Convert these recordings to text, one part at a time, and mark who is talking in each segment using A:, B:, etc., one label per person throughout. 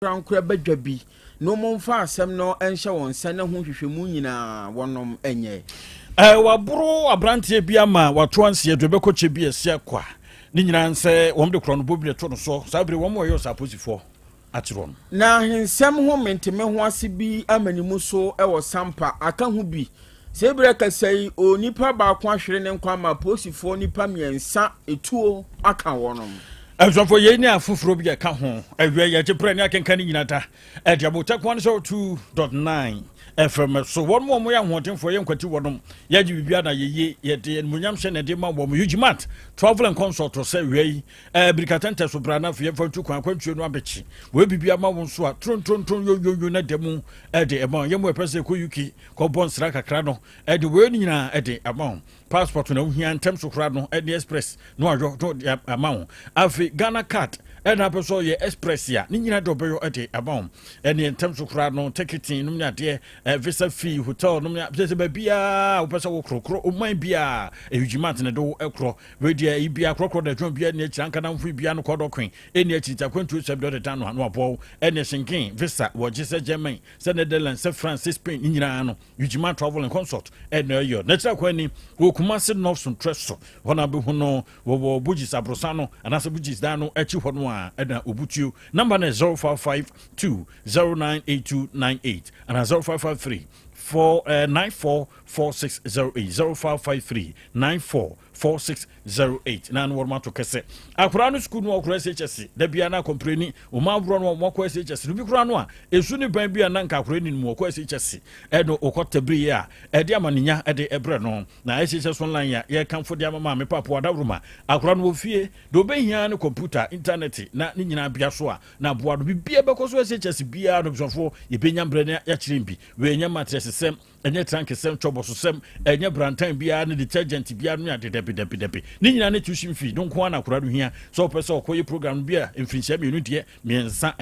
A: Ankorankora badwa bi na wɔmfa asɛm no nhyɛ wɔn nsa na ho nhwehwɛmu nyinaa wɔnom nyɛ.
B: Waboro aberanteɛ bi ama wato anseɛ de ɔbɛkɔ kyɛ bi asia kwa ne nyinaa nsɛ wɔn de korɔ no bɔ bi na ɛto no so saa bere wɔn wɔyɛ ɔsɛ apolisifoɔ akyerɛ no.
A: Na ahensɛm ho menteme ho ase bi ama ne mu so wɔ Sampa aka ho bi. Sɛ berɛ kasa yi, onipa baako ahwere ne nkwa ama apolisifoɔ nipa 3 etuo aka wɔnom.
B: Abusuafo, yei ne afoforɔ bi ɛka ho awia yɛgye berɛ ne akenka no nyina da ɛde abotɛkoa no sɛ 2.9 FM so. Wɔn mu a wɔyɛ ahoɔdenfoɔ yɛ nkwati wɔnom yɛgye biribia na yɛye yɛde animonyam hyɛ na ɛde ma wɔn. Ugimat Travel and Consult sɛ awia yi birikatɛntɛ so bra na afei yɛmfa ntu kwan akwantuo no abɛkyi wɔyɛ biribia ma wo nso a trontrontron yoyoyo na da mu ɛde ɛma yɛ mu ɛpɛ sɛ ɛkɔ UK kɔbɔ nsra kakra no, ɛde wɔyɛ no nyinaa ɛde ama wo. Passport na wohia ntɛm so koraa no, ɛne express na wayɔ na ɔde ama wo. Afei Ghana Card ɛna apɛ sɛ ɔyɛ express a ne nyinaa de ɔbɛyɔ ɛde ama wo. Ɛne ntɛm so koraa no, ticketing nom ne adeɛ, visa fee, hotel nom ne sɛ sɛ baabiaa wopɛ sɛ wokorɔkorɔ ɔman biaa, ɛyugyimant ne de wo ɛkorɔ. Wei deɛ ɛyi biaa korɔkorɔ da adwuma biaa ne akyiri anka namfo biaa no kɔdɔ kwen ɛne akyiri nti akwantuo sɛm deɛ ɔde da no a na waboa wo. Ɛne Schengen visa wɔgye sɛ Germany, sɛ Netherlands, sɛ France, sɛ Spain, ne nyinaa no Ugyima Travel and Consult ɛna ɛyɛ. N'akyiri akwan ni wɔ Kumase North Suntrɛ so hɔ na bɛhu no. Wɔwɔ Bugis aborosan no anaasɛ Bugis dan no akyi hɔ no a ɛna obutuo. Number no 0552 098298 ana 0553 4 944608, 0553 944608 na no wɔn ato kɛsɛ. Akwaraa no sukuu no ɔkora SHS da bia na akɔmprɛni wɔn aborɔ no wɔn akɔ SHS no bi koraa no a esu ne ban bi a na nka akwaraa ni mu ɔkɔ SHS ɛno ɔkɔ tabiri a ɛde amaninya ɛde ɛbrɛ no. Na SHS Online a yɛkamfo de ama maame papo adaworoma, akwaraa no wɔ fie de ɔbɛhia ne computer, internet na ne nyinaa bia so a na aboa no bibia bɛkɔ so. SHS biara no, abusuafoɔ, yɛbɛnya mbrɛ ne yɛakyerɛ bi. Wei ɛnyɛ matress sɛm, ɛnyɛ trunk sɛm, twɔbɔso sɛm, ɛnyɛ brantan biara ne detergent biara no ade. Dabi, dabi, dabi, ne nyinaa ne tuition fee no nko ara na akwaraa no hia sɛ ɔpɛ sɛ ɔkɔyɛ program bi a mfirinhyia 2 deɛ, 3, 4,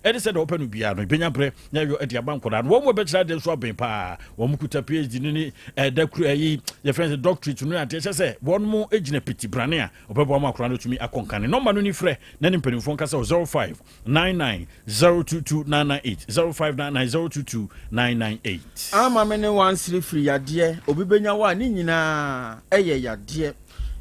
B: ɛde sɛ deɛ ɔpɛ no biara no ɛbɛnya berɛ na ɛyɔ ɛde aba. Nkwadaa no wɔn mu bɛkyerɛ adeɛ nso abɛn paa. Wɔn mu kuta PhD no ne ɛda kuro ɛyi yɛfrɛ sɛ doctorate no adeɛ kyɛ sɛ wɔn mu gyina piti brane a ɔbɛboa mu akwadaa no tumi akɔ nkane. Nɔmba no ni, frɛ na ne mpanimfoɔ nkasa wɔ 0599 022 998, 0599 022 998.
A: Ama me ne wansere firi yadeɛ obi bɛnya wɔ a ne nyinaa ɛyɛ yadeɛ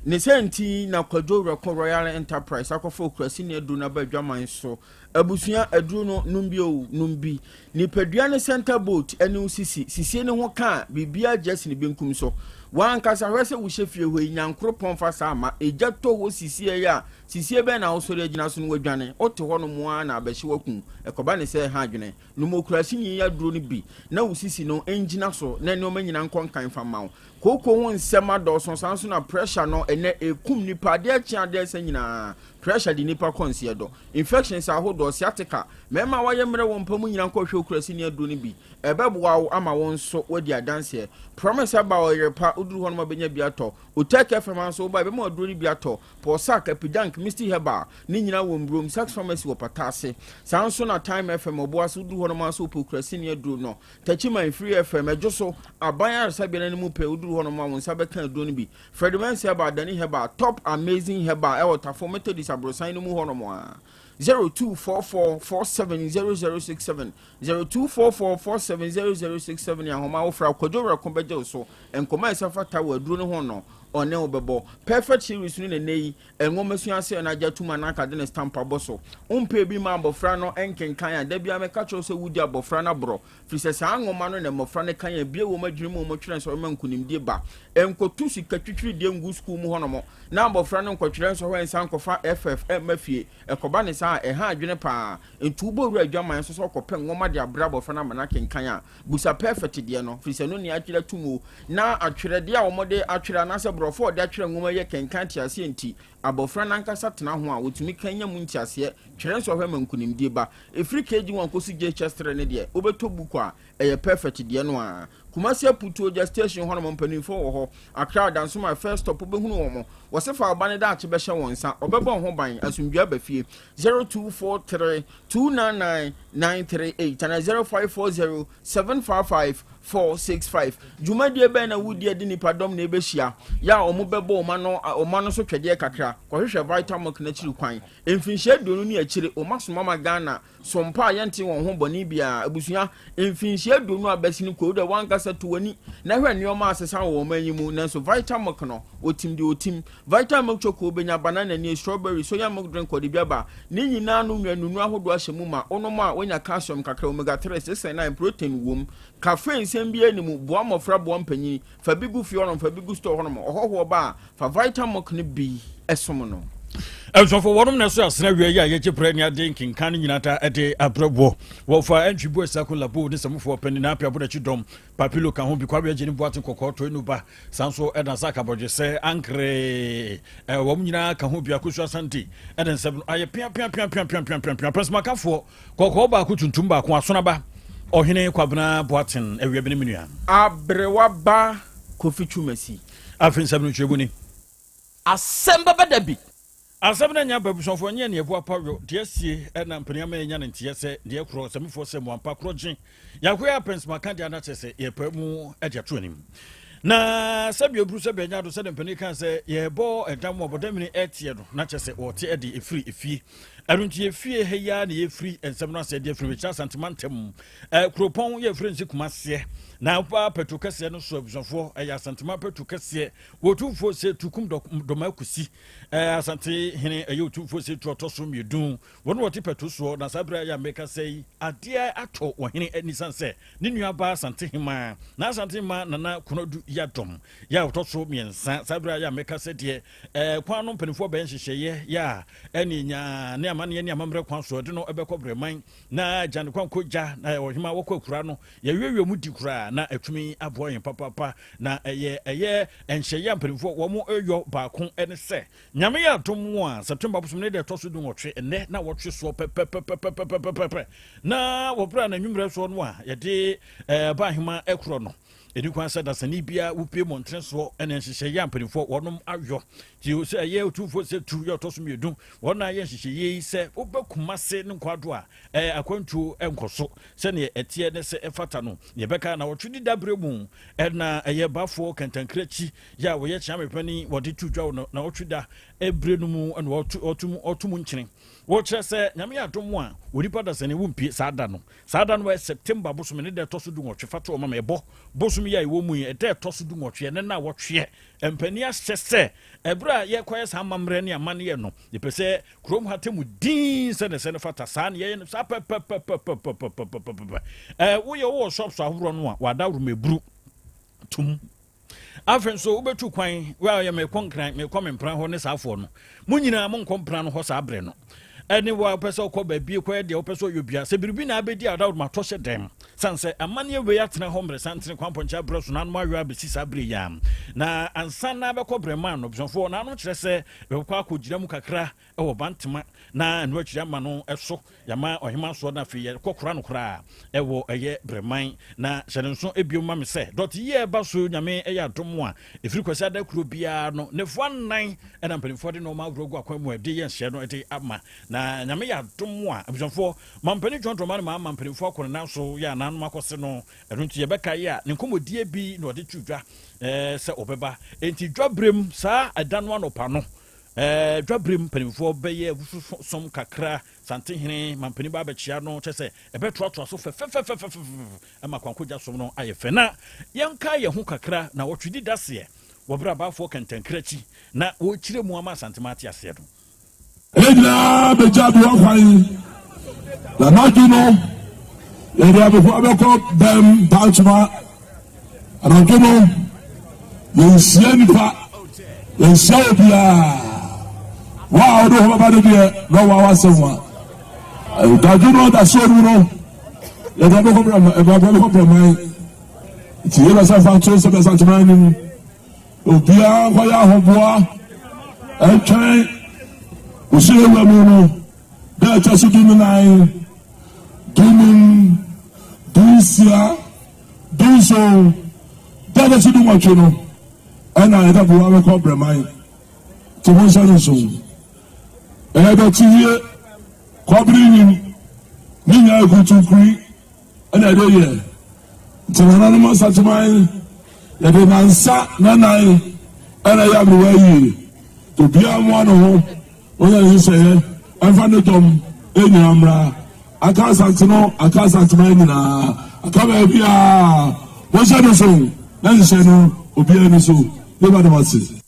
A: ne sɛ nti na Kwadwo Werɛko Royal Enterprise akɔfa okurasi ne aduro no aba adwaman so. Abusua, aduro no nom bi o, nom bi. Nipadua ne center bolt ɛne wo sisi sisie ne ho ka biribiara gye asi ne benkum so. Wankasa hwɛ sɛ wohyɛ fie hɔ yi, nyankoropɔn fa saa ma egya tɔ hɔ sisie yi a, sisie bɛn na wosɔre agyina so no wadwane? Wote hɔ nom a na abɛhye wakum. Ɛkɔba ne sɛ ɛha adwene nom okurasi nyi aduro no bi na wo sisi no ngyina so na nneɛma nyinaa nkɔ nkan fa ma wo. Kooko ho nsɛm adɔɔso, saa nso na pressure no ɛnɛ ekum nipa. Adeɛ kye adeɛ sɛ nyinaa pressure de nipa kɔ nseɛ do, infections ahodoɔ, sciatica. Mmarima a wɔayɛ mmerɛ wɔ mpa mu nyinaa nkɔhwɛ okurasi ne aduro no bi, ɛbɛboa wo ama wɔn nso wɔadi adanseɛ. Promise aba ɔyere pa woduru hɔ no ma bɛnya bi atɔ. Otek FM nso woba ɛbɛma aduro no bi atɔ. Pɔsak, Epidank, Misty Herbal ne nyinaa wɔ Mbrom Sax Pharmacy wɔ Pata ase. Saa nso na Time FM ɔboa so, woduru hɔ no ma nso wopɛ okurasi ne aduro no. Tachiman Free FM ɛdwo so aban ayaresabea no anim pɛ, woduru hɔ no ma wo nsa bɛka aduro no bi. Fred Mensa Herbal, Dani Herbal, Top Amazing Herbal ɛwɔ Tafo Methodist aborosan no mu hɔ nom a 0244 470067, 0244 470067. Ahoma wofra Kwadwo Werɛko bɛgye wo so. Nkɔmɔ a ɛsɛ fata wɔ aduro no ho no, ɔne wo bɛbɔ. Perfect Series no nene yi nwoma sua ase ɛna agya tum anaka de ne stamp abɔ so. Wompɛ bi ma abɔfra no nkenkan a, da bia mɛka kyerɛw sɛ wodi abɔfra no aborɔ, firi sɛ saa nwoma no na mmɔfra no kan ebie wɔ mu adwene mu, wɔn twerɛ nsɔhwɛ ma nkonimdie ba. Nkotu sika twitwiri deɛ ngu sukuu mu hɔnom na abɔfra no nkɔtwerɛ nsɔhwɛ nsa nkɔfa ff ɛmma fie. Ɛkɔba ne saa, ɛha adwene paa. Nti wobɔ wura adwaman nso sɛ ɔkɔpɛ nwoma de abrɛ abɔfra no ama no akenkan a, busa Perfect deɛ no, firi sɛ no nea atwerɛ atum o na atwerɛdeɛ a wɔde atwerɛ anaasɛ borɔfo a wɔde atwerɛ nwoma yɛ kenkan te aseɛ. Nti abɔfra n'ankasa tena ho a wɔtumi kan nya mu nteaseɛ twerɛ nsɔhwɛ ma nkonimdie ba. Ɛfiri KG1 kɔsi JHS 3 ne deɛ, wobɛtɔ book a ɛyɛ Perfect deɛ no a. Kumasi Aputuo gya station hɔnom mpanimfoɔ wɔ hɔ. Accra Dansoman first stop wobɛhunu wɔn. Wɔse fa wo ba no daakye bɛhyɛ wɔn nsa. Wɔbɛbɔ wo ho ban. Asomdwoeɛ aba fie. 0243 299 938 anaa 0540 755 465. Dwumadie bɛn na wodi adi nnipadɔm na ɛbɛhyia yɛ a wɔbɛbɔ wɔn ano wɔn ano so twɛdeɛ kakra? Kɔhwehwɛ Vitamilk no akyiri kwan. Mfinhyia 20 ne akyire, wɔn asoma ma Ghana So mpo a yɛnte wɔn ho bɔne biara. Abusua, mfinhyia 20 a abɛsen kɔ yi, wo deɛ w'ankasa to w'ani na hwɛ nneɛma a asesa wɔ ɔman yi mu. Nanso Vitamilk no, otim deɛ otim. Vitamilk Choco, wobɛnya banana nie, strawberry, soya milk drink ɔde bi aba. Ne nyinaa no nnuanunu ahodoɔ ahyɛ mu ma. Wonom a, woanya calcium kakra, omega 3, 6 and 9, protein wom. Caffeine nsɛm biara nni mu. Boa mmɔfra, boa mpanyin. Fa bi gu fie hɔnom, fa bi gu store hɔnom. Ɔhɔhoɔ ba a, fa Vitamilk no bi som no.
B: Abusuafo wɔnom na ɛso asena wia yi a yɛgye brɛ ne ade nkenkan no nyinaa ta ɛde abrɛ wɔ wɔfa ɛntwi bu asako labo ne sɛmufoɔ pɛni na apia bonakyi dɔm papilo ka ho bi kwawe agye ne boate kɔkɔɔ tɔe no ba san so ɛna sa akabɔdwe sɛ ankere wɔn nyinaa ka ho bi akosu asante ɛne nsɛm no ayɛ pia pia pia pia pia pia pia pia pɛsɛmakafoɔ kɔkɔɔ baako tuntum baako asonaba ɔhene kwabena boaten awia bi ne menua
A: Aberewa ba Kofi Twumasi.
B: Afei nsɛm no nkyerɛmu ni.
C: Asɛm bɛba da bi.
B: Asɛm no anya aba abusuafoɔ nyɛ neɛ boapa yɔ deɛ asie na mpanin ama yɛnya ne nteɛ sɛ deɛ korɔ sɛmefoɔ sɛ mo ampa korɔ gye yɛakoyɛ apɛnsɛm aka deɛ anakyɛ sɛ yɛpaa mu de ato anim na sɛbi oburu sɛ bɛnya do sɛdeɛ mpanin kan sɛ yɛbɔ ɛda mu ɔbɔdamini ɛteɛ no na kyɛ sɛ wɔte ɛde ɛfiri efie ɛno nti efie ha yi ara na yɛfiri nsɛm no asɛ deɛ firi mekyerɛ Asantema ntam kuropɔn yɛfiri nsi Kumaseɛ na wopa pɛto kɛseɛ no so abusuafoɔ ɛyɛ Asantema pɛto kɛseɛ Otumfoɔ se tu kum Dɔmaa Kusi. Asante hene ɛyɛ Otumfoɔ se tu ɔtɔ so mmiedun. Wɔn wɔte pɛto soɔ na saa berɛ a meka yi adeɛ atɔ ɔhene ani sane sɛ ne nua baa Asante hemaa na Asante hemaa Nana Konadu Yiadom yɛ a ɔtɔ so mmiɛnsa. Saa berɛ a meka sɛ deɛ kwan no mpanimfoɔ bɛyɛ nhyehyɛeɛ yɛ a ɛne nyaa ne amanneɛ ne amammerɛ kwan so ɛde no ɛbɛkɔ Brɛman na agya ne kwan kɔ gya na ɔhemaa wɔkɔ akura no yɛwiewie mu di koraa na atumi aboa yɛn papaapa. Na ɛyɛ ɛyɛ nhyɛeɛ a mpanimfoɔ wɔn yɔ baako ne sɛ, Nyame yɛ adom a, September bosom ne da ɛtɔ so dunwɔtwe, ɛnnɛ na wɔtwe soɔ pɛpɛpɛpɛpɛpɛpɛ, na wɔ berɛ a n'anwummerɛ soɔ no a yɛde ɛba ahema ɛkorɔ no, ɛni kwan sɛ dasani biara wopie mmɔntene soɔ ɛne nhyehyɛeɛ a mpanimfoɔ wɔnom ayɔ. Nti sɛ ɛyɛ otumfoɔ sɛ tu yɛ ɔtɔ so mmienu, wɔn ayɛ nhyehyɛeɛ yi sɛ wobɛ Kumase ne Nkwado a, ɛɛ akwantuo nkɔ so sɛdeɛ ɛteɛ ne sɛ ɛfata no. Deɛ ɛbɛka nnawɔtwe di daberɛ mu na ɛyɛ bafoɔ kantankrankyi yɛ a wɔyɛ kyeame panin wɔde to dwa wɔ nnawɔtwe da berɛ no mu na wɔto mu nkyene. Wɔkyerɛ sɛ Nyame yɛ adom a onipa dasani wompie saa da no. Saa da no yɛ September bosome ne da ɛtɔ so dunwɔtwe fa to ɔma me ɛbɔ bosome yi a yɛwɔ mu yi ɛda ɛtɔ so dunwɔtwe ɛne nnawɔtweɛ. Mpanin ahyɛ sɛ ɛberɛ a yɛrekɔyɛ saa amammerɛ ne amanneɛ no yɛpɛ sɛ Kurom ha te mu dinn sɛdeɛ sɛ no fata. Saa na yɛyɛ no saa pɛpɛpɛpɛpɛpɛpɛpɛpɛ. Ɛɛ woyɛ wowɔ shops ahoroɔ no a wɔadaworo mɛburu tum. Afei nso wobɛtu kwan wɔyɛ mekɔ nkran mekɔ me mpena hɔ ne saa afoɔ no. Mo nyinaa monkɔ mpena no hɔ saa berɛ no. Ɛne wo a wopɛ sɛ wokɔ baabi kɔyɛ deɛ wopɛ sɛ ɔyɛ bia sɛ biribi na abɛdi a ɔdaworo matɔ hyɛ dɛm. Sane sɛ amanneɛ wei atena hɔ mmerɛ santene kwampɔnkyɛ aberɛ so nanom awe abɛsi saa berɛ yi a na ansa na bɛkɔ brɛman no abusuafoɔ nanom kyerɛ sɛ Yɛbɛkɔ akɔgyina mu kakra wɔ Bantama na ɛno akyiri ama no so yɛama ɔhema soɔ na afei yɛkɔ kora no koraa ɛwɔ ɛyɛ Brɛman. Na hyɛ no nso bio ma me sɛ dɔte yi a ɛba so Nyame ɛyɛ adom a ɛfiri Kwasiada kuro biara no nɛfua nnan ɛna mpanimfoɔ de nnoɔma ahoroɔ gu akwan mu a ɛde yɛ nhyɛ no ɛde ama na Nyame yɛ adom a abusuafoɔ Mampanin John Dramani Mahama mpanimfoɔ akɔ ne nan so yɛ ananom akɔse no ɛno nti yɛbɛkae a ne nkɔmmɔdie bi na ɔde to dwa sɛ ɔbɛba. Enti dwaberem saa ɛda no anɔpa no, dwaberem mpanimfoɔ bɛyɛ abususom kakra, Santehene, mampanin ba abɛkyea no, kyɛ sɛ ɛbɛtoatoa so fɛfɛfɛfɛfɛfɛ ama Kwankogya som no ayɛ fɛ. Na yɛnkae yɛn ho kakra na wɔtwe di daseɛ wɔ berɛ a Baafoɔ Kɛntɛnkrɛ akyi na wɔrekyerɛ mu ama Asantema ate aseɛ no.
D: Yɛn nyinaa bɛgya aboa kwan, na anadwo no yɛde aboa bɛkɔ bɛm Bantama. Anadwo no yɛnhyia nipa, yɛnhyia obiara. Wo a wode ho bɛba no deɛ na ɔwɔ awasɛm a. Anadwo no da so mu no yɛde abɛkɔ brɛman. Nti yɛbɛsɛ fa to sɛ bɛsɛ atoma anim. Obiara nkɔyɛ ahoboa ɛtwɛn osi ewura mu no dɛ ɛtɔ so du nnan, dunum, dunsia, 17 da a ɛtɔ so 18 no ɛna yɛde aboa bɛkɔ Brɛman. Nti monhyɛ no nsow. Ɛyɛ dɔte wie, kɔbere nim, ne nyinaa kutunkuri ɛna ɛde yɛ. Nti nananom Asanteman yɛde nansa nanan ɛna ɛyɛ aberewa yie. Obiara mmoa ne ho, ɔnyɛ ne nhyehyɛeɛ ɛmfa ne dɔm nyinaa mmra. Aka Asante no, aka Asanteman nyinaa, aka baabiara. Monhyɛ no nsow na nhyehyɛe no obiara ni so. Yɛba da mo ase.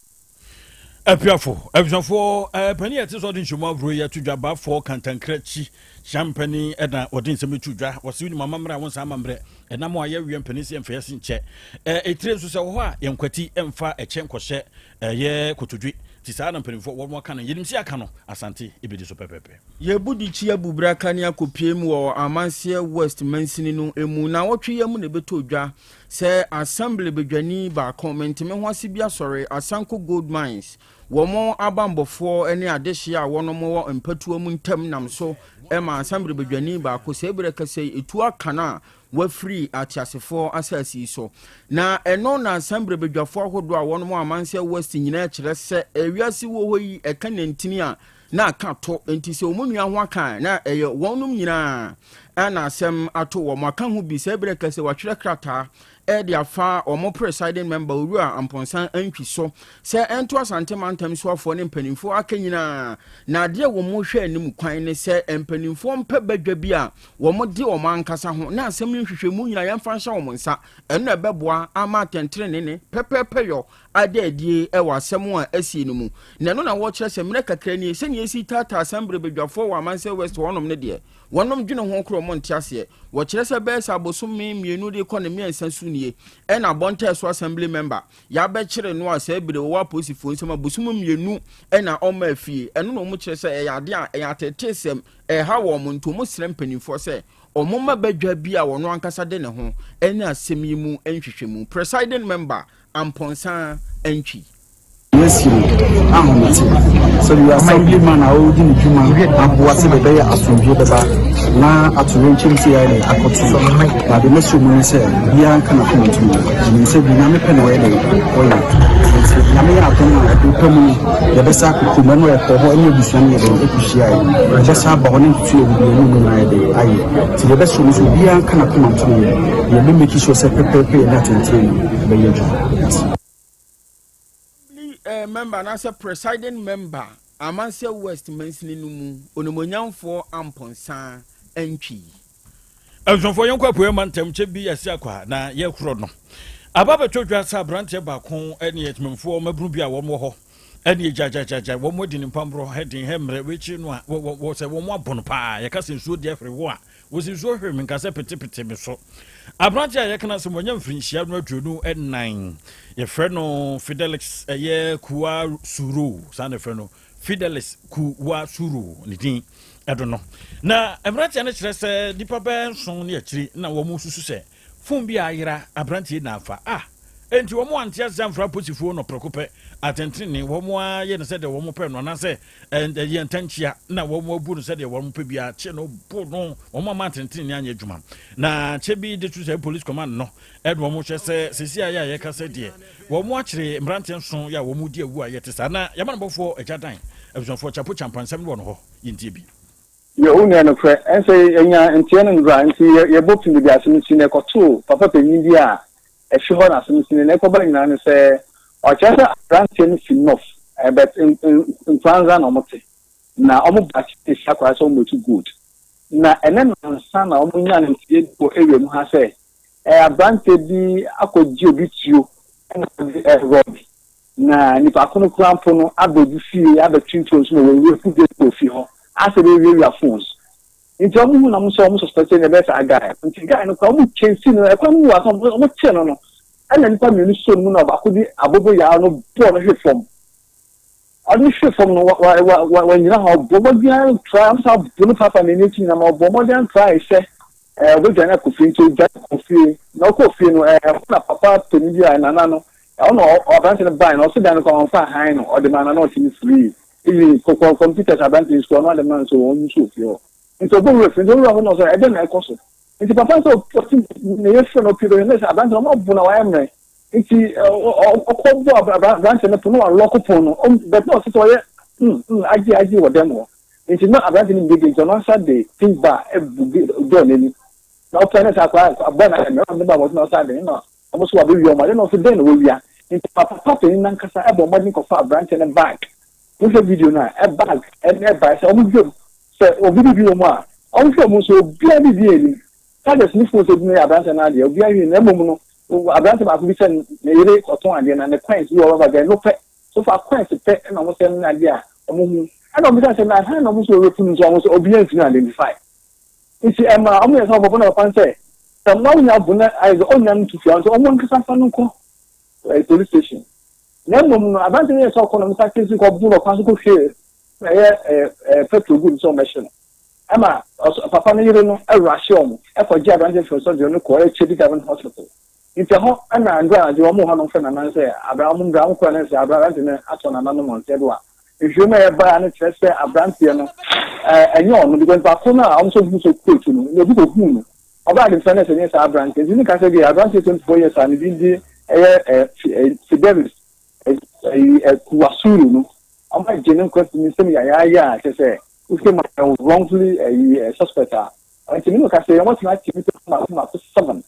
B: Apiafo, abusuafoɔ, eh, panin a ɛte sɛ ɔde nhyɛmu ahorow yi ato dwa, Bafo Kantankrachi Kyampani na ɔde nsɛm yi to dwa. Wɔse wonim amammerɛ a wonsan amammerɛ, ɛnam a yɛweɛ mpanin sɛ yɛmfa yɛse nkyɛ. Eh, etire nso sɛ wɔ hɔ a yɛnkwati mfa ɛkyɛ nkɔhyɛ ɛyɛ kotodwe. Nti saa na mpanimfoɔ wɔn aka no. Yɛnim sɛ aka no, Asante ɛbɛdi so pɛpɛpɛ.
A: Yɛbu de kyi abu braka ne akɔpue mu wɔ Amanseɛ West mansini no mu. Naawɔtwe yi mu na ɛbɛtɔ dwa sɛ Assembly badwani baako, mente-me-ho-ase bi asɔre, Asanko Gold Mines, wɔn abanbɔfoɔ ne adehyeɛ a wɔnom wɔ mpatuo mu ntam nam so ma Assembly badwani baako saa berɛ kasa yi ɛtu aka no a wafiri ateasefoɔ asase yi so. Na ɛno na Assembly badwafoɔ ahodoɔ a wɔnom wɔ Amanseɛ West nyinaa kyerɛ sɛ ewiase wɔ hɔ yi ɛka nantini a na aka to, enti sɛ wɔn nua ho aka a, na ɛyɛ wɔnom nyinaa na asɛm ato wɔn. Aka ho bi, saa berɛ kɛsɛ wɔatwerɛ krataa de afa wɔn presiding member Owura Amponsah Antwi so sɛ ɛnto Asante mantam soafoɔ ne mpanimfoɔ aka nyinaa, na adeɛ wɔn hwɛ anim kwan ne sɛ mpanimfoɔ mpɛ badwa bi a wɔn de wɔn ankasa ho na asɛm no nhwehwɛmu nyinaa yɛmfa nhyɛ wɔn nsa, ɛno na ɛbɛboa ama atɛntrenene ne pɛpɛɛpɛyɔ ada adie wɔ asɛm a asie no mu, na ɛno na wɔkyerɛ sɛ mmerɛ kakra nie, sɛdeɛ yɛsi taataa Asɛmbre badwafoɔ wɔ Amansɛ West hɔnom no deɛ, wɔnom dwene ho korɔ wɔn nte aseɛ. Wɔkyerɛ sɛ bɛyɛ sɛ abosome mmienu de rekɔ ne mmiɛnsa so nie, ɛna Abɔntɛɛso Assembly member yɛabɛkyere no a saa bere ɔwɔ apolisifoɔ nsam abosom mmienu na ɔmmaa fie. Ɛno na wɔkyerɛ sɛ ɛyɛ adeɛ a ɛyɛ ateeteesɛm, ɛreha wɔn, nti wɔsrɛ mpanimfoɔ sɛ wɔmma badwa bi a wɔn ankasa de ne ho ne asɛm yi mu nhwehwɛmu. Presiding member Amponsah Antwi.
E: Yɛasi no ahomete sɛ yɛ assembly man a ɔredi ne dwuma aboa sɛ bɛbɛyɛ asomdwoe bɛba na atoyerɛnkyɛm si ayɛ dɛ akɔto. Na ade mɛsrɛ mu ne sɛ obiara nka n'akoma ntom. Menim sɛ deɛ Nyame pɛ na ɔyɛ dɛ ɔyɛ. Nti Nyame yɛ adom a ɛbere pa mu no yɛbɛsa akɔ kurom. Ɛno yɛkɔɔ hɔ ɛne abusua no yɛ dɛn ɛkɔhyiaeɛ. Yɛbɛsa aba hɔ ne ntoto yɛ deɛ ɛne mu nyinaa yɛ dɛn ayɛ. Nti deɛ yɛbɛsrɛ mu sɛ obiara nka n'akoma ntom yɛ. Yɛbɛ make sure sɛ pɛpɛɛpɛ yɛ ne atɛntɛn no ɛbɛyɛ adwuma.
A: Assembly eh, member anaasɛ presiding member Amanseɛ West mansini no mu Onimuonyamfoɔ Amponsah Antwi.
B: Abusuafoɔ yɛnkɔ apueɛ mantam kyɛ bi ase akɔ a na yɛkorɔ no. Aba bɛtɔ dwa sɛ aberanteɛ baako ne atimamfoɔ mmabunu bi a wɔn wɔ hɔ ɛne gyagyagyagyagya wɔn adi ne mpamborɔ hɛden hɛmmerɛ wɔakyiri no a wɔ wɔ sɛ wɔn abɔ no paa yɛka sɛ nsuo deɛ hwere wo a Wɔsi nsuo hwee me nka sɛ petepete me so. Aberanteɛ a yɛka no asɛm wanya mfirinhyia no 24. Yɛfrɛ no Fidelix ɛyɛ Kuwa Suro saa na yɛfrɛ no Fidelis Kuwa Suro ne din ɛdo no. Na mmeranteɛ no kyerɛ sɛ nnipa bɛyɛ nson ne akyiri na wɔn susu sɛ Fon bi a ayera aberanteɛ na afa. Ah! Enti wɔn ante ase amfra aposifoɔ no prɛko pɛ. Atɛntenenee, wɔn ara yɛ no sɛdeɛ wɔn pɛ no, anaasɛ ɛyɛ ntɛnkyea na wɔn abu no sɛdeɛ wɔn pɛ biara, kye no, bo no, wɔn amma atɛntenenee anyɛ adwuma. Na kyɛ bi de to sɛ police command no ɛna wɔn hwɛ sɛ sɛsi ayɛ a yɛka sɛ deɛ wɔn akyere mmeranteɛ nson yɛ a wɔn di awu a yɛte saa. Na yɛamanebɔfoɔ agya dan abusuafoɔ Chapo Champa nsɛm no wɔ no hɔ, yɛntie bi.
F: Yɛ wo nua nokorɛ. Ɛnsɛ yɛnya nteɛ no ndra nti yɛbɔ pin baabi asɛm no si na ɛkɔtoo papa panyin bi a ɛfi hɔ na asɛm no si na ɛkɔba nyinaa ne sɛ ɔkyerɛ sɛ abranteɛ no fi north but Nkoranza na ɔmo te na ɔmo ba Kyɛnse akwadaa sɛ ɔmo bɛtu gold na ɛnɛ nansa na ɔmo nyaa nteɛ bi wɔ area mu ha sɛ abranteɛ bi akɔgye obi tuo ɛna ɔde ɛrɔb Na nipa ko no koraa mpo no aba obi fie abɛtwe ntoos ma wawura fu gate wɔ fie hɔ asɛ bɛwiawia phones. Nti ɔmo hu na ɔmo sɛ ɔmo suspect sɛ nea ɛbɛyɛ saa guy no. Nti guy no koraa ɔmo chase no ɛkwan mu wɔ ase ɔmo kyee no no ɛna nipa mmienu soo no mu na ɔbaako de abobo yaa no bɔɔ no hwe fam. Ɔde no hwe fam no wa wa wa wanyina hɔ ɔbɔ mmɔden ara try ɔmo san bo no paapa n'ani akyi nyinaa ma ɔbɔ mmɔden ara try sɛ ɛɛ ɔbɛdwane akɔ fie nti ɔdwane kɔ fie na ɔkɔɔ fie no ɛɛ ɛhɔ na papa panin bi a nana no Ɛhɔ na aberante no bae no, ɔse dan no koraa ɔmfa hann no, ɔde maa no na ɔtumi firii. Even kɔ computers aberante no sukuu, ɔno ade maa no sɛ wɔn use wɔ fie hɔ. Nti ɔbɔ wura fie, nti owura hɔ na ɔsɛ ɛdɛn na ɛkɔ so? Nti papa no sɛ ɔte ne yere frɛ no ɔpie bɛhwɛ no sɛ aberante no ɔmo abo na wayɛ mmerɛ. Nti ɔkɔ bɔ aberante no pon na walɔko pon no but na ɔte sɛ ɔyɛ mm mm agye agye wɔ dɛm hɔ. Nti na aberante no mbie nti ɔno ankasa de pink bar ɛbu door n'anim. Na ɔpɛ ne sɛ akwadaa abɔ na ayɛ mmerɛ ɔde ba abɔnten na ɔsan de na ɔmo so wabɛwia ɔmo ade na ɔso dɛn na wawia. Nti papa panin nankasa ɛbɔ mmɔden kɔfa aberante no bag. Wohwɛ video no a, bag ɛne ɛbae sɛ ɔmo hwɛ mu sɛ obi biribi wɔ mu a, ɔmo hwɛ mu nso obiara biribi nnim. Chargers ne phones ebi no yɛ aberanteɛ no adeɛ, obiara hwɛ na mmom no aberante baako bi sɛ ne yere kɔtɔn adeɛ na ne coins bi wɔ rubber bag ɛno pɛ, so far coins pɛ na ɔmo sɛ ne adeɛ a ɔmo hu. Ɛna ɔmo bisa sɛ na hwan na ɔmo sɛ ɔrepu no nso ɔmo sɛ obiara ntumi identify. Nti ɛma ɔmo yɛ sɛ ɔbɔbɔ na papa no sɛ sɛ mo anya bo na ayɛ sɛ ɔnya no to fie a nso ɔmo ankasa mfa no nkɔ police station. Na mmom no, aberante no yɛɛ sɛ ɔkɔ na wɔsan kɔ si kɔbu no ɔkwan so kɔhwie ɛyɛ ɛɛ petrol gu no sɛ wɔmmɛhye no. Ɛma ɔs papa no yere no rushee wɔn kɔgyee aberante no firii surgery no kɔɔ ɛyɛ Kyedi Government Hospital. Nti ɛhɔ na ndura anadwo wɔn wɔ hɔ na wɔfrɛ nana no sɛ abra wɔn mbra wɔn kɔɛ no sɛ aberante no atɔ nana no mɔnteɛ do a nhwehwɛmu a ɛbaeɛ no kyerɛ sɛ aberanteɛ no ɛɛ ɛnyɛ ɔno because nipa ko no a wɔn nso hu sɛ ɔkura tu no na obi kɔhuu no. Ɔbaa de mfrɛ no sɛ nyɛ saa aberanteɛ nti ne ka sɛ deɛ aberanteɛ 24 years a ne din de ɛyɛ Fidelis Kuwasuru no ɔmo agye ne nkwa fi ne nsam yayaaya a kyerɛ sɛ wohwɛ mu a wrongfully ɛyi suspect a nti ne no ka sɛ ɔmo atumi akye nipa mako mako 7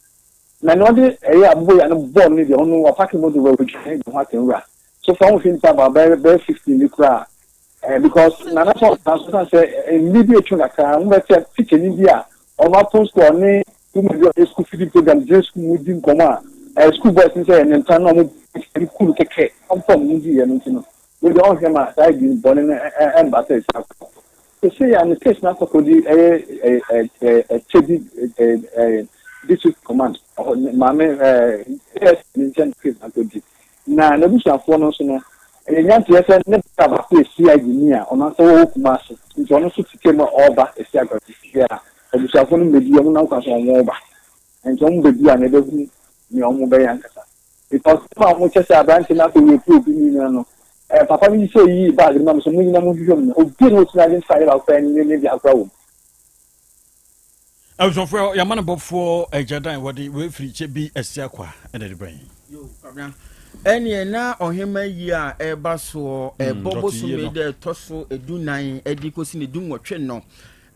F: na nea ɔde ɛyɛ aboboyaa no bɔɔ no no deɛ ɔno wapake moto wɔ wadwane de ho atɛnwura so fa wohwɛ nipa about bɛyɛ 15 bi koraa. Eh, because Nana sɛ ɔtaa so san sɛ mmere bi atwam kakra no wobɛte tikyani bi a ɔno apɔn sukuu a ɔne woman bi a ɔyɛ school feeding program gyina sukuu mu di nkɔmmɔ a eh, school boys no sɛ ɛyɛ ne nta na ɔmo tikyani ku no kɛkɛ ɔmfa ɔmo ho diiɛ no nti no wei deɛ ɔnhwɛ ma saa adi bɔne no ɛmba sɛ ɛsi akɔ sese a ne case no akɔkɔdi ɛyɛ ɛkyɛ bi district command maame ɛɛ ASP ne nkyɛn case no akɔdi. Na n'abusuafoɔ no nso no, ɛyɛ nyanteɛ sɛ ne bra baako yɛ CID ni a ɔno ankasa wɔ Kumasi, nti ɔno nso te kaa mu a ɔreba ɛsi Agorɔ fie a abusuafoɔ no mmɛdi, wɔn nam kwan so wɔn reba, nti wɔn bɛdu a na yɛbɛhu nea wɔn bɛyɛ ankasa. Because time a wɔkyɛ sɛ aberanteɛ no akɔ rape obi no nyinaa no, eh, papa no yi sɛ ɔyii bag no ma me sɛ mo nyinaa monhwehwɛ mu no, obi na ɔtumi identify ne baako koraa ne ne dea koraa wɔ mu.
B: Abusuafoɔ yɛama no bɔfoɔ agya dan wɔde wei firi kyɛ bi asi akwa ɛna de brɛ
A: yɛn. Ɛneɛ na ɔhema yi a ɛreba soɔ ɛbɔ bosome dɛ ɛtɔ so edunan ɛde kɔsi ne dunwɔtwe no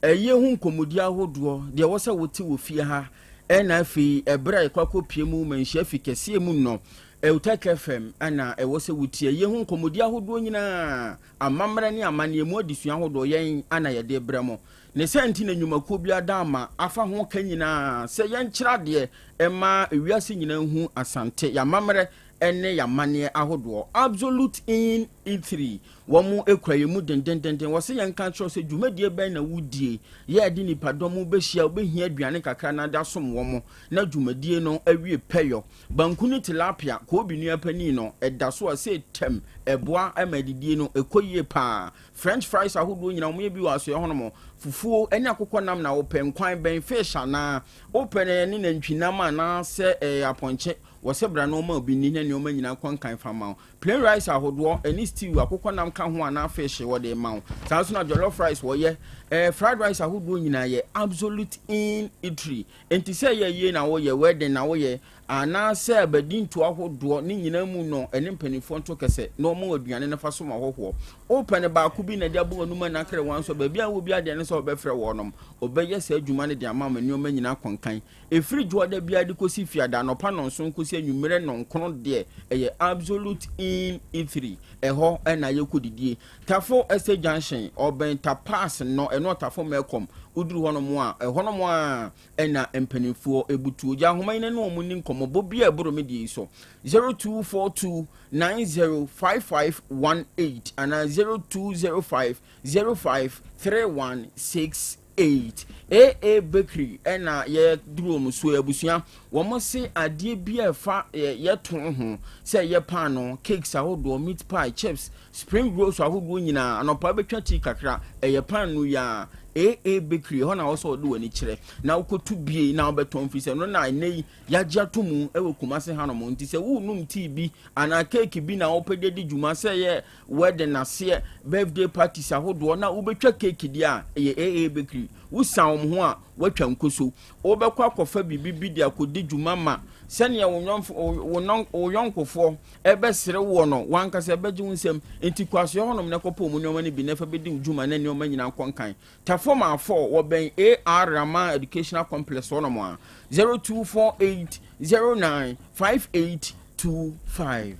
A: ɛyɛ ho nkɔmmɔdi ahodoɔ deɛ ɛwɔ sɛ wote wɔ fie ha ɛna afei ɛberɛ a yɛkɔ akɔpie mu manhyia fi kɛseɛ mu no Eutek FM ɛna ɛwɔ sɛ wotie ɛyɛ ho nkɔmmɔdi ahodoɔ nyinaa amammerɛ ne amanneɛ mu adesua ahodoɔ yɛn ana yɛde brɛ mo. Ne saa nti na nnwumakuo bi ada ama afa ho ka nyinaa sɛ yɛnkyerɛ adeɛ mma ewiase nyinaa nhu Asante, y'amammerɛ ne y'amanneɛ ahodoɔ. Absolute Inn Eatery, wɔn kura yɛn mu dendendenden. Wɔse yɛnka nkyerɛ wo sɛ dwumadie bɛn na wodie, yɛ a ɛde nnipadɔm bɛhyia, wobɛhia aduane kakra na ade asom wɔn na dwumadie no awie pɛyɔ. Banku ne tilapia, Koobi nua panin no, ɛda so a sei tɛm, ɛboa ma adidie no ɛkɔ yie paa. French fries ahodoɔ nyinaa wɔyɛ bi wɔ asoɛ hɔnom. Fufuo ne akokɔ nam na wopɛ, nkwan bɛn, fish anaa? Wopɛ no ɛne nantwinam anaa sɛ ɛyɛ apɔnkye? Wɔsɛ bra na wɔma obi nni na nneɛma nyinaa kɔ nkan fa ma wo. Plain rice ahodoɔ ɛne stew, akokɔ nam ka ho anaa fish wɔde ma wo. Saa nso na jollof rice wɔyɛ, ɛɛ fried rice ahodoɔ nyinaa yɛ Absolute Inn Eatery. Enti sɛ ɛyɛ ayie na woyɛ, wedding na woyɛ, anaasɛ abadinto ahodoɔ, ne nyinaa mu no, ɛne mpanimfoɔ nto kɛsɛ na wɔma wo aduane no fa som ahɔhoɔ. Wopɛ no baako bi na de abɔ w'anum anaa kra wɔn nso, baabi a wɔ biara deɛ ne sɛ wɔbɛfrɛ wɔnom. Wɔbɛyɛ saa adwuma no de ama ma nneɛma nyinaa akɔ nkan. Ɛfiri Dwoada biara de kɔsi Fiada anɔpa nnɔnson kɔsi anwummerɛ nnɔnkron deɛ, ɛyɛ Absolute Inn Eatery. Ɛhɔ na yɛkɔdidie. Tafo Estate Junction, ɔbɛn Tapas no, ɛno Ɔtafo Melcom. Woduru hɔnom a, ɛhɔnom ara na mpanimfoɔ butuo. Gya ahoma yi na ne wɔn nni nkɔmmɔ. Bɔ bi a ɛboro me deɛ yi so. 0242 905518 anaa 0205 053168. AA Bakery ɛna yɛduru wɔn so abusua. Wɔn se adeɛ bi a ɛfa yɛto ho sɛ ɛyɛ paano, cakes ahodoɔ, meat pie, chips, Spring rolls ahodoɔ nyinaa, anɔpa wobɛtwa tea kakra, ɛyɛ paanoo yi ara, AA Bakery, ɛhɔ na wɔ sɛ wɔde w'ani kyerɛ na wokɔtu bie na wobɛtɔn firi sɛ ɛno na ɛnnɛ yi yɛagye ato mu wɔ Kumasi hanom. Nti sɛ worenom tea bi anaa keeki bi na wopɛ de adi dwuma sɛ ɛyɛ wedding aseɛ, birthday parties ahodoɔ na wobɛtwa keeki deɛ a, ɛyɛ AA Bakery. Wosan wɔn ho a, woatwa nkoso. Wobɛkɔ akɔfa biribi bi de akɔdi dwuma ma sɛnea wo yɔnfo, wo nɔn, wo yɔnkofoɔ ɛbɛsere woɔ no, w'ankasa ɛbɛgye wo nsam. Enti kɔ asoɛ hɔnom na kɔpɛ wɔn nneɛma no bi na fa bɛdi wo dwuma na nneɛma nyinaa nkɔ nkan. Tafom Afɔr, wɔbɛn AR Rahman Educational Complex hɔnom a, 0248 09 5825.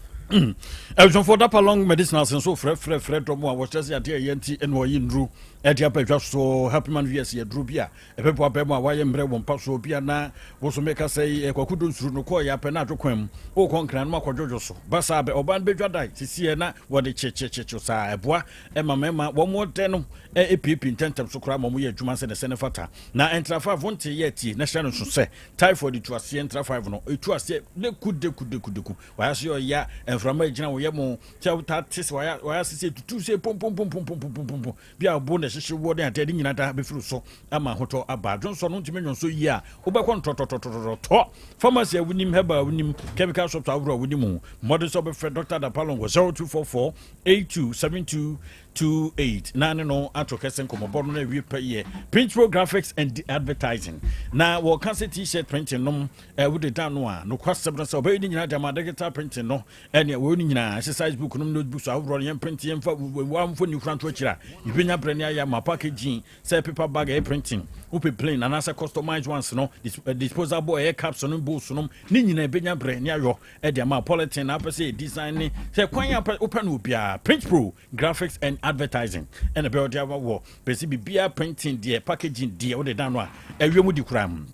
B: Abusuafoɔ Dapa Long Medicinals nso frɛfrɛfrɛ dɔm a wɔkyerɛ sɛ adeɛ a ɛyɛ nti ɛna ɔyi nnuro ɛde aba adwa so. Happy Man VS yɛ duro bi a ɛbɛboa bɛrima a wayɛ mmerɛ wɔ mpa soɔ bi a na wosome ka sɛ yi kwaku do nsuru no kɔɔ yɛ apɛ na adwo kwan mu wokɔ nkran no akɔdwodwo so ba saa bɛ ɔbaa no bɛdwa dae sisiɛ na wɔde kyekyekyekyekye saa ɛboa ɛma mmarima wɔn dɛ no ɛpiepie ntɛntɛm so koraa ma wɔyɛ adwuma sɛ ne sɛ ne fata na ɛntra five nte yɛ tie na hyɛ no nso sɛ typhoid tu aseɛ ntra five no ɛtu aseɛ deku deku deku deku wayɛ ase ɔya mframa gyina wo yɛ mo sɛ wotaa te sɛ wayɛ ase sɛ tutu sɛ pompompompompompompom bi a bo na ɛhyehye woɔ ne adeɛ ne nyina da bɛfiri so ama ahotɔ aba. Dwonsɔ no ntumi nwonsɔ yie a wobɛkɔ ntɔtɔtɔtɔtɔ pharmacy a wonim, herbal a wonim, chemical shops ahoroɔ a wonim ho mmɔden sɛ wobɛfrɛ Dr. Dapalongo 0244 8272 28 na ne no ato kɛse nkɔmmɔbɔ no na awie pɛ yɛ Printro Graphics and Advertising na wɔka sɛ t-shirt printing nom wode da no a nokwasɛm no sɛ ɔbɛyɛ ne nyinaa de ama digital printing no ɛne wɔyɛ no nyinaa exercise book nom notebooks ahodoɔ no yɛn print yɛmfa wɔamfo ne kura nto akyiri a yɛbɛnya berɛ ne ayɛ ama packaging sɛ paper bag ɛyɛ printing wopɛ plain anaasɛ customized ones no disposable ɛyɛ caps no bowls nom ne nyinaa yɛbɛnya berɛ ne ayɔ ɛde ama polythene na apɛ sɛ yɛ design ne sɛ kwan a wopɛ no obiara Print Pro Graphics and Advertising ɛna ɛbɛyɛ ɔde ama wɔ pɛsi biribiara printing deɛ packaging deɛ wode dan no a ɛwie mu di koraa mu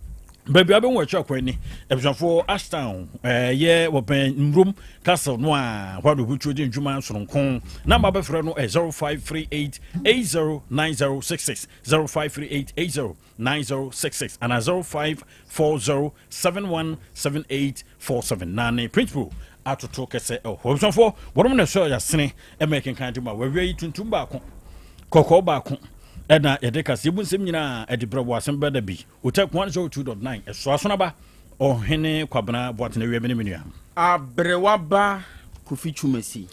B: baabi a wobɛhu akyi akwan ni abusuafoɔ Ashtown ɛyɛ wɔbɛn Nwurom Castle no a hɔ a na obutuo di ndwuma soronko namba bɛfrɛ no 0538 809066 0538 809066 ana 0540717847 na ne principal atoto kɛsɛ ɛwɔ hɔ. Abusuafoɔ wɔnom na ɛsɔ yɛasene ɛma ɛkenkan de ma wɔawia yi tuntum baako kɔkɔɔ baako ɛna yɛde kaseɛ bu nsɛm nyinaa ɛde brɛ wɔ asɛm bɛda bi Otec 102.9 ɛso asonaba ɔhene Kwabena Boateng awia me ne me nua.
A: Aberewa ba Kofi Twumasi.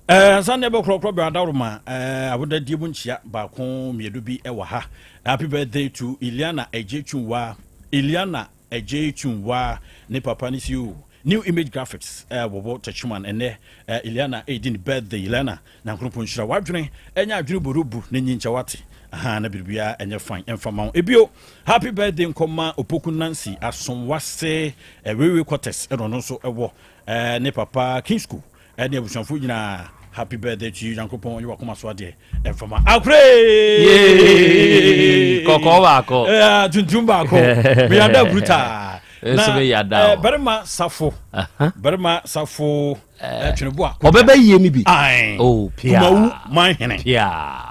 B: Ansa na yɛbɛkorɔkorɔ bɛ adaworoma awodadie mu nkyia baako mmienu bi wɔ ha. Happy birthday to Iliana Adjei Twumwa. Iliana Adjei Twumwa ne papa ne si o. New Image Graphics wɔwɔ Techiman ɛnɛ Iliana ɛredi ne birthday. Iliana Nyankropɔn nhyira w'adwene ɛnyɛ adwene borubu na nyi nkyɛ wate ahaa na biribiara ɛnyɛ fine ɛmfa ma wo ebio happy birthday nkɔma Opoku Nancy Asomwase Railway Quarters ɛna ɔno nso ɛwɔ ne papa King School ɛne abusuafo nyinaa happy birthday to you Nyankopɔn ɔnyɛ wakoma so adeɛ ɛmfa ma akore
C: kɔkɔɔ baako
B: tuntum baako meyada brutaa na barima safo barima safo Eh, tweneboa
C: ɔbɛba yie no bi
B: oh, kumawu man hene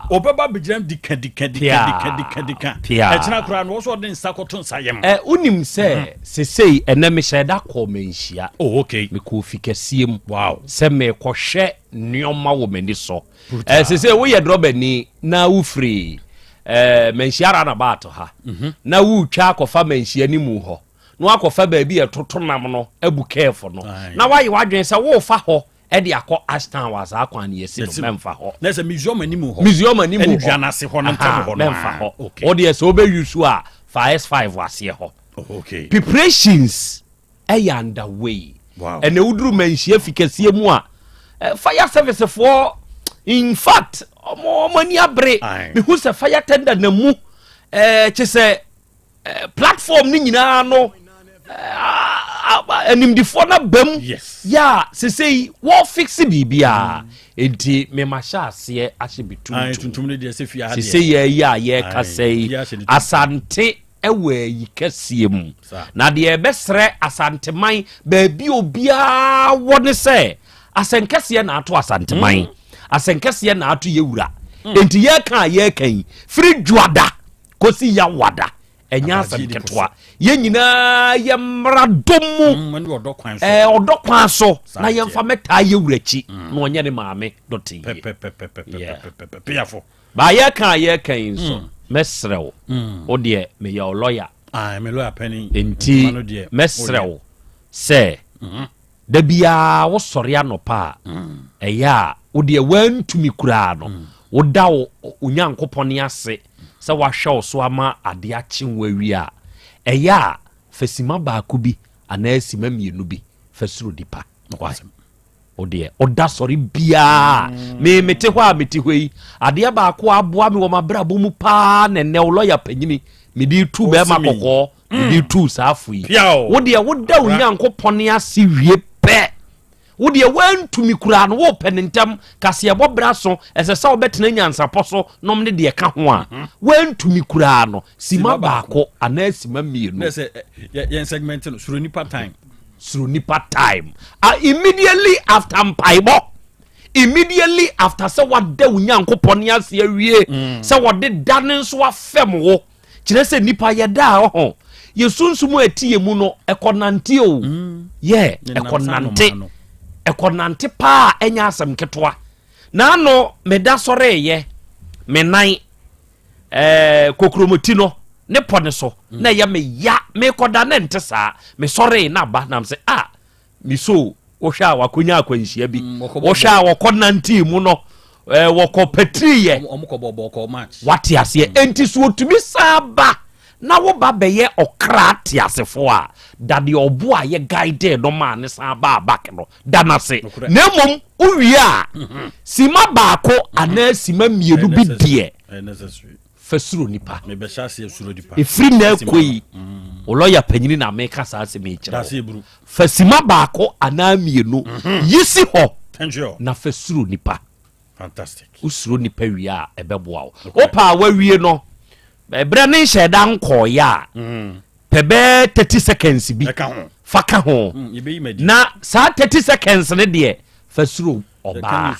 B: ɔbɛba bɛgyina dika dika dika dika dika dika ɛkyena koraa no wɔ sɛ ɔde nsa kɔto nsa yam
C: eh, wonim sɛ mhm. sesei ɛnɛ mehyɛ da kɔɔ manhyia
B: oh, okay.
C: mekɔɔ fi kɛseɛ mu
B: wow.
C: sɛ mekɔhwɛ nneɔma wɔ m'ani so eh, sesei woyɛ drɔbani na wofiri eh, manhyia runabout ha mm -hmm. na wotwa akɔfa manhyia no mu hɔ na wakɔfa baabi a ɛtoto nam no abu kɛɛfo no na wayɛ w'adwene sɛ worefa hɔ de akɔ Ashtown wɔ saa kwan no yɛsi no mɛmfa hɔ.
B: Na sɛ museum anim hɔ.
C: Museum anim hɔ.
B: Ɛne dua no ase hɔ no ntam hɔ no.
C: Mɛmfa hɔ. Okay. Wo deɛ sɛ wobɛyi so a fa S5 aseɛ hɔ.
B: Oh, okay.
C: Preparations ɛyɛ underway.
B: Wow.
C: Ɛnna woduru manhyia fi kɛseɛ mu a eh, fire service foɔ in fact ɔmo ɔmo ani abere. Mehu sɛ fire tender na mu ɛɛ eh, kye sɛ Eh, platform no nyinaa no eh, animdifoɔ no aba mu yɛ a sesei wɔfixe biribiaa mm. enti memahyɛ aseɛ ahyɛ bi tuntum sesei yɛyi a yɛkasa yi asante ɛwɔ ayi kɛseɛ mu na deɛ ɛbɛsrɛ asanteman baabi obiara wɔ ne sɛ asɛnkɛseɛ na ato asanteman mm. asɛnkɛseɛ na ato yɛwura mm. enti yɛka a yɛka yi firi dwoada kɔsi Yawada ɛnyɛ asɛm ketewa yɛn nyinaa yɛ mmara dɔ mu mm, ɔdɔ kwan so na yɛmfa mɛtaa yɛ wura akyi mm. na ɔnyɛ ne maame dɔte yie baa yɛka a yɛka yi nso mm. mɛsrɛ wo wo deɛ meyɛ wo lɔya nti mɛsrɛ wo sɛ mm-hmm. Da biara wosɔre anɔpa a, ɛyɛ a wo deɛ woantumi koraa no, woda wo Onyankopɔn ase. sɛ wahwɛ wo so ama adeɛ akye wo awie a, ɛyɛ a fa sima baako bi anaa sima mmienu bi fa suro nipa. Why? Wo deɛ woda sɔre biara me mete hɔ a mete hɔ yi adeɛ baako a aboa me wɔ m'abrabɔ mu paa na ɛnɛ wo lɔya panyini mede tu bɛrima kɔkɔɔ mede mm. tu saa afo yi wo deɛ woda wo nyankopɔn ase wie pɛ wo deɛ woantumi koraa no wopɛ ne ntɛm kaseɛbɔ bra so ɛsɛ sɛ wobɛtena nyansapɔ so nom ne deɛ ka ho a mhm. woantumi koraa no sima baako anaa sima mmienu
B: yɛn segment no suro nipa time
C: suro nipa time uh, immediately after mpaebɔ immediately after sɛ wada wo nyankopɔn ne ase awie mm. sɛ wɔde da ne nso afɛm wo kyerɛ sɛ nipa yɛda a ɔho yɛsunsum a ɛte yɛ mu no ɛkɔ nante o mm. yɛ ɛkɔ nante ɛkɔ nante paa ɛnyɛ asɛm ketewa na ano meda sɔreyɛ me nan ɛɛ kokromoti no ne pɔ ne so mm. na ɛyɛ me ya mekɔda ne nte saa mesɔree na aba nam sɛ a meso wohwɛ a wakonya akwanhyia bi mm, wohwɛ a wɔkɔ nantee mu no ɛɛ wɔkɔ patiriiɛ wate aseɛ mm. enti so otumi saa ba na wo ba bɛyɛ ɔkra teasefo a da deɛ ɔbo a yɛ guide no maa ne san baa back no da no ase na mmom wowie a mhm. sima baako mhm. anaa sima mmienu bi deɛ fa suro nipa ɛfiri na akɔ yi mm. wo lɔya panyini na meka saa asɛm yi kyerɛ fa sima baako anaa mmienu mhm. yi si hɔ na fa suro nipa wosuro nipa wie a ɛbɛboa wo wopɛ a wawie no ɛberɛ ne nhyɛ da nkɔɔyɛ a mm. pɛ bɛɛ 30 seconds bi fa ka ho mm, na saa 30 seconds ne deɛ fa suro ɔbaa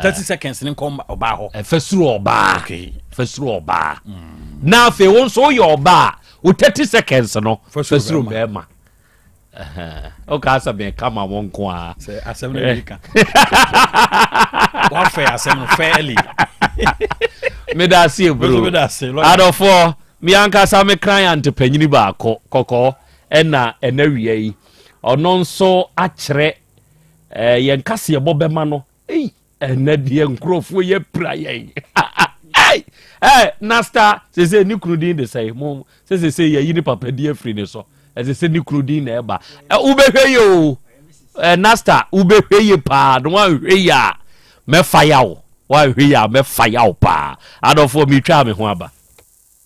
B: 30 seconds ne nkɔ ɔbaa hɔ
C: fa suro ɔbaa fa suro ɔbaa mm. na afei wo nso woyɛ ɔbaa wo 30 seconds no fa suro bɛrima woka sɛ meka ma wo nko a
B: sɛ asɛm no bi ka wafɛ asɛm no fairly
C: meda ase eburo adɔfoɔ me ankasa me client panyini baako kɔkɔɔ ɛna ɛna wia yi ɔno nso akyerɛ eh, yɛn kaseɛbɔ bɛma no ei ɛnɛ deɛ nkurɔfoɔ yɛ pira yɛn ɛ nasta sese ne kunu din de sɛe mo sɛ sese yɛyi ne papa di afiri ne so ɛsɛ sɛ ne kunu din na ɛba ɛ wobɛhwɛ yɛ o ɛ nasta wobɛhwɛ yɛ paa na wanhwɛ yɛ a mɛfa yaw wanhwɛ yɛ a mɛfa yaw paa adɔfoɔ metwaa me ho aba.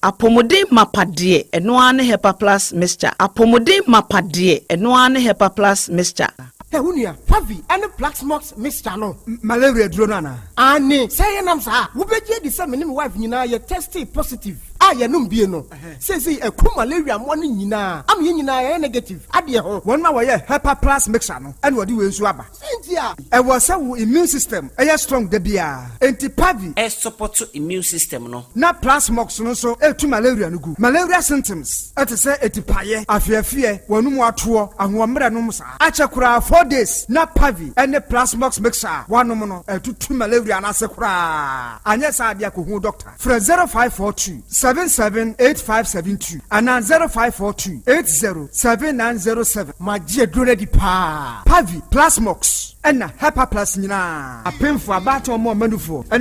G: Apɔmuden mapa deɛ, ɛno ara ne Hepa Plus Mixture. Apɔmuden mapa deɛ, ɛno ara ne Hepa Plus Mixture.
H: Hɛ wo nua, Favi ne Plaxmox mixture no.
I: Malaria aduro no anaa?
H: Aane, sɛ yɛnam saa a, wobɛgye adi sɛ me ne me wife nyinaa yɛ testee positive a yɛnom bie no. Seesei aku malaria mmoa no nyinaa ama yɛn nyinaa yɛayɛ negative adeɛ ho.
I: Wɔn a wɔyɛ Hepa Plus mixture no na wɔde wei nso aba.
H: Sɛn nti a?
I: Ɛwɔ sɛ wo immune system yɛ strong da biara, enti Pavi.
J: Ɛsupɔto immune system no.
I: Na Plasmox no nso tu malaria no gu. Malaria symptoms te sɛ atipaeɛ, afeafeɛ, w'anum atoɔ, ahoɔmmerɛ nom saa. Akyɛ koraa 4 days na Pavi ne Plasmox mixture a woanom no atutu malaria no ase koraa. Anyɛ saa deɛ a kɔhu doctor. Frɛ 0542 77 8572 anaa 0542 80 7907.
H: Magye aduro no adi paa.
I: Pavi, Plasmox, ɛna Hepaplus nyinaa. Apemfo, abaatan, ɔmo a ɔma ne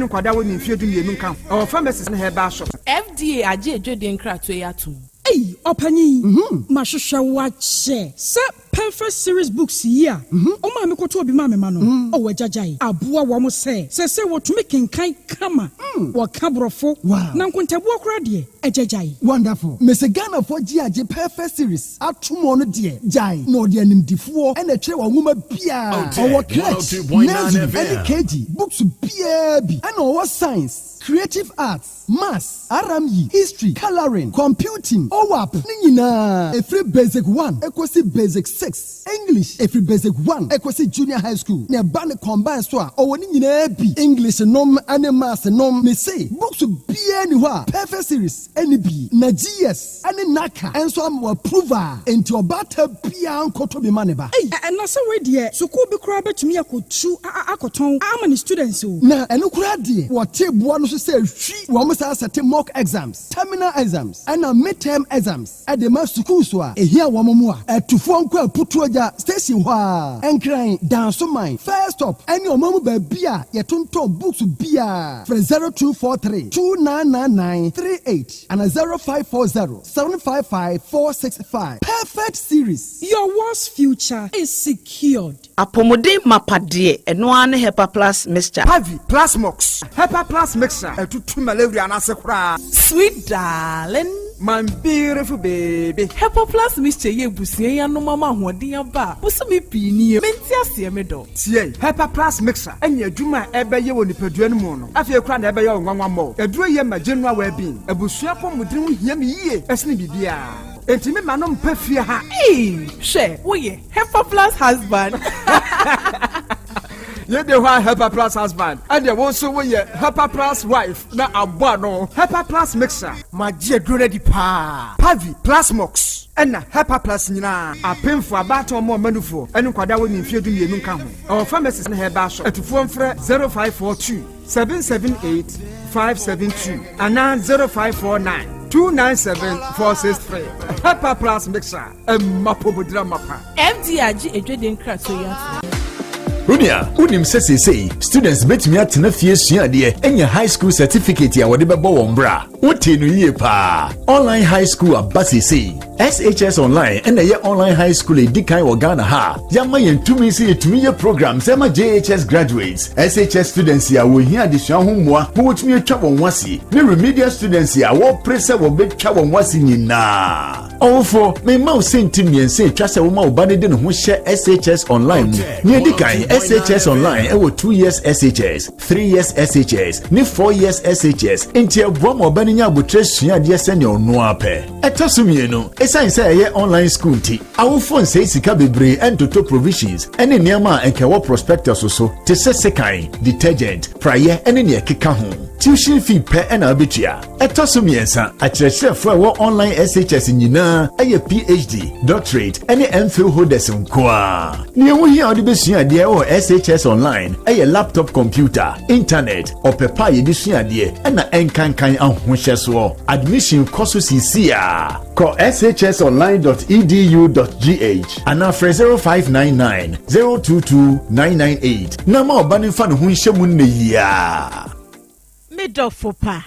I: nkwadaa a wɔnni mfeɛ 12 nka ho. Ɛwɔ pharmacies ne herbal shops.
K: FDA agye adwadie nkratoɔ yi atom.
L: Ei, ɔpanyin, mahwehwɛ wo akyɛ. Sɛ Perfect Series Books yi a ɔmaa me kɔtɔɔ bi maa me mma no, ɔwɔ agyagyae aboa wɔn sɛ seesei wɔtumi kenkan kama, wɔka Borɔfo, na nkontabuo koraa deɛ, agyagyae.
M: Wonderful. Mese Ghanafoɔ gye agye Perfect Series atom ɔno deɛ gyae na ɔde animdifoɔ na ɛtwerɛ wɔn nwoma biara. Ɔwɔ crèche, nursery ɛne KG books biara bi ɛna ɔwɔ science, creative arts, maths, RME, history, colouring, computing, OAP ne nyinaa ɛfiri basic one ɛkɔsi basic six, English ɛfiri basic one ɛkɔsi junior high school na ɛba ne combine so a ɔwɔ ne nyinaa bi English nom ɛne maths nom. Mese books biara ni hɔ a Perfect Series ɛni bi na GS ɛne NaCCA nso ama approve a enti ɔbaata biara nkɔtɔ bi ma ne ba.
L: Ei, na sɛ wei deɛ sukuu bi koraa bɛtumi akɔtu akɔtɔn ama ne students o.
M: Na ɛno koraa deɛ wɔte boa no so sɛ hwi wɔn saa sɛte mock exams, terminal exams ɛna midterm exams ɛde ma sukuu so a ehia wɔn mo a ɛtufoɔ nkɔ aputuo gya. station hɔ ara, Nkran, Dansoman, First Stop ne ɔman mu baabi a yɛtontɔn books biara. Frɛ 0243 2999 38 anaa 0540 755 465. Perfect Series.
L: Your world's future is secured.
G: Apɔmuden mapa deɛ, ɛno ara ne Hepa Plus Mixture.
I: Pavi, Plasmox, Hepa Plus Mixture, ɛtutu malaria no ase koraa.
K: Sweet darling.
I: My beautiful baby.
K: Hepa Plus Mixture yi abusua yi anom ama ahoɔden aba a bosome pii nie. Mente aseɛ me dɔ.
I: Tie, Hepa Plus Mixture anya adwuma a ɛbɛyɛ wɔ nipadua no mu no, afei koraa na ɛbɛyɛ wo nwanwa mmɔ. Aduro yi ma general well-being. Abusua apɔmuden ho hia me yie ɛsene biribiara. Enti me ma no mpa fie ha.
K: Eii hwɛ woyɛ Hepa Plus husband.
I: Yei de hɔ a Hepa Plus husband ɛdeɛ wo nso woyɛ Hepa Plus wife na abɔ ano. Hepa Plus mixer. Magye aduro no adi paa. Pavi, Plasmox ɛna Hepa Plus nyinaa. Apemfoɔ, abaatan ɔmo ɔma nufoɔ ɛne nkwadaa a wɔnni mfeɛ 12 nka ho. Ɛwɔ pharmacies ne herbal shop. Atufoɔ mfrɛ 0542 778 572 anaa 0549 297 463. Hepa Plus mixer ɛma pomodira mapa.
K: FDA agye adwadie nkratoɔ yi atom.
N: Onua, wonim sɛ seesei students betumi atena fie sua adeɛ anya high school certificate a wɔde bɛbɔ wɔn bra? Wotee no yie paa. Online high school aba seesei. SHS Online ɛna ɛyɛ online high school a ɛdi kan wɔ Ghana ha a yɛama yɛn tumi sɛ yɛtumi yɛ programs ɛma JHS graduates, SHS students a wɔhia adesua ho mmoa ma wɔtumi atwa wɔn ho ase, ne remedial students a wɔpere sɛ wɔbɛtwa wɔn ho ase nyinaa. Ɔwofo, mema wo sɛnti mmiɛnsa atwa sɛ woma wo ba no de ne ho hyɛ SHS Online mu. Nea edi kan, SHS Online wɔ 2 years SHS, 3 years SHS, ne 4 years SHS, enti ɛboa ma ɔba no nya abotrɛ sua adeɛ sɛnea ɔno ara pɛ. Ɛtɔ so mmienu, esiane sɛ ɛyɛ online school nti, awofo nsɛe sika bebree ntoto provisions ne nneɛma a anka ɛwɔ prospectus so te sɛ sekan, detergent, praeɛ ne nea ɛkeka ho. Tuition fee pɛ na wobetua. Ɛtɔ so mmiɛnsa, akyerɛkyerɛfo a ɛwɔ online SHS nyinaa yɛ PhD, doctorate, ne MPhil holders nko ara. Nea ɛho hia a wode besua adeɛ wɔ SHS online yɛ laptop computer, internet, ɔpɛ pa a yɛde sua adeɛ, ɛna ɛnkankan ahohyɛsoɔ. Admission kɔ so seesei ara. Kɔ shsonline.edu.gh anaa frɛ 0599 022 998 na ma ɔba no mfa ne ho nhyɛ mu nnɛ yi ara.
G: Me dɔfo pa,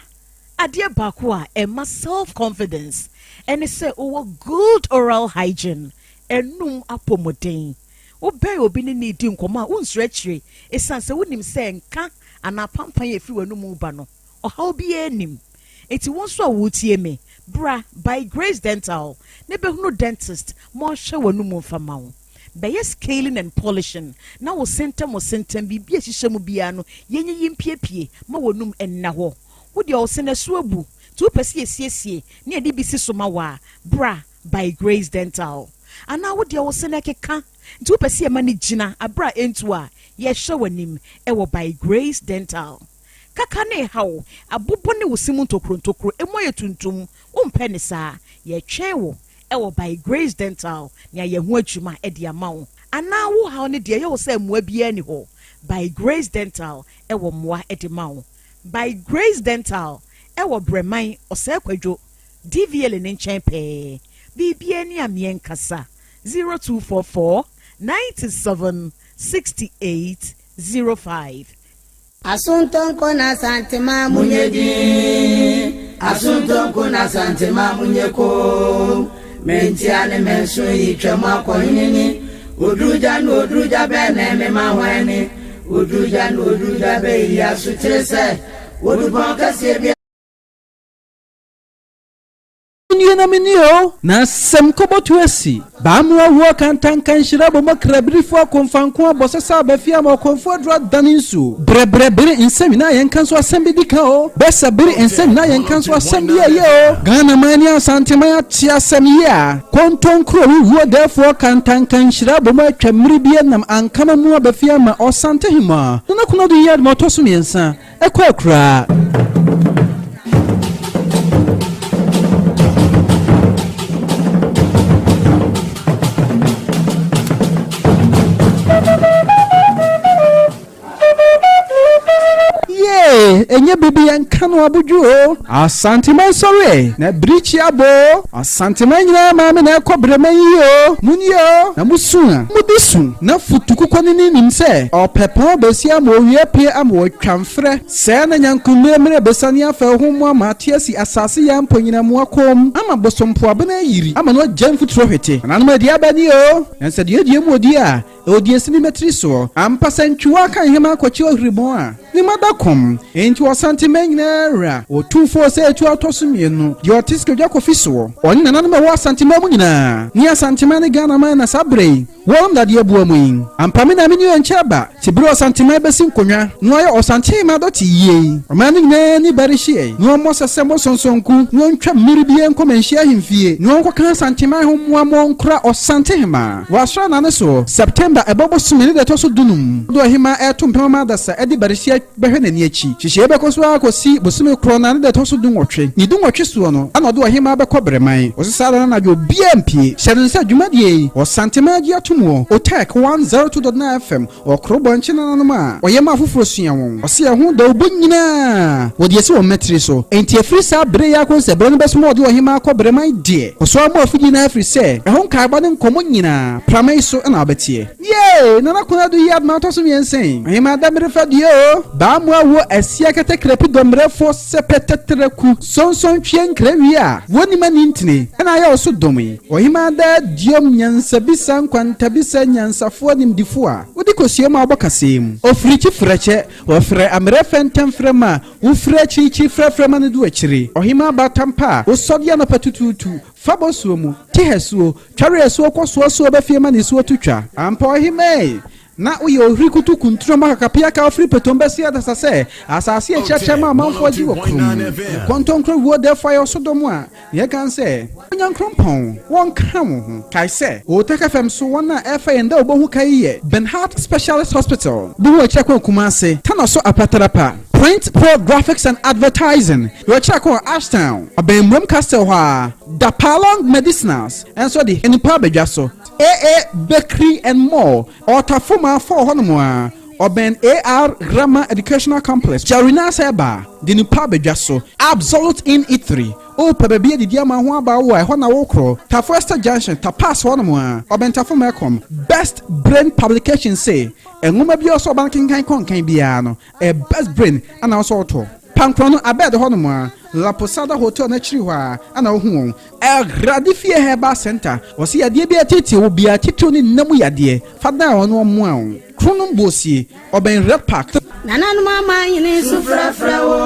G: adeɛ baako a ɛma self confidence ɛne sɛ wowɔ good oral hygiene, anum apɔmuden. Wobɛn obi ne no redi nkɔmmɔ a wonsuro akyire ɛsiane sɛ wonim sɛ nka anaa pampan a ɛfiri w'anum reba no, ɔhaw biara nnim. Enti wo nso a woretie me, bra By Grace Dental na bɛhunu dentist ma ɔnhwɛ w'anum mfa ma wo. Bɛyɛ scaling and polishing na wo se ntam wo se ntam biribi a ɛhyehyɛ mu biara no yɛnyiyi mpiepie ma w'anum nna hɔ. Wo deɛ wo se no ɛso abu nti wopɛ sɛ yɛsiesie na yɛde bi si so ma wo a, bra By Grace Dental. Anaa wo deɛ wo se no ɛkeka nti wopɛ sɛ yɛma no gyina aberɛ a ɛntu a, yɛhwɛ w'anim wɔ By Grace Dental. Kaka ne haw, abobɔ ne wo se mu ntokuro ntokuro, emu ayɛ tuntum, wompɛ ne saa? Yɛtwɛn wo wɔ By Grace Dental na yɛayɛ ho adwuma de ama wo. Anaa wo haw no deɛ ɛyɛ wo sɛ mmoa biara nni hɔ? By Grace Dental wɔ mmoa de ma wo. By Grace Dental wɔ Brɛman, Ɔsɛe Kwadwo, DVLA no nkyɛn pɛɛ. Biribiara ni a meɛnkasa, 0244 97 68 05.
O: Asontonko na Asantema munyɛ din Asontonko na Asantema munyɛ koom Mentia ne menso yi twam akɔhene ni Odurugya ne odurugya bɛn na ɛmema hwan ni Odurugya ne odurugya bɛn yi asokyere sɛ Odupɔn kɛseɛ bi
P: Nie na me nie o. Na asɛm kɔbɔto asi. Baamoa wuo kantanka nhyira bɔ mɔ krabirifo akomfanko abɔ sɛsɛ aba fie ama ɔkɔmfo aduru adane nsuo. Brɛbrɛ bere nsɛm nyinaa yɛnka nso asɛm bi di ka o. Bɛsɛ bere nsɛm nyinaa yɛnka nso asɛm bi ɛyɛ o. Ghana man ne Asanteman ate asɛm yi a. Kontonkuro wuo dɛɛfoɔ kantanka nhyira bɔ mu atwa mmere bi nam ankama mu aba fie ama Ɔsantehemaa Nana Konadu Yiadom ɔtɔ so mmiɛnsa. Ɛkɔ akuraa. Yee, ɛnyɛ biribi yɛnka no. no abodwo o. Asanteman sɔre ɛ, na birikyi abɔ o. Asanteman nyinaa maame na ɛkɔ brɛman yi o. Monnie o, na mosu a, mode su. Na futukukɔnini nim sɛ ɔpɛpɔn bɛsi ama owia apue ama watwa mferɛ. Sɛɛ na nyanko mmerɛmmerɛ bɛsiane afa ahum mu ama ate asi asase yaa mponyinamoa kɔn mu ama bosompoabena ayiri ama no agya mfuturo hwete. Nananom adi aba nie o, na sɛ duadua mu odi a, ɛwɔ duasini mmatiri soɔ. Ampa sɛ ntwiwa aka nhema akɔkye ɔhwiribɔn a, ne mma da kɔm. Enti Ɔsanteman nyinaa wura, Otumfoɔ Osei Tuah ɔtɔ so mmienu, deɛ ɔte Sikadwa Kofi soɔ, ɔne nananom a ɛwɔ Asanteman mu nyinaa, ne Asanteman ne Ghanaman na saa berɛ yi, Wɔnom dadeɛ boa mu yi. Ampa me na me nua nkyɛ aba. Te bere Ɔsanteman bɛsi nkonwa na wayɛ Ɔsanteman dɔte yie yi, ɔman no nyinaa ani bɛrehyeɛ na wɔmmɔ sɛsɛ mmɔ sɔnsɔnku na wɔntwa mmere biara nkɔ Manhyia ahemfie na wɔnkɔka Asanteman ho mmoa ma wɔnkora Ɔsantehemaa wɔ asra nane soɔ, September ɛbɔ bosome ne da ɛtɔ so dunum do Ɔhemaa ɛreto mpem ama adasa de bɛrehyeɛ bɛhwɛ n'ani akyi. Nhyehyɛeɛ bɛkɔ so ara kɔsi bosome korɔ no ara ne da ɛtɔ so dunwɔtwe. Ne dunwɔtwe soɔ no, ɛna ɔde ɔhemmaa bɛkɔ Brɛman. Ɔse saa da no anadwo obiara mpue. Hyɛ no nsa dwumadie yi, Ɔsanteman agye atom wɔ Otec 102.9 FM wɔ Korobɔnkye nananom a ɔyɛ ma afoforɔ sua wɔn. Ɔse ɛho dawubɔ nyinaa wɔde asi wɔn mmatiri so. Enti ɛfiri saa berɛ yi ara kɔsi sɛ berɛ no bɛso ma ɔde ɔhemmaa akɔ Brɛman deɛ, kɔ so ara mmɔ afidie no ara ɛfiri sɛ ɛho nkaebɔ ne nkɔmmɔ nyinaa prama yi so na wobɛteɛ. Yee! Nana Konadu yi adoma ɔtɔ so miensa yi. Ɔhemaa Damiri fa due o. Baa mu awo asia kɛtɛ krapi dɔmmerɛfoɔ sɛpɛ tɛtrɛku sɔnsɔn twie nkra wie a wɔnim ani ntini ɛna ayɛ wo so dom yi. Ɔhemaa daa duom nyansabisa nkwantabisa nyansafoɔ nimdefoɔ a wode kosua mu a wobɔ kasɛɛ mu. Ofirikyi frɛkyɛ wɔfrɛ amerɛ fɛntɛm frɛ ma wofiri akyirikyiri frɛfrɛ ma no du akyiri. Ɔhemaa baatan pa a wosɔdeɛ anɔpa tutuutu Fa bɔ suo mu, te ha suo, tware asuo kɔ soɔ suo bɛ fie ma ne suo to twa. Ampa ɔhemmaa ei, na woyɛ ohiri kutu kuntunu ma kakapiaka ofiri petom bɛsi adasa sɛ asase a ɛkyerɛkyerɛ ma amanfoɔ gye wɔ kurom. Nkɔntɔnkrɔ wuo dɛɛfoɔ ayɛ ɔso dɔm a, nea ɛka ne sɛ, Onyankrompɔn, wɔnka wo ho. Kae sɛ, Otec FM so wɔn a ɛrefa yɛn dawubɔ ho ka yi yɛ Benhart Specialist Hospital, Bohu Akyiri Kwan Kumasi, Tanoso Apatrapa, Print Pro Graphics and Advertising, Yɛkyerɛ kɔ Ashtown, ɔbɛn Murom Castle hɔ ara, Da Palong Medicinals nso de nnipa abadwa so, AA Bakery and More, Ɔtafo Maafo hɔnom ara, ɔbɛn AR Grammar Educational Complex, Jarina Herbal de nnipa abadwa so, Absolute Inn Eatery, wopɛ baabi adidi ama ho aba wo a, ɛhɔ na wokorɔ, Tafo Esther Junction, Tapas hɔnom ara, ɔbɛn Tafo Melcom, Best Brain Publications se, nwoma biara ɔsɛ ɔba no kenkan kɔnkan biara no, Ɛyɛ best brain ana ɔsɛ ɔtɔ. Pankorɔ no abɛɛd hɔ nom a, La Posada Hotel no akyiri hɔ a ana wohu wɔn. Awurade Fie Herbal Center, wɔse yadeɛ biara ɛteetee wo biara, titiriw ne nna mu yadeɛ, fa dan wɔn na wɔmmoa wo. Kronom Bosie, ɔbɛn Red Park.
O: Nananom amanhene su frɛfrɛ wo,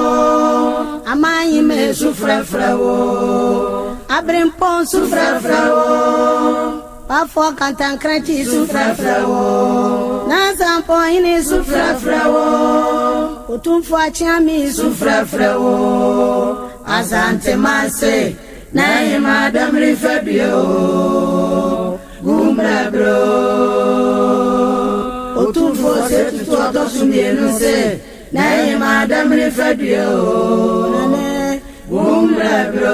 O: amanheme su frɛfrɛ wo, aberempɔn su frɛfrɛ wo. Bafo kantankrakyi su frɛfrɛ wo. Nansampɔhene su frɛfrɛ wo. Otumfo Akyeame su frɛfrɛ wo. Asante Manse na Hema Damiri fadue o. Gumbrɛbrɛ o. Otumfo Osei Tutu ɔtɔ so mmienu se na Hema Damiri fadue o. Nane Gumbrɛbrɛ o.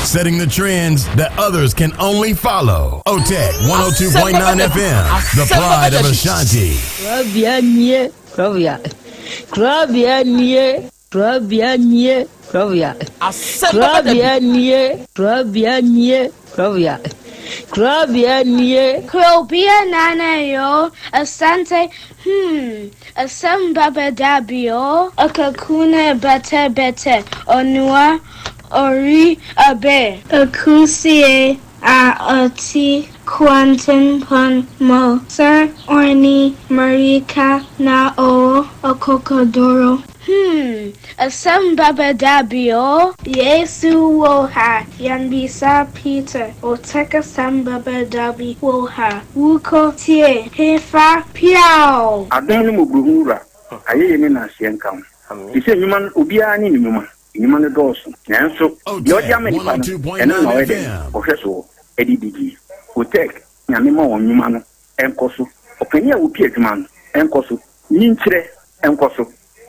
N: Setting the trends that others can only follow. OTEC 102.9 FM, the pride of Ashanti.
Q: Kurabea nie, kurabea, kurabea nie, kurabea nie, kurabea, kurabea nie, kurabea nie, kurabea, kurabea nie.
R: Krobea nana yo, asante hmm, asem baba dabio, akakuna bete bete, onua ori abe. Akusie a ɔte kwantempɔn mu, Sir Orni mmirika na ɔwɔ akokoduru. Hmm, asɛm bɛba da bi o. Yesu wɔ ha, yɛmmisa Peter, Otec asɛm bɛba da bi wɔ ha, wokɔ tie hefa piaw!
S: Adom ne mmɔborɔhunu Wura, ayɛyie ne naaseɛ nka wo. Te sɛ nnwuma no, obiara ne ne nnwuma. Nnwuma no dɔɔso, nanso deɛ ɔde ama nnipa no, ɛno na ɔyɛ dɛn? Ɔhwɛ soɔ de di die. Otec, Nyame ma wɔn nnwuma no nkɔ so. Ɔpanin a ɔpi adwuma no nkɔ so. Nyinkyerɛ nkɔ so.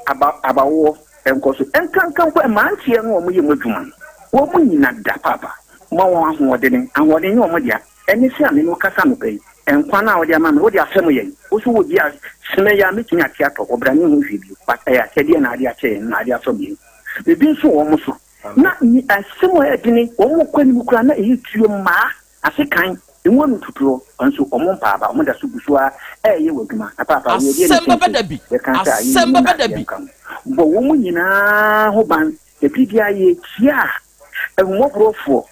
S: Aba, abawoɔ nkɔ so. Nkanka mpo mmeranteɛ no a wɔyɛ mu adwuma no, wɔn nyina da paapa. Ma wɔn ahoɔdene. Ahoɔden nyɛ wɔn dea. Ɛne sɛ a me ne wo kasa anɔpa yi. Nkwa no a wode ama me, wode afɛm yɛn. Wo so wɔ bi a, sene yi a mɛtumi ate atɔ, ɔbra ne ho hwee bio. But ɛyɛ akyɛdeɛ na ade akyɛ yɛn, na ade afɛm yɛn. Biribi nso wɔ wɔn so. Na asɛm a ɛyɛ dene, wɔn kɔ anim koraa na ɛyɛ tuo mmaa, asekan, emu ano tutuo, nso wɔn mpa aba, wɔn da so gu so ara ɛreyɛ wɔ adwuma. Na paapa, wei ɛdeɛ ne
A: Asɛm bɛba da bi.
S: Yɛka sɛ ayɛ
A: Asɛm
S: yie na
A: bɛba da bi.
S: yɛnka ho. Bɔ wɔn nyinaa ho ban, na biribiara yɛtia a, ahummɔborɔfoɔ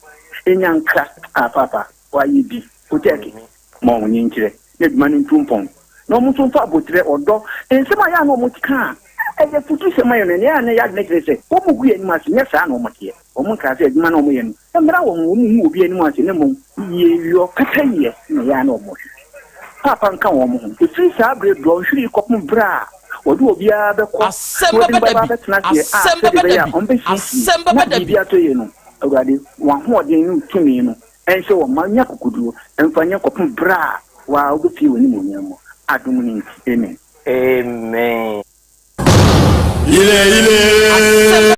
S: nya nkra. Ah, paapa, wɔayɛ bi. Otɛɛke, ma wɔn nkyerɛ na adwuma no ntu mpɔn, na wɔn nso mfa aboterɛ, ɔdɔ, nsɛm a ɛyɛ a na wɔka a ɛyɛ afutusɛm ma yɛn no, ɛnna ɛyɛ a na yɛn adwene kyerɛ sɛ wɔgu yɛn anim ase. Nyɛ saa na wɔteɛ. Wɔnkaa sɛ adwuma no a wɔyɛ no mmra wɔn ho, wɔnhu obi anim ase, na mmom yieyɔ, pɛpɛyɛ na ɛyɛ a na wɔhwehwɛ. Paapa nka wɔn ho. Ɛfiri saa berɛ dɔnhwere yi kɔpem berɛ a wɔde obiara bɛkɔ na
A: Asɛm
S: wɔde no
A: bɛba da
S: bɛba
A: bi.
S: abɛtena aseɛ a
A: Asɛm
S: sɛdeɛ
A: bɛba da
S: ɛbɛyɛ a
A: bi.
S: wɔbɛsiesie
A: Asɛm
S: na
A: bɛba da bi.
S: biribi atɔ yie no, Awurade, w'ahoɔden ne wo tumi no Ɛnsɛ wɔn mma nya akokoduro mfa nyɛ kɔpem berɛ a wo ara wobɛpue w'animuonyam mu, adom no nti, amen.
T: Amen.
A: Asɛm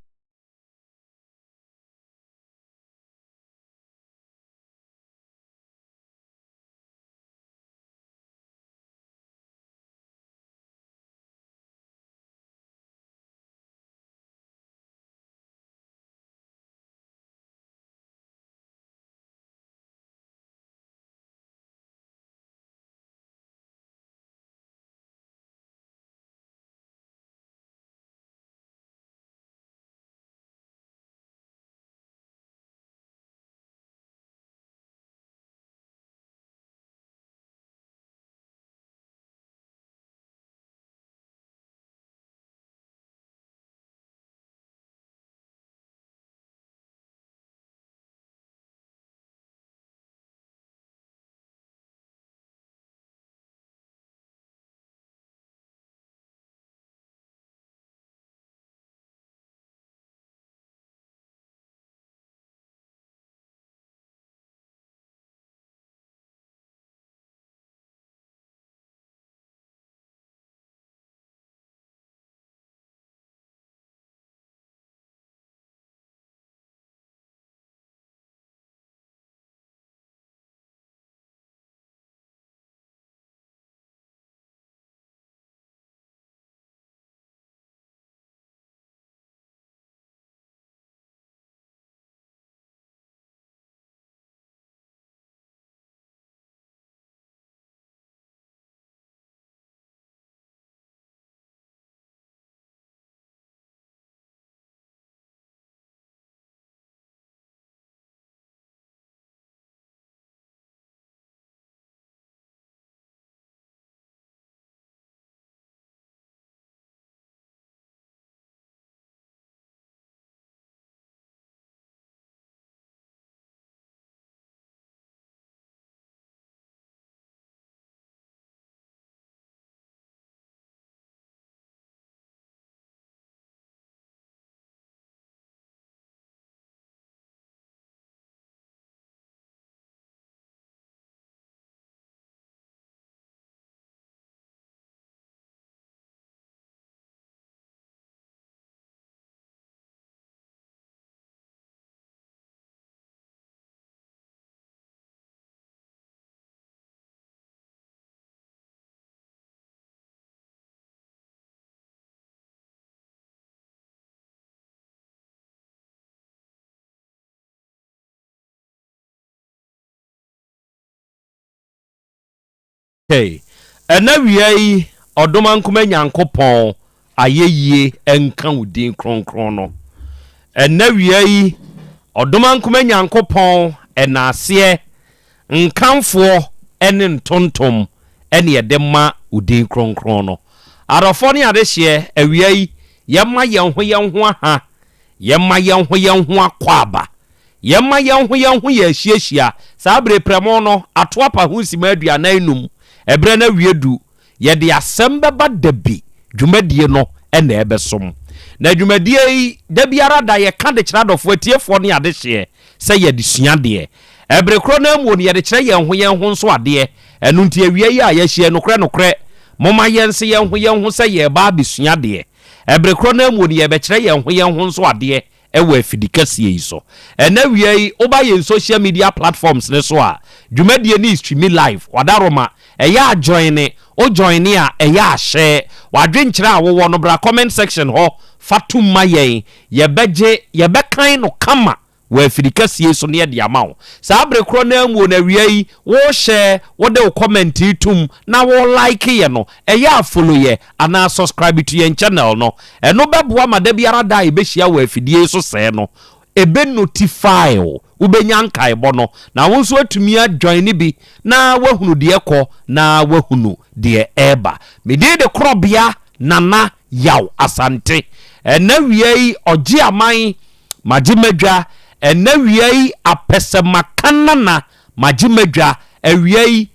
C: Okay. Ɛna wia yi, Ɔdomankoma Nyankopɔn ayɛyie nka wo din kronkron no. Ɛna wia yi, Ɔdomankoma Nyankopɔn ɛnaaseɛ, nkamfoɔ ne ntontom ɛne ɛde ma wo din kronkron no. Adɔfoɔ ne adehyeɛ, awia yi, yɛma yɛn ho yɛn ho aha, yɛma yɛn ho yɛn ho akwaaba. Yɛmma yɛn ho yɛn ho yɛ ahyiahyia. Saa bere prɛmo no, ato apa ho simma 45. Ɛberɛ no awie du. Yɛde asɛm bɛba da bi. Dwumadie no na ɛbɛsom. Na dwumadie yi, da biara da yɛka de kyerɛ adɔfoɔ, atiefoɔ ne adehyeɛ sɛ yɛde sua adeɛ. Ɛbere korɔ no ara mu no, yɛde kyerɛ yɛn ho yɛn ho nso adeɛ. Ɛno nti awia yi a yɛahyia yi, nokorɛ nokorɛ, momma yɛnse yɛn ho yɛn ho sɛ yɛreba abɛsua adeɛ. Ɛbere korɔ no ara mu no, yɛrebɛkyerɛ yɛn ho yɛn ho nso adeɛ. wɔ afidi kɛseɛ yi so. Ɛnnɛ awia yi, woba yɛn social media platforms no so a, dwumadie no streami live. Wadaroma, ɛyɛ a joine, wo joine a, ɛyɛ a share. W'adwenkyerɛ a wowɔ no, bra comment section hɔ fa tom ma yɛn. Yɛbɛgye, yɛbɛkan no kama wɔ afiri kɛseɛ yi so na yɛde ama wo. Saa bere korɔ no ara mu o, na awia yi wo share, wode wo comment yi tom na wo like yɛ no, ɛyɛ a follow yɛ anaa subscribe to yɛn channel no. Ɛno bɛboa ma da biara da a yɛbɛhyia wɔ afidie yi so sɛɛ no, ɛbɛ notify wo, wobɛnya nkaebɔ no, na wo nso atumi a join bi na woahunu deɛ ɛkɔ na woahunu deɛ ɛreba. Me din de Korɔbea Nana Yaw Asante. Ɛnnɛ awia yi, ɔgye aman Magye m'adwa ɛnnɛ awia yi apɛsɛmaka nana magye m'adwa awia yi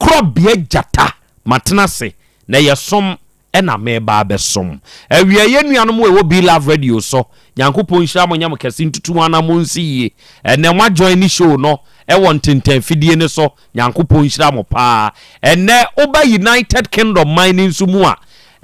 C: korɔbea gyata matena ase na ɛyɛ som na meba abɛsom awia yi anuanom a ɛwɔ B-Love Radio so Nyankopɔn nhyira mo nyɛ mo kɛse ntutu mo anamon nsi yie ɛnnɛ mo ajoin ne show no ɛwɔ ntentan fidie no so Nyankopɔn nhyira mo paa ɛnnɛ woba United Kingdom man no nso mu a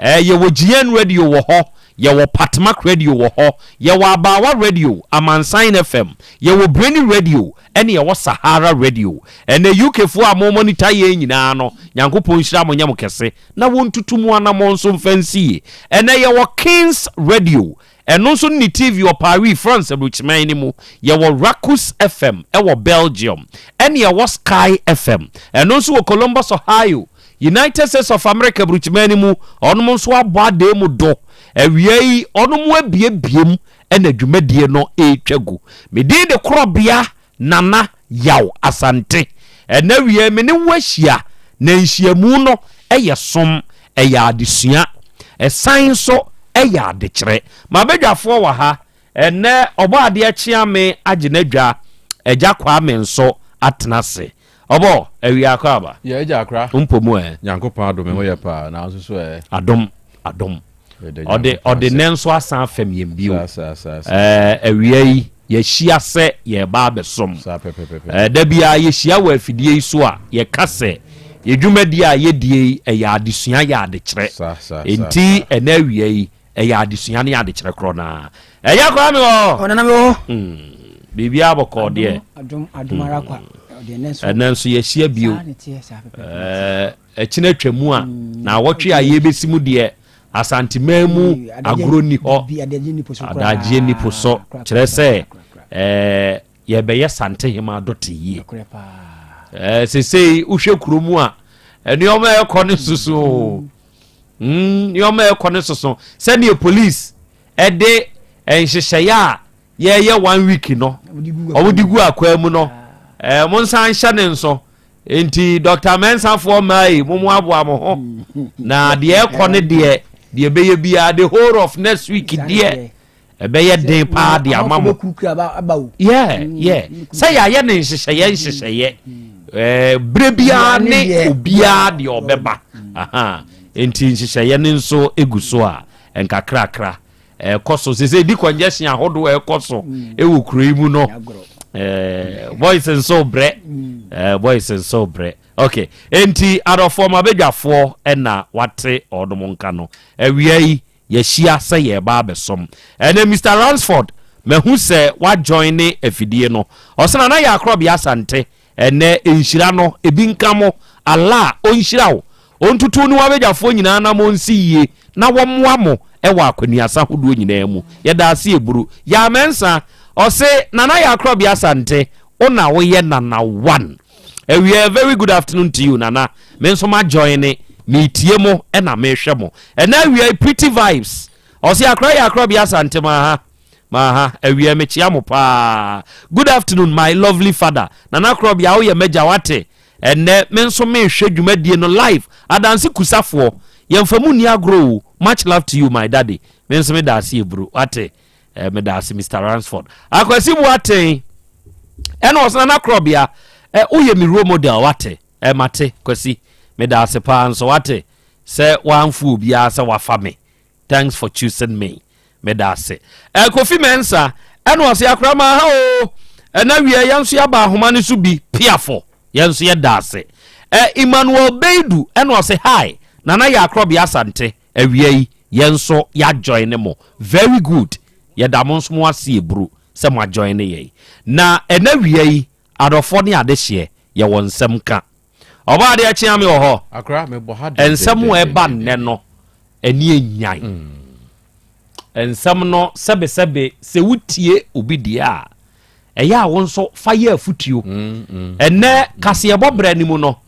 C: Eh, yɛwɔ GN Radio wɔ hɔ, yɛwɔ Patmak Radio wɔ hɔ, yɛwɔ Abaawa Radio, Amansan FM, yɛwɔ Breni Radio, ɛne yɛwɔ Sahara Radio. Ɛnnɛ UK foɔ a mo monitor yɛn nyinaa no, Nyankopɔn nhyira mo nyɛ mo kɛse, na wɔntutu mo anamɔn nso mfa nsi yie. Ɛnnɛ yɛwɔ Kings Radio, ɛno nso ne TV wɔ Paris, France aburokyiman no mu. Yɛwɔ Rakus FM wɔ Belgium, ɛne yɛwɔ Sky FM, ɛno nso wɔ Columbus, Ohio, United States of America aburukyiman no mu, ɔnom nso abɔ adee mu do. Awia yi, ɔnom abiebie mu na dwumadie no retwa gu. Me din de Korɔbea Nana Yaw Asante. Ɛnnɛ awia yi, me ne wo ahyia, na nhyiamu no yɛ som, ɛyɛ adesua, ɛsan nso yɛ adekyerɛ. M'abadwafoɔ wɔ ha, ɛnnɛ Ɔbɔadeɛ Kyeame agye n'adwa, Agya Kwame nso atena ase. Ɔbɔ, awia akɔ aba.
T: Yɛ agya akora.
C: Mpo mu ɛ.
T: Nyankopɔn adom me ho yɛ paa na nso so ɛ.
C: Adom, adom. Ɔde ɔde nɛ nso asan afɛm yɛn bio. Ɛɛ awia yi yɛahyia sɛ yɛreba abɛsom. Ɛɛ da biara yɛhyia wɔ afidie yi so a yɛka sɛ yɛ dwumadie a yɛdie yi ɛyɛ adesua yɛ adekyerɛ. Enti ɛnɛ awia yi Ɛyɛ adesua ne adekyerɛ korɔ no ara. Ɛyɛ koraa me wɔ hɔ.
U: Ɔnana me wɔ hɔ.
C: Hmm. Biribiara bɔkɔɔ deɛ.
U: Adom adom ara kwa.
C: Hmm. Ɛnɛ nso yɛahyia bio. Ɛkyena atwa mu a hmm. na awɔtwe a yɛbɛsi mu deɛ Asanteman mu hmm, agorɔ nni hɔ. Adagyeɛ nni po so. Kyerɛ sɛ yɛbɛyɛ Santehema dɔte yie. Sesei wohwɛ kuro mu a nneɛma ɛkɔ ne soso. Mm, nneɛma a ɛkɔ no soso sɛdeɛ police ɛde nhyehyɛeɛ a yɛyɛ one week no wɔn de gu akwaa mu no ɛɛ mo nsa nhyɛ ne nso nti dr mɛnsafoɔ mmaa yi mo mo aboa mo ho na deɛ ɛkɔ ne deɛ deɛ ɛbɛyɛ biara the whole of next week deɛ. Ɛbɛyɛ den paa de ama mo. Yɛ yɛ sɛ yɛayɛ ne nhyehyɛeɛ nhyehyɛeɛ ɛɛ berɛ biara ne obiara deɛ ɔbɛba nti nhyehyɛeɛ no nso egu so a nkakrakra ɛkɔ so sɛ sɛ di congestion ahodoɔ ɛkɔ so ɛwɔ kuro yi mu no ɛɛ boys nso brɛ ɛɛ boys nso brɛ ok nti adɔfoɔ ma abadwafoɔ ɛna wate ɔnom nka no awia yi. Yɛahyia sɛ yɛreba abɛsom. Ɛnɛ Mister Ransford, mahu sɛ woajoine afidie no. Ɔse Nana yɛ akorɔbea Asante. Ɛnɛ nhyira no, ebi nka mo. Allah ɔnhyira wo. Ɔntutu wo ne w'abadwafoɔ nyinaa nam ɔnsi yie na wɔmmoa mo wɔ akwaniasa hodoɔ nyinaa mu. Yɛda ase eburu. Yaa Mensah, ɔse Nana yɛ akorɔbea Asante, wo na woyɛ Nana one. Awia very good afternoon to you Nana. Me nso ma join metie mo ɛna mehwɛ mo. Ɛna awia yi pretty vibes. Ɔse akora yɛ akora bi asante ma ha. Ma ha awia mekyia mo paa. Good afternoon my lovely father. Nana korɔ bia woyɛ m'agya wate. Ɛnɛ me nso mehwɛ dwumadie no live. Adanse kusafoɔ. Yɛmfa mu nni agorɔ o. Much love to you my daddy. Me nso meda ase eburu wate. Eh, meda ase Mr. Ransford. Akwasi Boateng. Ɛna ɔsena na korɔbea. Eh, woyɛ me role model wate. Eh, mate Kwasi. Meda ase paa nso wate. Sɛ wamfo obiara sɛ wafa me. Thanks for choosing me. Meda ase. Eh, Kofi Mensa. Ɛna ɔse akora ma ha o. Ɛna wie yɛn nso yɛaba ahoma no so bi piafo. Yɛn nso yɛda ase. Eh, Emmanuel Beidu. Ɛna ɔse hi. Nana yɛ akorɔbea Asante. Awia yi yɛn nso yɛajoin mo. Very good. Yɛda mo nso mo ase eburu sɛ mo ajoin ne yɛn. Na ɛna wia yi, adɔfoɔ ne adehyeɛ, yɛwɔ nsɛm ka. Ɔbaa adeɛ kyea me wɔ hɔ.
T: Akora, mebɔ ha
C: Nsɛm a ɛba nnɛ no, ɛni enyan. Nsɛm no sɛbesɛbe sɛ wotie obi deɛ a, ɛyɛ a wo nso fa yɛ afutuo. Ɛnɛ kaseɛbɔ berɛ no mu no,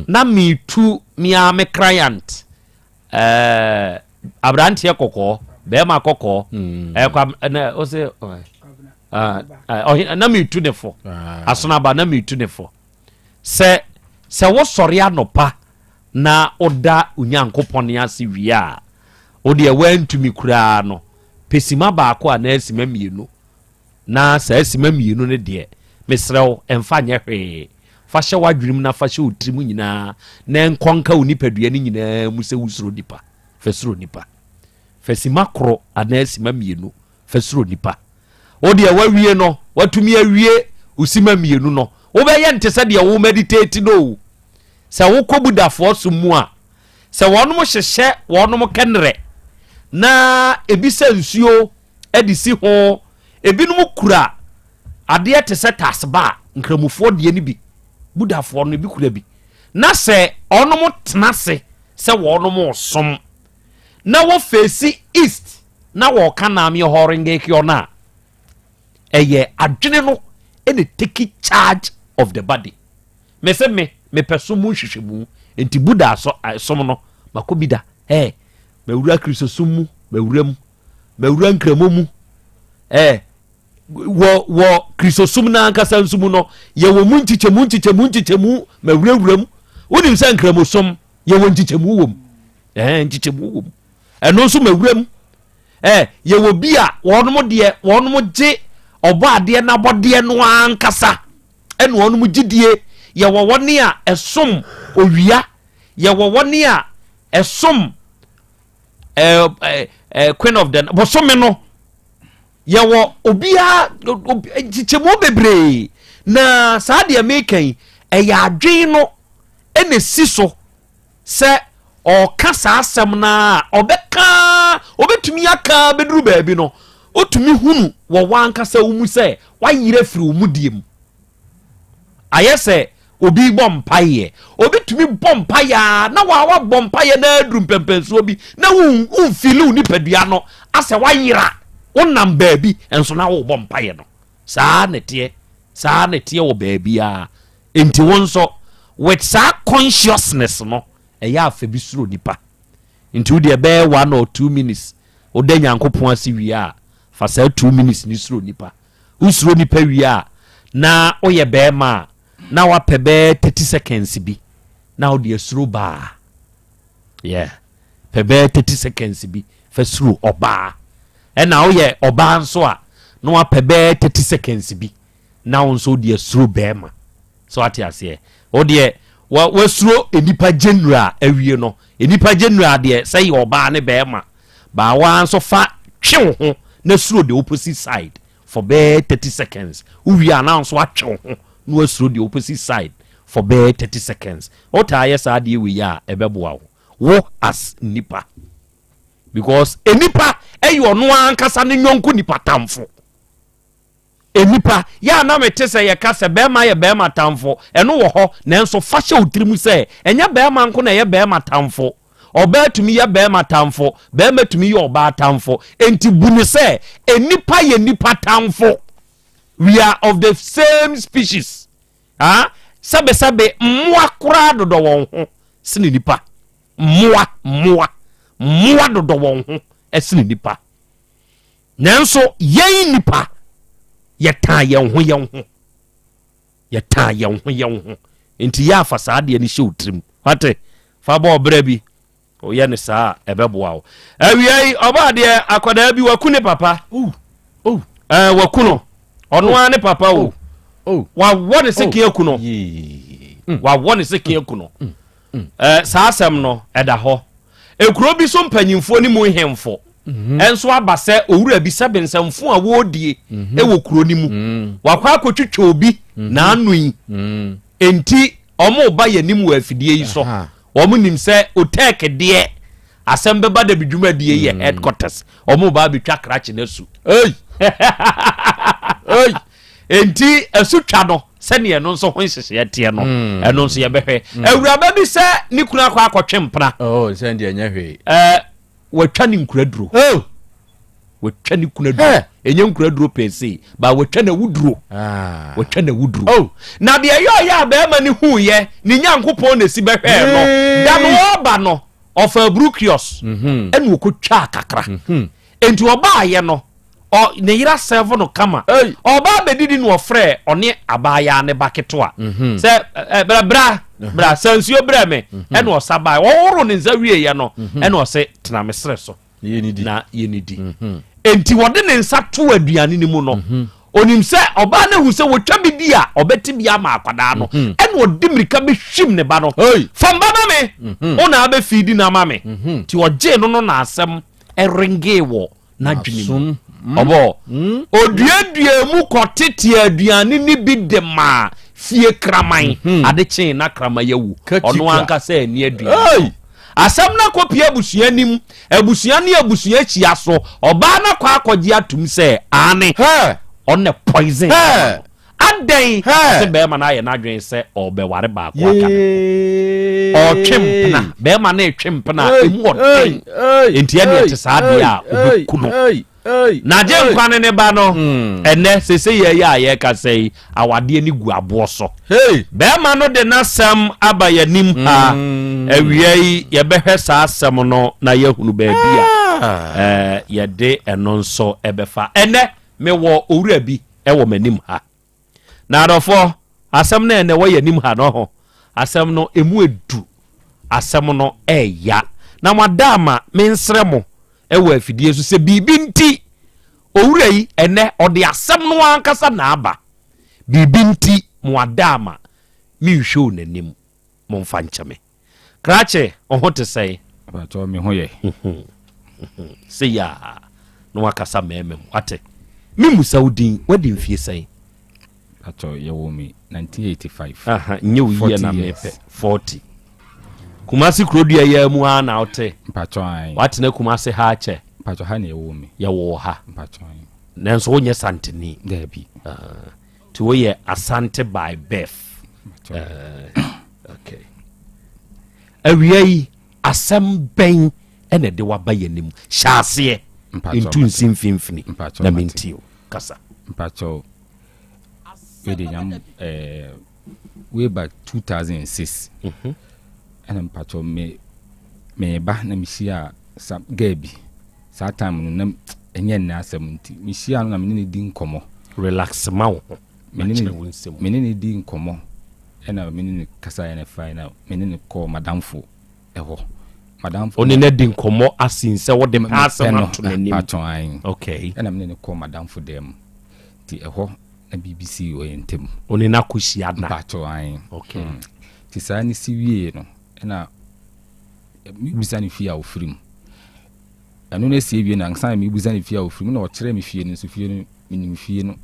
C: na metu mea me client ɛɛ aberanteɛ kɔkɔɔ, bɛrima kɔkɔɔ, ɛɛ kwa ɛnɛ ɔsɛ ɔhe na metu ne fo, asonaba na metu ne fo sɛ sɛ wosɔre anɔpa na woda Onyankopɔn ase wie a, wodeɛ woantumi koraa no, pɛ sima baako anaa sima mmienu. Na saa sima mmienu no deɛ, mesrɛ wo, ɛmfa nyɛ hwee. Fa hyɛ w'adwenem na fa hyɛ wo tirim nyinaa, na ɛnkɔ nka wo nipadua no nyinaa mu sɛ wosuro nipa. Fa suro nipa. Fa sima koro anaa sima mmienu fa suro nipa. Wo deɛ woawie no, woatumi awie wo sima mmienu no, wobɛyɛ nte sɛ deɛ wo meditate no o. Sɛ wokɔ Buddhafoɔ som mu a, sɛ wɔnom hyehyɛ wɔnom kɛnrɛ na ebi sɛ nsuo de si ho, ebinom kura adeɛ te sɛ tasba, nkramofoɔ deɛ no bi, Buddhafoɔ no ebi kura bi, na sɛ wɔnom tena ase sɛ wɔnom som na wɔfeesi east na wɔka Namyo Horengekyo no a, ɛyɛ adwene no na take charge of the body. Me se me mepɛ som mu nhwehwɛmu, nti Buddha so som no makɔ bi da. Eh, mawura Kristosom mu, mawura mu, mawura Nkramo mu. Eh, wɔ wɔ Kristosom no ankasa nso mu no, yɛwɔ mu nkyekyɛmu nkyekyɛmu nkyekyɛmu, mawurawura mu. Wonim sɛ Nkramosom yɛwɔ nkyekyɛmu wɔ mu. Eh, nkyekyɛmu wɔ mu. Ɛno nso mawura mu. Eh, yɛwɔ bi a wɔnom deɛ wɔnom gye ɔbɔ adeɛ n'abɔdeɛ no ankasa ɛna wɔnom gyidie. Yɛwɔ wɔne a ɛsom owia, yɛwɔ wɔne a ɛsom eh, eh, eh, queen of the bosome no. Yɛwɔ obiara nkyekyɛmu bebree. Na saa deɛ meka yi, ɛyɛ adwene no ɛna esi so sɛ ɔka saa asɛm no a ɔbɛka, ɔbɛtumi aka bɛduru baabi no, wotumi hunu wɔ w'ankasa wo mu sɛ wayerɛ firi wo mudie mu. Ayɛ sɛ obi bɔ mpaeɛ, obi tumi bɔ mpaeɛ a na waa wabɔ mpaeɛ na aduru mpɛmpɛnsoɔ bi na womfili wo nipadua no asɛ wayera, wonam baabi nso na wobɔ mpaeɛ no. Saa na ɛteɛ, saa na ɛteɛ wɔ baabiara. Enti wo nso with saa consciousness no, ɛyɛ a fa bi suro nipa. Nti wo deɛ ɛbɛyɛ 1 or 2 minutes, woda Nyankopɔn ase wie a, fa saa 2 minutes no suro nipa. Wosuro nipa wie a, na woyɛ bɛrima a, na wapɛ bɛyɛ 30 seconds bi na wode asuro baa. Yeah. Pɛ bɛyɛ 30 seconds bi fa suro ɔbaa. Ɛna woyɛ ɔbaa nso a, na wapɛ bɛyɛ 30 seconds bi na wo nso wodeɛ suro bɛrima. So ate aseɛ? Wo deɛ wasuro nnipa general awie no, nnipa general deɛ sɛ yɛ ɔbaa ne bɛrima, baa waa nso fa twe wo ho na suro the opposite side for bɛyɛ 30 seconds. Wowie a na nso atwe wo ho na wasuro the opposite side for bɛyɛ 30 seconds. Wotaa yɛ saa adeɛ wei a, ɛbɛboa wo. Wo as nipa. Because nipa ɛyɛ ɔno ankasa ne nyɔnko nipa tamfo. Nnipa, yɛ a na mete sɛ yɛka sɛ barima yɛ barima tamfo. Ɛno wɔ hɔ, nanso fa hyɛ wo tirim sɛ, ɛnyɛ barima nko na ɛyɛ barima tamfo. Ɔbaa tumi yɛ barima tamfo, barima tumi yɛ ɔbaa tamfo. Enti bu no sɛ, nnipa yɛ nnipa tamfo. We are of the same species. Ah, sɛbesɛbe, mmoa koraa dodɔ wɔn ho sene nnipa. Mmoa, mmoa, mmoa dodɔ wɔn ho sene nnipa. Nanso yɛn nnipa, yɛtaa yɛn ho yɛn ho. Yɛtaa yɛn ho yɛn ho. Nti yɛ afa saa adeɛ no hyɛ wo tirim. Wate? Fa bɔ ɔbrɛ bi. Woyɛ no saa a, ɛbɛboa wo. Awia yi, ɔbɔ adeɛ, akwadaa bi, waku ne papa. Ɛɛ, waku no. Ɔno ara ne papa o. Wawɔ ne sekan aku no. Wawɔ ne sekan aku no. Ɛɛ, saa asɛm no, ɛda hɔ. Ekuro bi so mpanyinfoɔ ne mu nhemfo mhm. nso aba sɛ owura bi sɛbe nsɛmfo a wɔredie mhm. wɔ kuro no mu. Mhm. Wakɔ akɔtwitwa obi n'ano yi. Enti wɔn ba yɛn anim wɔ afidie yi so. Wɔn nim sɛ otɛɛk deɛ. Asɛm bɛba da bi dwumadie yɛ mm. headquarters. Ɔmo ba abɛtwa krakye no asu.
A: Hey!
C: Hey! Enti asutwa no sɛdeɛ ɛno nso ho nhyehyɛeɛ teɛ no mm. ɛno nso yɛbɛhwɛ. Mm. Awuraba bi sɛ ne kunu akɔ akɔtwe mpena.
T: Oh, sɛ deɛ ɛnyɛ hwee.
C: Ɛɛ watwa ne nkuraduro.
A: Oh!
C: Watwa ne kunu aduro. Ɛnyɛ nkuraduro pɛɛ sei, ba watwa n'awuduro.
T: Ah.
C: Watwa n'awuduro.
A: Oh!
C: Na deɛ ɛyɛ ɔyɛ a bɛrima no huiɛ ne Nyankopɔn na esi bɛhwɛɛ no. Da no ɔreba no, ɔfa aburu kiosk
T: mhm.
C: ɛna ɔkɔtwaa kakra.
T: Mhm.
C: Enti ɔbaayɛ no, ɔ ne yere asɛvo no kama. Ɔbaa bɛdidi na ɔfrɛɛ ɔne abaayaa ne ba ketewa
T: mhm.
C: sɛ ɛ bra bra bra sa nsuo brɛ me ɛna ɔsa bae. Ɔhoro ne nsa wieeɛ no ɛna ɔse tena me serɛ so na yɛnidi.
T: Mhm.
C: Enti wɔde ne nsa too aduane no mu no,
T: mhm.
C: onim sɛ ɔbaa no ahu sɛ wɔtwa bi di a ɔbɛte bi ama akwadaa no
T: mhm.
C: ɛna ɔde mmirika bɛhwim ne ba no fa mba ma me wo na abɛfiidi no ama me nti ɔgyee no no na asɛm ɛrengee wɔ n'adwene mu ɔbɔ oduadua mu kɔtete aduane no bi de maa fie kraman ade kyee na kraman awu ɔno ankasa ani aduane asɛm no akɔpie abusua anim abusua ne abusua ahyia so ɔbaa no akɔ akɔgye atum sɛ aane ɔno poison adɛn sɛ bɛrima no ayɛ n'adwene sɛ ɔbɛware baako aka ne ho ɔtwe mpena bɛrima no retwe mpena emu ɔden nti ɛne ɛte saa deɛ a ɔbɛku no na gye nkwa ne ne ba no hmm. ɛnɛ sese yɛ yɛ a yɛkasa yi awadeɛ no gu aboɔ so bɛrima no de n'asɛm aba yɛnim ha hmm. awia yi yɛbɛhwɛ saa asɛm no na yɛahunu baabi a ah. yɛde ɛno nso ɛbɛfa ɛnɛ mewɔ owura bi ɛwɔ m'anim ha na adɔfoɔ asɛm no ɛnɛ wɔ yɛnim ha no ho asɛm no emu edu asɛm no ɛɛya na mo ada ama mensrɛ mo wɔ afidie so sɛ biribi nti owura yi ɛnɛ ɔde asɛm no ankasa na aba biribi nti mo ada ama menhwɛ o n'anim momfa nkyɛ me krakye ɔho te sɛn
U: Abatɔ me ho yɛ.
C: Sɛ yɛ a na wakasa mmarima mu wate memusa wo din wadi mfie sɛn
U: Atɔ yɛwɔ me 1985.
C: Aha, nyɛ wo yie na mepɛ 40. Kumasi kurodua yi mu ara na wote.
U: Mpatɔ ayi.
C: Watena Kumasi ha akyɛ.
U: Mpatɔ ha na yɛwɔ me.
C: Yɛwɔ ha.
U: Mpatɔ ayi.
C: Nanso wonyɛ Santini.
U: Daabi.
C: Uh, nti woyɛ Asante by birth. Uh, okay. Awia yi asɛm bɛn ɛna ɛde waba yɛn anim hyɛ aseɛ ntu nsi mfimfini na mentie o kasa.
U: Mpatɔ wei de nyam ɛɛ way back 2006
C: mhm.
U: ɛna mpatɔ me meba na mehyia sa girl bi saa time no na ɛnyɛ nnɛ asɛm nti mehyia no na mene ne di nkɔmmɔ
C: relax ma wo ho
U: me ne ne di nkɔmmɔ ɛna me ne ne kasa yɛ ne fae na me ne ne kɔɔ madamfo ɛhɔ madamfo
C: ɔne no di nkɔmmɔ asin sɛ wode asɛm ato n'anim
U: patɔn ayi
C: okay
U: ɛna me ne ne kɔɔ madamfo dɛm nti ɛhɔ na biribi sii wɔ yɛn ntam.
C: Wo ne no akɔhyia da?
U: Mpakyɛw, ae.
C: Okay.
U: Mm. Nti saa ne si wieɛ no, ɛna mebisa no fie a ɔfiri mu. Ɛno no asi awie no, ansa na mebisa no fie a ɔfiri mu na ɔkyerɛ me fie no nso fie no, menim fie no.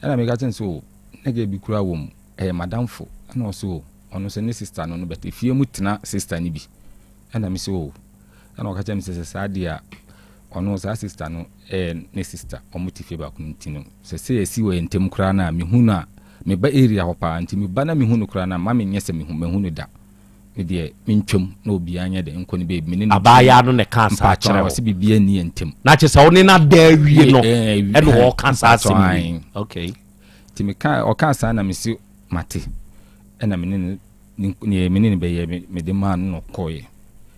U: Ɛna meka kyerɛ no sɛ, o, na gya bi koraa wɔ mu, ɛyɛ madamfo. Ɛna ɔsɛ o, ɔno nso ne sista no no, but efie mu tena sista no bi. Ɛna me sɛ o, ɛna ɔka kyerɛ me sɛ sɛ saa deɛ a, ɔno saa sista no ɛyɛ ne sista, wɔn te fie baako mu nti no, sɛ sɛ yɛsi wɔ yɛn ntam koraa no a, mehu no a, meba area hɔ paa, nti meba na mehu no koraa no a, mma menyɛ sɛ mehu, mahu no da. Me deɛ, mentwam na obiara nyɛ dɛ nkɔ ne baabi, me ne no
C: Abaayaa no na ɛkaa saa
U: Mpakyɛw,
C: kyerɛ wo?
U: ɔse biribiara nni yɛn ntam.
C: Na kyerɛ sɛ wo ne no ada awie no,
U: Ɛɛ,
C: ɛna ɔreka saa
U: mpakyɛw,
C: asɛm yi.
U: ae.
C: Okay.
U: Nti meka, ɔkaa saa na mese mate, ɛna me ne no, ne, neɛ me ne no bɛyɛ, me, mede maa no na ɔkɔeɛ.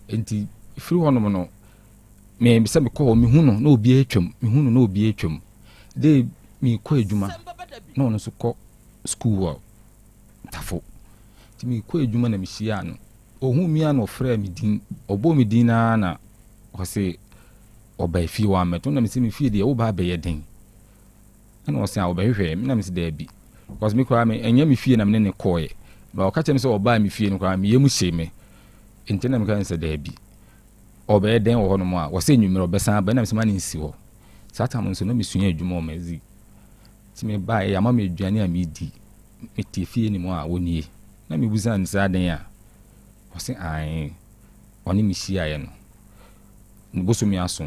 U: Nti firi hɔnom no, Me sɛ mekɔ hɔ mehu no na obi atwam mehu no na obi atwam de mekɔ adwuma na ɔno nso kɔ sukuu wɔ Tafo nti mekɔ adwuma na mehyia no ohun mi a na ɔfrɛ me din ɔbɔ me din naa na ɔse ɔba fie wɔ amɛto na mesɛ me fie deɛ woba abɛyɛ den ɛna ɔse a ɔbɛhwehwɛ me na mesɛ daabi because me koraa me ɛnyɛ me fie na me ne ne kɔɔɛ ba ɔka kyerɛ me sɛ ɔbaa me fie no koraa me yam hyee me nti na meka sɛ daabi Ɔbɛyɛ dɛn wɔ hɔnom a, wɔsɛ anwummerɛ ɔbɛsan aba, ɛna mesɛ ma no nsi hɔ. Saa tam nso na mesua adwuma wɔ Medzi. Nti mebaeɛ, yɛama me aduane a medi. Mete fie no mu a, wɔnie. Na mebusa no sɛ adɛn a, ɔse ae, ɔne me hyiaeɛ no. Ne bosome aso,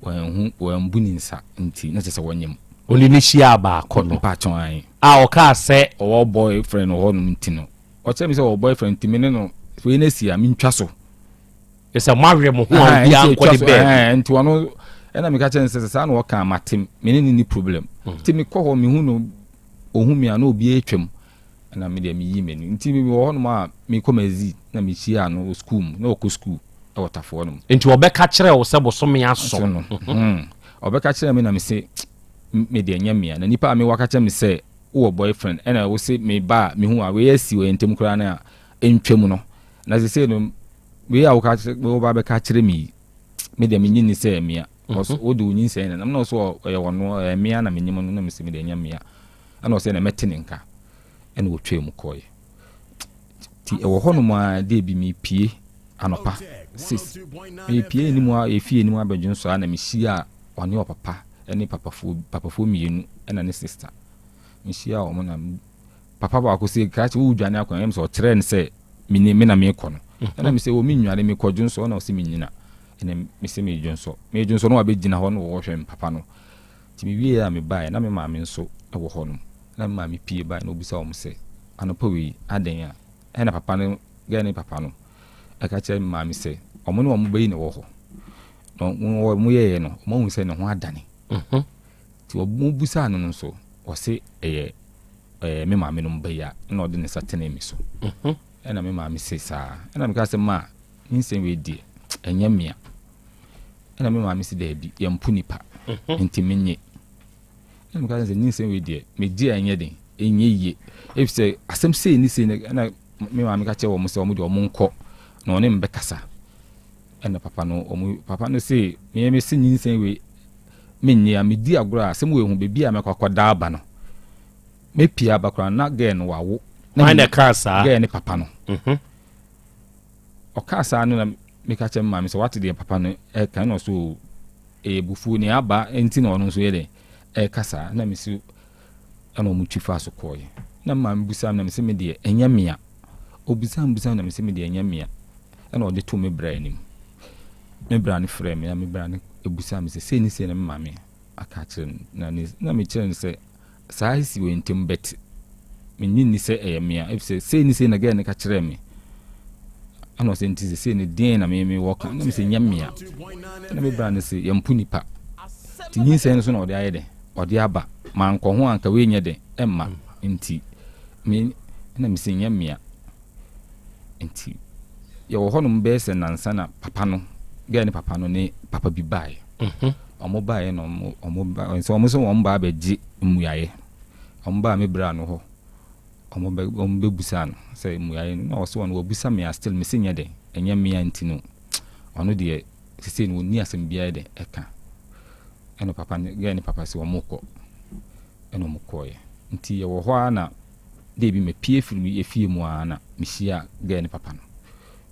U: wanhu, wambu ne nsa nti na kyerɛ sɛ wɔnyem.
C: Ɔne no hyiaa baako no.
U: Mpakyɛw ae.
C: A ɔkaa sɛ.
U: Ɔwɔ boyfriend wɔ hɔnom nti no, ɔkyerɛ me sɛ ɔwɔ boyfriend nti me ne no, wei no asi a, mentwa so.
C: Sɛ moawe mo ho a obiara nkɔ ne baabi.
U: Nti ɔno, ɛna meka kyerɛ no sɛ sɛ saa na ɔka a, mate, me ne no nni problem. Nti mekɔ hɔ, mehu no, ɔhu me a na obiara atwam. Ɛna me deɛ meyii m'ani. Nti mewɔ hɔnom a mekɔ Mazi na mehyiaa no wɔ sukuu mu. Na ɔkɔ sukuu wɔ Tafo hɔnom.
C: Nti ɔbɛka kyerɛɛ wo sɛ bosome aso?
U: Aso no. Hmm. Ɔbɛka kyerɛɛ me na mese me deɛ nyɛ mea. Na nipa a me waka kyerɛ me sɛ wowɔ boyfriend ɛna wo se me ba a mehu a wei asi wɔ yɛn ntam koraa no a ɛntwam no. Na sesei no wei a woka woba bɛka kyerɛ me yi me deɛ menye nni sɛ ɛmea. Because wode wo nyinsɛn na nam na ɔso ɔyɛ ɔno ɛyɛ mea na menyim no na mese me deɛ nyɛ mea. Ɛna ɔsɛ na mɛte ne nka. Ɛna ɔtwaa mu kɔeɛ. Nti ɛwɔ hɔnom a dɛ bi mepie anɔpa sis mepie anim a efie anim abɛdwo nso a na mehyia ɔne ɔpapa ne papafoɔ papafoɔ mmienu ɛna ne sista mehyia wɔn na papa baako sɛ krakye wo dwane akɔ ɛm sɛ ɔkyerɛ no sɛ me me na mekɔ no ɛna mesɛ wɔ menwane mekɔ dwo nso ɛna ɔsɛ menyina ɛna mesɛ medwo nso medwo nso na wabɛgyina hɔ na wɔhwɛ me papa no Nti mewieeɛ a mebaeɛ, na me maame nso wɔ hɔnom. Na me maame pue baeɛ na ɔbisa wɔn sɛ, Anɔpa wei, adɛn a? Ɛnna papa no, gɛɛ ne papa no, ka kyerɛɛ me maame sɛ, wɔn ne wɔn ba yi na ɛwɔ hɔ. Na wɔyɛeɛ no, wɔahu sɛ ne ho adane. Nti wɔbisaa no no nso, ɔse ɛyɛ ɛɛ me maame nom ba yi a, ɛnna ɔde ne nsa tenee me so. Ɛnna me maame se saa. Ɛnna meka sɛ, ma, nyinsɛn wei deɛ, ɛnyɛ mea. Ɛna me maame si daabi, yɛmpo nipa, mhm. nti menye. Ɛna meka sɛ nyinsɛn wei deɛ, megye a ɛnyɛ den, ɛnyɛ yie. Efisɛ asɛm sei ne sei ɛna me maame ka kyerɛ wɔn sɛ wɔn deɛ wɔn nkɔ na wɔne me bɛkasa. Ɛna papa no, wɔn papa no se, me me se nyinsɛn wei menye a medi agorɔ a asɛm wei ho beebi a mɛkɔ akɔda aba no. Mepie aba koraa na gɛɛ no wawo.
C: Hwan na ɛkaa saa?
U: Gɛɛ ne papa no. Mhm. Ɔkaa saa no na meka kyerɛ me maame sɛ wate deɛ papa no ɛka ɛna ɔso o ɛyɛ abufuo nea aba nti na ɔno nso yɛ dɛn ɛka saa na mesi ɛna ɔmo twi faa so kɔɔɛ na me maame busaa me na mese me deɛ ɛnyɛ mea obusaa me busaa me na mese me deɛ ɛnyɛ mea ɛna ɔde too me bra anim me bra no frɛɛ me na me bra no ebusaa me sɛ sei ne sei na me maame aka akyerɛ no na ne na mekyerɛ no sɛ Saa si wɔ ntam but mennye nni sɛ ɛyɛ me a efisɛ sei ne sei na girl no ka kyerɛɛ me ɛna ɔsɛ nti sɛ sei ne deɛn na me me wɔ ka na me sɛ nyɛ me a ɛna me bra no sɛ yɛmpo nipa nti nyinsɛn no so na ɔde ayɛ dɛ ɔde aba mankɔ ho anka wei nyɛ dɛ ɛmma nti me ɛna me sɛ nyɛ me a nti yɛwɔ hɔnom bɛyɛ sɛ nansa na papa no girl ne papa no ne papa bi baeɛ Mhm. Wɔn baeɛ na wɔn wɔn ba sɛ wɔn sɛ wɔn ba abɛgye mmuaeɛ. Wɔn baa me bra no hɔ. Wɔn bɛ wɔn bɛbusaa no sɛ mmuaeɛ no na ɔsɛ wɔn wɔbusa me a still me se nyɛ dɛn ɛnyɛ mmea nti no ɔno deɛ sesei no wɔnni asɛm biara dɛn ɛka. Ɛna papa no gɛɛ ne papa sɛ wɔn kɔ ɛna wɔn kɔɔeɛ. Nti yɛwɔ hɔ ara na dɛ bi mepie firi me efie mu ara na mehyia gɛɛ ne papa no.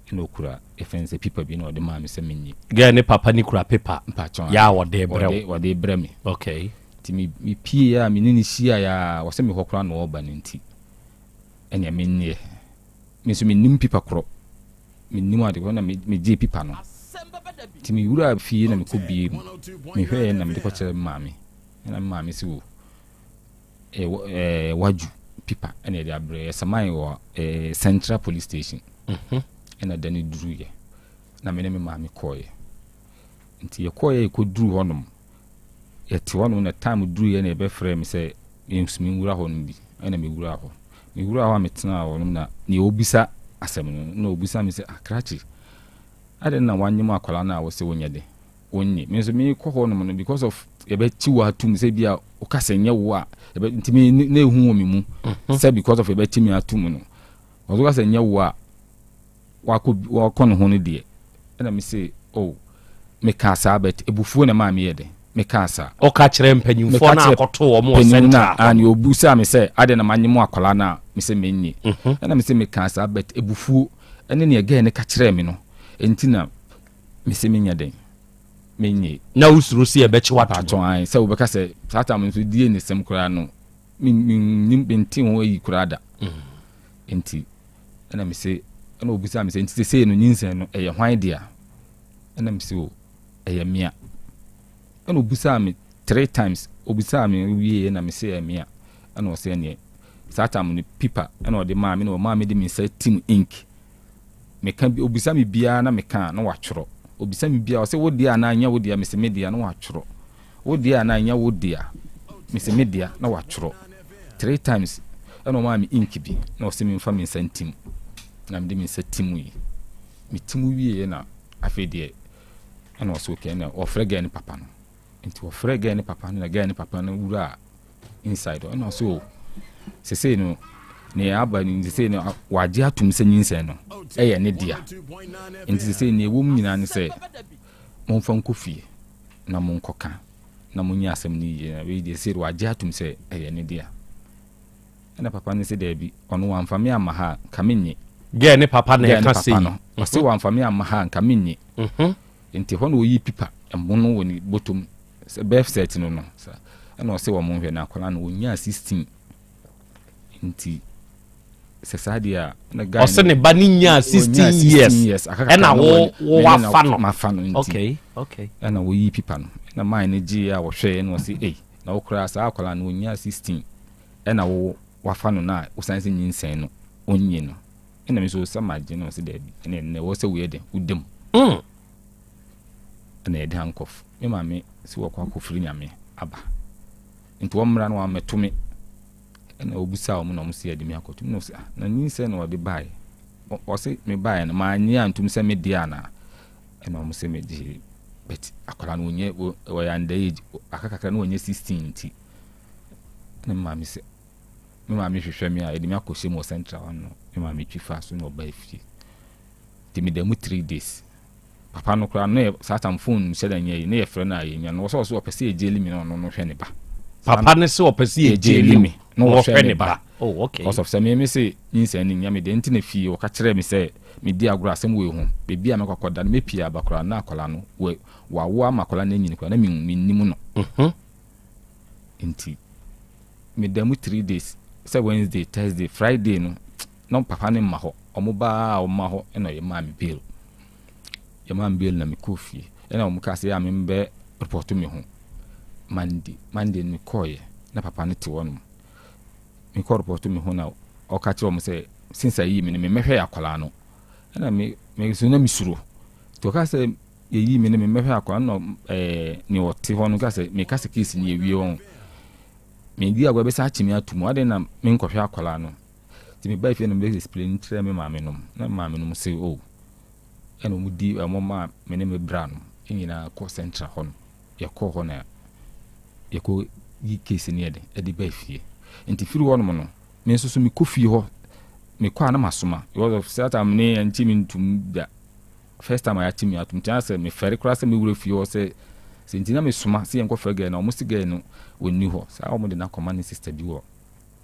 U: Ɛna okura yɛfrɛ no sɛ pipa bi na ɔde maa me sɛ menye.
C: Girl ne papa ne kura paper.
U: Mpakyɛw.
C: Yɛ a ɔde brɛ
U: wo. Ɔde brɛ me.
C: Okay.
U: Nti me me pie a me ne no hyia yɛ a ɔsɛ me hɔ koraa na ɔreba no nti ɛnea menyeɛ. Me nso mennim pipa korɔ. Mennim ade korɔ na me megyee pipa no. Nti me wuraa fie na mekɔ bie mu. Mehwɛɛ na mede kɔkyerɛ me maame. Ɛna me maame se o. ɛɛ wadwu pipa ɛna yɛde abrɛ yɛsaman wɔ ɛɛ central police station mhm. ɛna da no duruiɛ na me ne me maame kɔɔeɛ nti yɛkɔɔeɛ yɛkɔduru hɔnom yɛte hɔnom na time duruiɛ na yɛbɛfrɛ me sɛ yɛnsumi nwura hɔnom bi ɛna mewura hɔ mewura hɔ a metenaa hɔnom na nea ɔbisa asɛm no na ɔbisa me sɛ akrakye ah, adɛn na wanyem akwadaa no a wɔsɛ wonyɛ de wonnye. Me nso mekɔ hɔ nom no because of yɛbɛkyi wo atum sɛ bi a woka sɛ nyɛ wo a nti me na ehu wɔ me mu mhm. sɛ because of yɛbɛkyi me atum no ɔso ka sɛ nyɛ wo a wakɔ wakɔ ne ho no deɛ ɛna me se oh meka saa but ebufuo na maa meyɛ dɛ meka saa.
C: ɔka kyerɛ mpanyinfoɔ na akɔto wɔn wɔ central
U: hɔ no obu saa me sɛ adɛn na manye mu akwadaa no a me sɛ menye mhm. ɛna me sɛ meka saa but ebufuo ɛne nea gɛɛ ne ka kyerɛ me no nti na Mese menyɛ dɛn? Menye.
C: Na wosuro sɛ yɛbɛkye wo ato mu?
U: Paatwɔ ae, sɛ wobɛka sɛ saa tam nso die ne sɛm koraa no, mennim, mente ho ayi koraa da. Nti, ɛna mese, ɛna obisaa me sɛ, nti sesei no nyinsɛn no ɛyɛ hwan dea? Ɛna mese o, ɛyɛ mea. Ɛna obisaa me three times, obisaa me wieɛ na mese ɛyɛ mea. Ɛna ɔse ɛneɛ saa time no pipa ɛna ɔde maa me na ɔmaa me de me nsa tim ink. Meka bi, obisa me biara na meka a na watwerɛ. Obisa me biara ɔse wo dea anaa nyɛ wo dea, mese me dea na watwerɛ. Wo dea anaa nyɛ wo dea, mese me dea na watwerɛ. Three times ɛna ɔmaa me ink bi na ɔse memfa me nsa ntim na mede me nsa tim yi. Metim wieɛ na afei deɛ ɛna ɔse okay ɛna ɔfrɛ girl ne papa no. Nti ɔfrɛ girl ne papa no na girl ne papa no wuraa inside hɔ ɛna ɔse o sesei no nea aba no sesei no wagye atum sɛ nyinsɛn no ɛyɛ ne dea. Nti sesei nea ɛwɔ mu nyinaa ne sɛ momfa nkɔ fie na monkɔka na monyɛ asɛm no yie na wei deɛ sesei wagye atum sɛ ɛyɛ ne dea. Ɛna papa no se daabi, ɔno wamfa me amma ha a, nka mennye.
C: Girl ne papa na
U: Girl ne
C: ɛka sei.
U: papa no, ɔse wamfa me amma ha a, nka mennye. Nti hɔ na ɔyii pipa mono wɔ ne bɔtɔm, sɛ birth cert no no, sa, ɛna ɔse wɔn nhwɛ na akwadaa no ɔnyaa 16. Nti sɛ saa deɛ a, ɛna guy
C: Ɔse
U: no,
C: ne ba no nyaa
U: ɔnyaa
C: 16
U: 16
C: years,
U: years, aka kakra
C: ɛna
U: na
C: wo,
U: wanya,
C: wo
U: me ne na
C: wafa no.
U: mafa no nti.
C: Okay, okay.
U: Ɛna ɔyii pipa no, ɛna man no gyeeɛ a ɔhwɛeɛ na ɔse ei, na wo koraa saa akwadaa no ɔnyaa 16. Ɛna wo wafa no na wosan sɛ nyinsɛn no ɔnye no ɛna me nso sɛ magye no ɔsɛ daabi ɛna ɛnɛ wɔ sɛ woyɛ dɛn woda mu ɛna yɛde handcuff me maame sɛ wɔkɔ akɔfiri nyame aba nti wɔmmra no wɔammɛto me ɛna wɔbusaa wɔn na wɔn sɛ yɛde me akɔto mu na ɔsɛ ah na nyinsɛn na wɔde baeɛ ɔsɛ me baeɛ no manye antom sɛ me deɛ anaa ɛna wɔn sɛ megye but akwadaa no wɔnyɛ wɔyɛ under age aka kakra na wɔnyɛ 16 nti Na me maame sɛ, me maame hwehwɛ me a, yɛde me akɔhyɛ mu wɔ central hɔ no, me maame twi faa so na ɔbaa fie. Nti meda mu three days. Papa no koraa no yɛ saa tam phone nhyɛ da nyɛ yi, ne yɛfrɛ no a yɛnya no. Ɔsɛ ɔsɛ ɔpɛ sɛ yɛgyeli me na ɔno no hwɛ ne ba.
C: Papa no sɛ ɔpɛ sɛ yɛgyeli
U: me na ɔhwɛ ne ba.
C: Oh, okay.
U: Because of sɛ me me se nyinsɛn no nya me deɛ nti na fie ɔka kyerɛɛ me sɛ medi agorɔ asɛm wei ho. Baabi a mɛkɔ akɔda no mɛpie aba koraa na akwadaa no wawo ama akwadaa no anyini koraa na mennim no. Nti meda mu 3 days sɛ Wednesday, Thursday, Friday no na papa no mma hɔ. Ɔmo baa a ɔmma hɔ ɛna yɛmaa me bail. Yɛmaa me bail na mekɔɔ fie. Ɛna ɔmo kaa sɛ yɛ a membɛ report me ho Monday. Monday no mekɔɔyɛ na papa no te hɔnom. Mekɔ report me ho na ɔka kyerɛ ɔmo sɛ since ayi me no memmɛhwɛ akwadaa no. Ɛna me me nso na mesuro. Nti ɔka sɛ yɛyi me no memmɛhwɛ akwadaa no na ɛɛ nea ɔte hɔ no ka sɛ meka sɛ case no yɛwie wɔn. Medi agorɔ bɛsa akye me ato mu adɛn na menkɔhwɛ akwadaa no. Nti mebaa fie na mebɛ explain kyerɛ me maame nom na me maame nom se oh ɛna wɔn di wɔn maa me ne me bra no nyinaa kɔ central hɔ no yɛkɔɔ hɔ na yɛkɔ yi case no yɛde ɛde baa fie. Nti firi hɔ nom no me nso so mekɔ fie hɔ mekɔ a na masoma because of saa time ne yɛnkye me ntum da first time a yɛakye me atom nti asɛ mefɛre koraa sɛ mewura fie hɔ sɛ sɛ nti na mesoma sɛ yɛnkɔ frɛ girl na wɔn se girl no ɔnni hɔ saa wɔn de no akɔma ne sister bi wɔ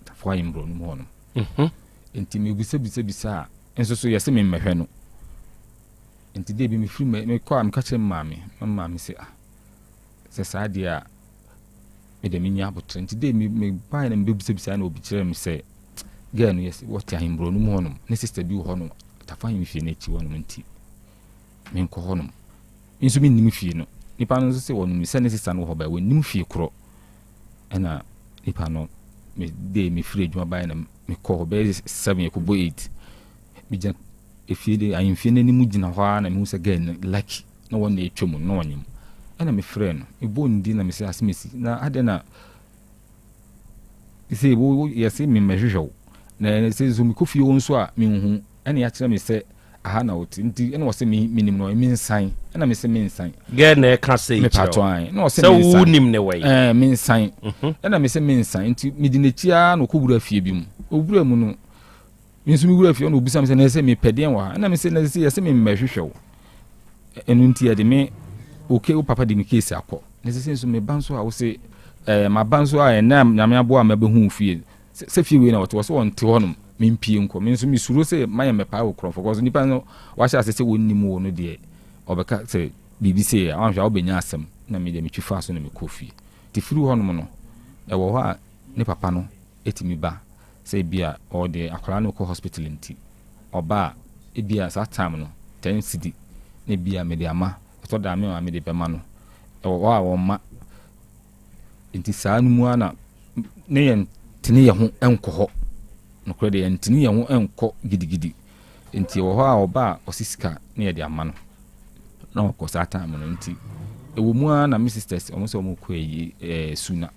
U: Tafo Ayemborɔ no mu hɔ nom. Nti mebisa bisa bisa a nso so yɛse me mmɛhwɛ no. Nti dɛ bi mefiri me mekɔ a meka kyerɛ me maame, me maame se ah sɛ saa deɛ a me deɛ menya abotrɛ. Nti dɛ me mebaeɛ na mebɛbisa bisa na obi kyerɛ me sɛ girl no yɛse wɔte Ayemborɔ no mu hɔ nom, ne sister bi wɔ hɔ nom Tafo Ahemfie no akyi hɔ nom nti menkɔ hɔ nom. Me nso mennim fie no. Nipa no nso se wɔnom sɛ ne sister no wɔ hɔ bɛɛ wɔnnim fie korɔ. Ɛna nipa no me de mefiri adwuma baeɛ na mekɔ hɔ bɛyɛ 7 yɛkɔbɔ 8 megyina efie de ahemfie no anim gyina hɔ ara na mehu sɛ girl no lucky na wɔn na atwa mu na wɔnyem ɛna mefrɛ no mebɔɔ ne din na mesɛ asemesi na adɛn na sɛ wo yɛse memmɛhwehwɛ wo na sɛ nso mekɔ fie hɔ nso a menhu ɛna yɛakyerɛ me sɛ aha na wote nti ɛna ɔsɛ me menim no mensan ɛna mese mensan
C: Girl na ɛka sɛ yi
U: kyerɛ wo na ɔsɛ
C: sɛ wonim ne wɔ yi
U: ɛɛ mensan ɛna mese mensan nti medi n'akyi ara na ɔkɔwura fie bi mu ɔwura mu no me nso mewura fie na ɔbisa me sɛ na ɛsɛ mepɛ deɛn wɔ ha ɛna mese na ɛsɛ yɛsɛ memmɛhwehwɛ wo ɛno nti yɛde me okay wo papa de me case akɔ na ɛsɛ sɛ nso meba nso a wo se ɛɛ maba nso a ɛnɛ nyame aboa a mabɛhu wo fie sɛ fie wei na wɔte wɔ sɛ wɔnte hɔnom mempie nkɔ me nso mesuro sɛ mayɛ mmɛpae wo korɔmfo kɔ so nipa no wahyɛ ase sɛ wɔnnim wo no deɛ ɔbɛka sɛ biribi sei a wanhwɛ a wobɛnya asɛm na me deɛ metwi faa so na mekɔ fie nti firi hɔnom no ɛwɔ hɔ a ne papa no ɛtumi ba sɛ ebi a ɔde akwadaa no kɔ hospital nti ɔba a ebi a saa time no 10 cedi na ebi a mede ama. Ɛtɔ da a me maame de bɛma no. Ɛwɔ hɔ a ɔmma. Nti saa no mu ara na ne yɛntene yɛn ho nkɔ hɔ. Nokorɛ deɛ yɛntene yɛn ho nkɔ gidigidi. Nti ɛwɔ hɔ a ɔba a ɔse sika na yɛde ama no na ɔkɔ saa time no. Nti ɛwɔ mu ara na me sisters wɔn sɛ wɔn kɔ ayi ɛɛ suna.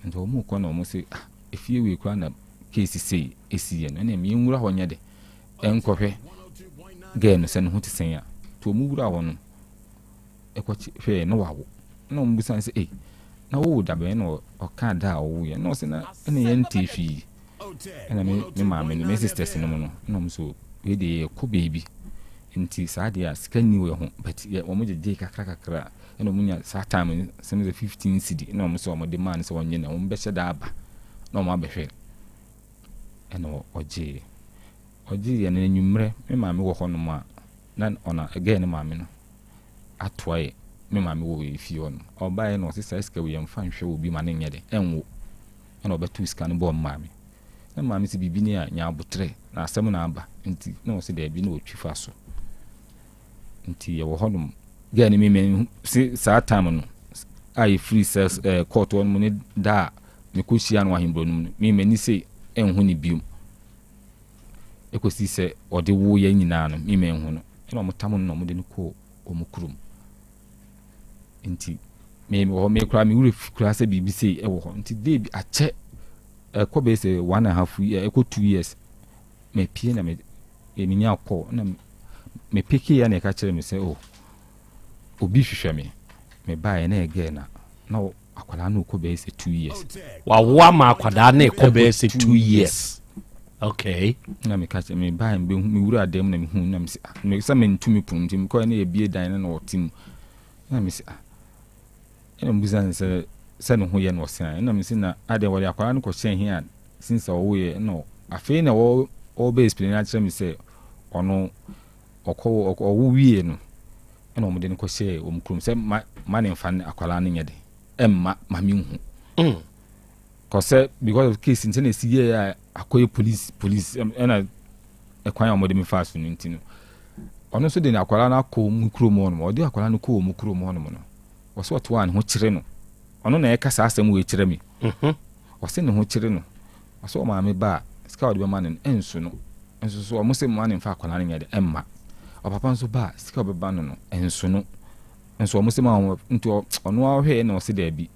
U: Nti wɔn kɔ na wɔn se ah efie wei koraa na case sei esi yɛ no ɛna yɛn nwura hɔ nyɛ de ɛnkɔhwɛ girl no sɛ ne ho te sɛn a. Nti wɔn wura hɔ no ɛkɔ hwɛɛ na wawo. Na wɔn bisa no sɛ ei na wowo da bɛn na ɔkaa da a ɔwoeɛ na ɔse na ɛna yɛntee hwee. Ɛna me me maame no me sisters no mu no na wɔn so wei deɛ yɛkɔ baabi nti saa deɛ a sika nni wɔ ho but yɛ wɔn gyegye kakra kakra ɛna wɔn nya saa time no sɛm sɛ 15 cedi na wɔn sɛ wɔn de maa no sɛ wɔnyɛ na wɔn bɛhyɛ da aba na wɔn abɛhwɛ ɛna ɔgyeeɛ ɔgyeeɛ no anwummerɛ me maame wɔ hɔnom a na ɔna gɛɛ ne maame no atoa yɛ me maame wɔ efie hɔ no ɔbaeɛ na ɔse saa sika wei yɛmfa nhwɛ obi ma no nyɛ de ɛnwo ɛna ɔbɛtoo sika no bɔɔ me maame. Na me maame se biribi ni a, nya aboterɛ, na asɛm na aba nti, na ɔse daabi na ɔtwi fa so. Nti yɛwɔ hɔ nom, girl no me me se saa time no a yɛfiri sɛ eh, court hɔ nom ne da a mekɔ hyia no wɔ ahemborɔ no mu no, me m'ani se ɛnhu ne biom. Ɛkɔsi sɛ ɔde wo yɛ nyinaa no, me manhu no. Ɛna ɔmo tam no na ɔmo de no kɔɔ ɔmo kurom. Nti me wɔ hɔ me koraa me werɛ fi koraa sɛ biribi sei ɛwɔ hɔ nti day bi akyɛ ɛkɔ bɛyɛ sɛ one and a half year ɛkɔ 2 years mepie na me menya call na me peke ya na ɛka kyerɛ me sɛ oh obi hwehwɛ me. Me baeɛ na ɛyɛ girl na akwadaa no kɔ bɛyɛ sɛ 2 years.
C: Wawo ama akwadaa no kɔ bɛyɛ sɛ 2 years, okay.
U: Na meka kyerɛ me baeɛ mehu me wura dan mu na mehu na me sɛ ah me sɛ mentumi pono nti mekɔɛ na yɛbie dan no na ɔte mu na me sɛ ah ɛna mebisa no sɛ ne ho yɛ no ɔsɛn ɛna me sɛ na adeɛ wɔde akwadaa no kɔhyɛn he a since ɔwoyɛ ɛna afei na ɔbɛ explain akyerɛ me sɛ ɔno ɔkɔ ɔwo wie no ɛna wɔde no kɔhyɛɛ wɔn kurom sɛ ma ne nfa akwadaa no nyɛ de ɛmma ma me nhu kɔsɛ because of case nti na esi yɛ a akɔyɛ police ɛna ɛkwan a wɔde me fa so no nti no ɔno nso de akwadaa no akɔ wɔn kurom hɔ nom. Ɔde akwadaa no kɔ wɔn kurom hɔ nom no, wɔsɛ ɔto a ne ho kyerɛ no. Ɔno na ɛka saa asɛm wɔ ekyerɛ mi. Ɔsɛ ne ho kyerɛ no, ɔsɛ ɔmaame ba a sika a ɔde bɛma no no ɛnso no nso so ɔmo sɛ mo ne nfa akwadaa no nyɛ de ɛmma ɔpapa nso ba a sika a ɔbɛba no no ɛnso no nso ɔmo sɛ ma ɔmo nti ɔno ahwɛ na ɔsɛ daabi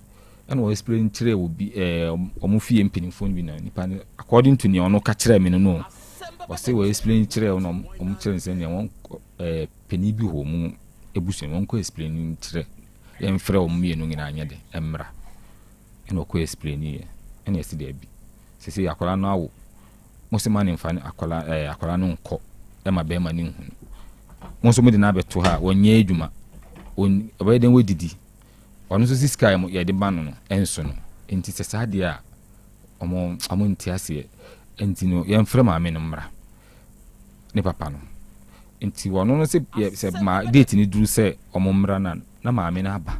U: ɛna ɔ explain kyerɛ obi ɔmo fie mpanimfoɔ no bi na nipa no according to nea ɔno ka kyerɛ me no ɔsɛ wɔ explain kyerɛ ɔno ɔmo kyerɛ no sɛ nea wɔn panin bi wɔ ɔmo ebusua wɔn kɔ explain kyerɛ yɛmfrɛ wɔn mmienu nyinaa nyɛ de ɛmmra. Ɛna ɔkɔ explain yɛ ɛna ɛsi daabi sisi akwadaa no awo mo sɛ ma ne nfa ne akwadaa akwadaa no nkɔ ɛma bɛrima ne nhu no mo nso mo de no abɛto ha a wɔnyɛ adwuma wɔn ɔbɛyɛ dɛn wɔdidi ɔno nso si sika a yɛde ba no no ɛnso no nti sɛ saa deɛ a ɔmo nte aseɛ nti no yɛmfrɛ maame no mmra ne papa no. Nti ɔno no sɛ yɛ sɛ ma date no duru sɛ ɔmo mmra na maame no aba.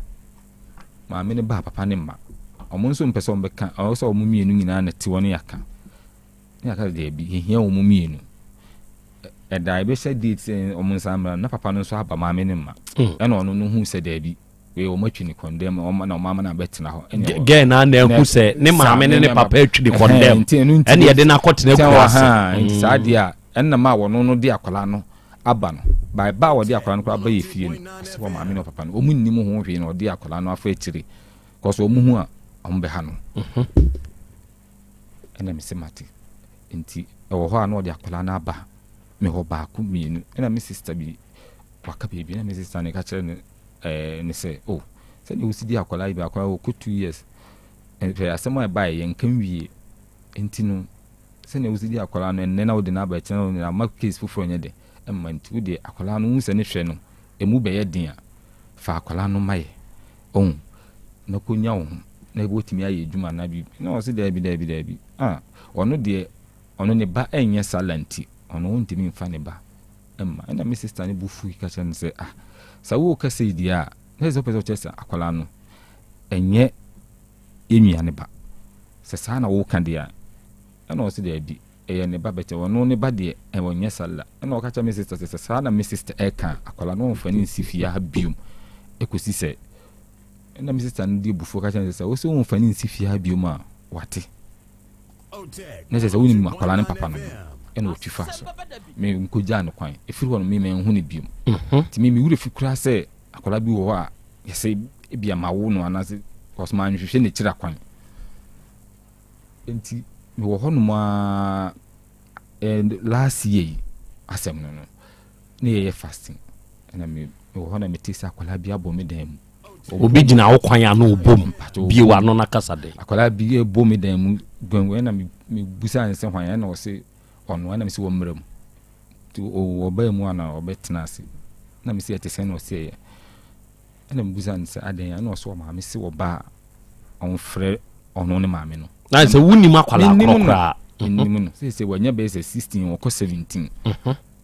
U: Maame no ba, papa ne mma ɔmo nso mpɛ sɛ ɔmo bɛka ɔwɔ sɛ ɔmo mmienu nyinaa na te hɔ ne yaka ne yaka daabi yɛhia wɔn mmienu. Ɛda ɛbɛhyɛ date sɛ ɔmo nsa mmra na papa no nso aba, maame ne mma. Ɛna ɔno no hu sɛ daabi wei wɔn atwi ne condemn ɔmo na ɔmo ama na abɛtena hɔ. Ɛna
C: girl na ehu sɛ ne maame ne ne papa atwi ne condemn
U: nti ɛno nti
C: ɛne yɛde no akɔtena
U: kura ase. Nti saa deɛ a ɛnna ma wɔn no de akwadaa no aba no by ba a wɔde akwadaa no koraa aba yɛ fie no ɔsɛ wɔ maame ne papa no wɔn nnim ho hwee na ɔde akwadaa no afa akyire kɔsɔ wɔn hu a wɔn bɛha no. Ɛna mi sɛ mate. Nti ɛwɔ hɔ a na ɔde akwadaa no aba me hɔ baako mmienu ɛna me sister bi waka baabi na me sister no ka kyerɛ no ne sɛ oh sɛdeɛ wosi di akwadaa yi bi akwadaa wɔkɔ 2 years hwɛ asɛm a ɛbaeɛ yɛnka nwie nti no sɛnea wosi di akwadaa no ɛnnɛ na wode no aba ɛkyɛn na wode no ama case foforɔ nyɛ de ɛmma. Nti wode akwadaa no wohu sɛ ne hwɛ no emu bɛyɛ den a fa akwadaa no ma yɛ ɔhu na kɔnya wo ho na wɔtumi ayɛ adwuma na biribi na ɔse daabi daabi daabi ah ɔno deɛ ɔno ne ba ɛnyɛ sala nti ɔno ɔntumi mfa ne ba ɛmma. Ɛna me sister no bu fui ka kyerɛ no sɛ ah sɛ wo kasa yi deɛ a na sɛ wopɛ sɛ ɔkyerɛ sɛ akwadaa no ɛnyɛ yɛnua ne ba sɛ saa na woka deɛ a ɛna ɔse daabi ɛyɛ ne ba bɛkyɛ ɔno ne ba deɛ ɛwɔ nyɛ sala. Ɛna ɔka kyerɛ me sister sɛ saa na me sister ɛka akwadaa no ɔmfa ne nsi fie ha biom. Ɛkɔsi sɛ ɛna me sista no de abufuo ka kyerɛ no sɛ, sɛ wo sɛ womfa no nsi fie ha biom a, wate. Na kyerɛ sɛ wonim akwadaa no papa no no, ɛna ɔtwi faa so. Me nkɔgyaa no kwan. Ɛfiri hɔ no, me manhu no biom. Nti me me werɛ fi koraa sɛ akwadaa bi wɔ hɔ a yɛsɛ ebia mawo no anaasɛ because manhwehwɛ n'akyiri akwan. Nti mewɔ hɔnom ara and last year yi asɛm no no ne yɛyɛ fasting ɛna me mewɔ hɔ na mete sɛ akwadaa bi abɔ me dan mu.
C: Obi gyina wo kwan ano bɔ mu bie w'ano na kasa den.
U: Akwadaa bi bɔ me dan mu guanguan ɛna mebusa ne sɛ hwan ɛna ɔse ɔno ɛna mese wɔmmra mu. Nti ɔbaa mu ana ɔbɛtena ase na mese ɛte sɛn na ɔse ɛyɛ. Ɛna mebusa no sɛ adɛn ɛna ɔse ɔmaame se ɔba a ɔmfrɛ ɔno ne maame no.
C: Na sɛ wonim akwadaa korɔ koraa.
U: Menim no sɛ sɛ wanya bɛyɛ sɛ 16 ɔkɔ 17.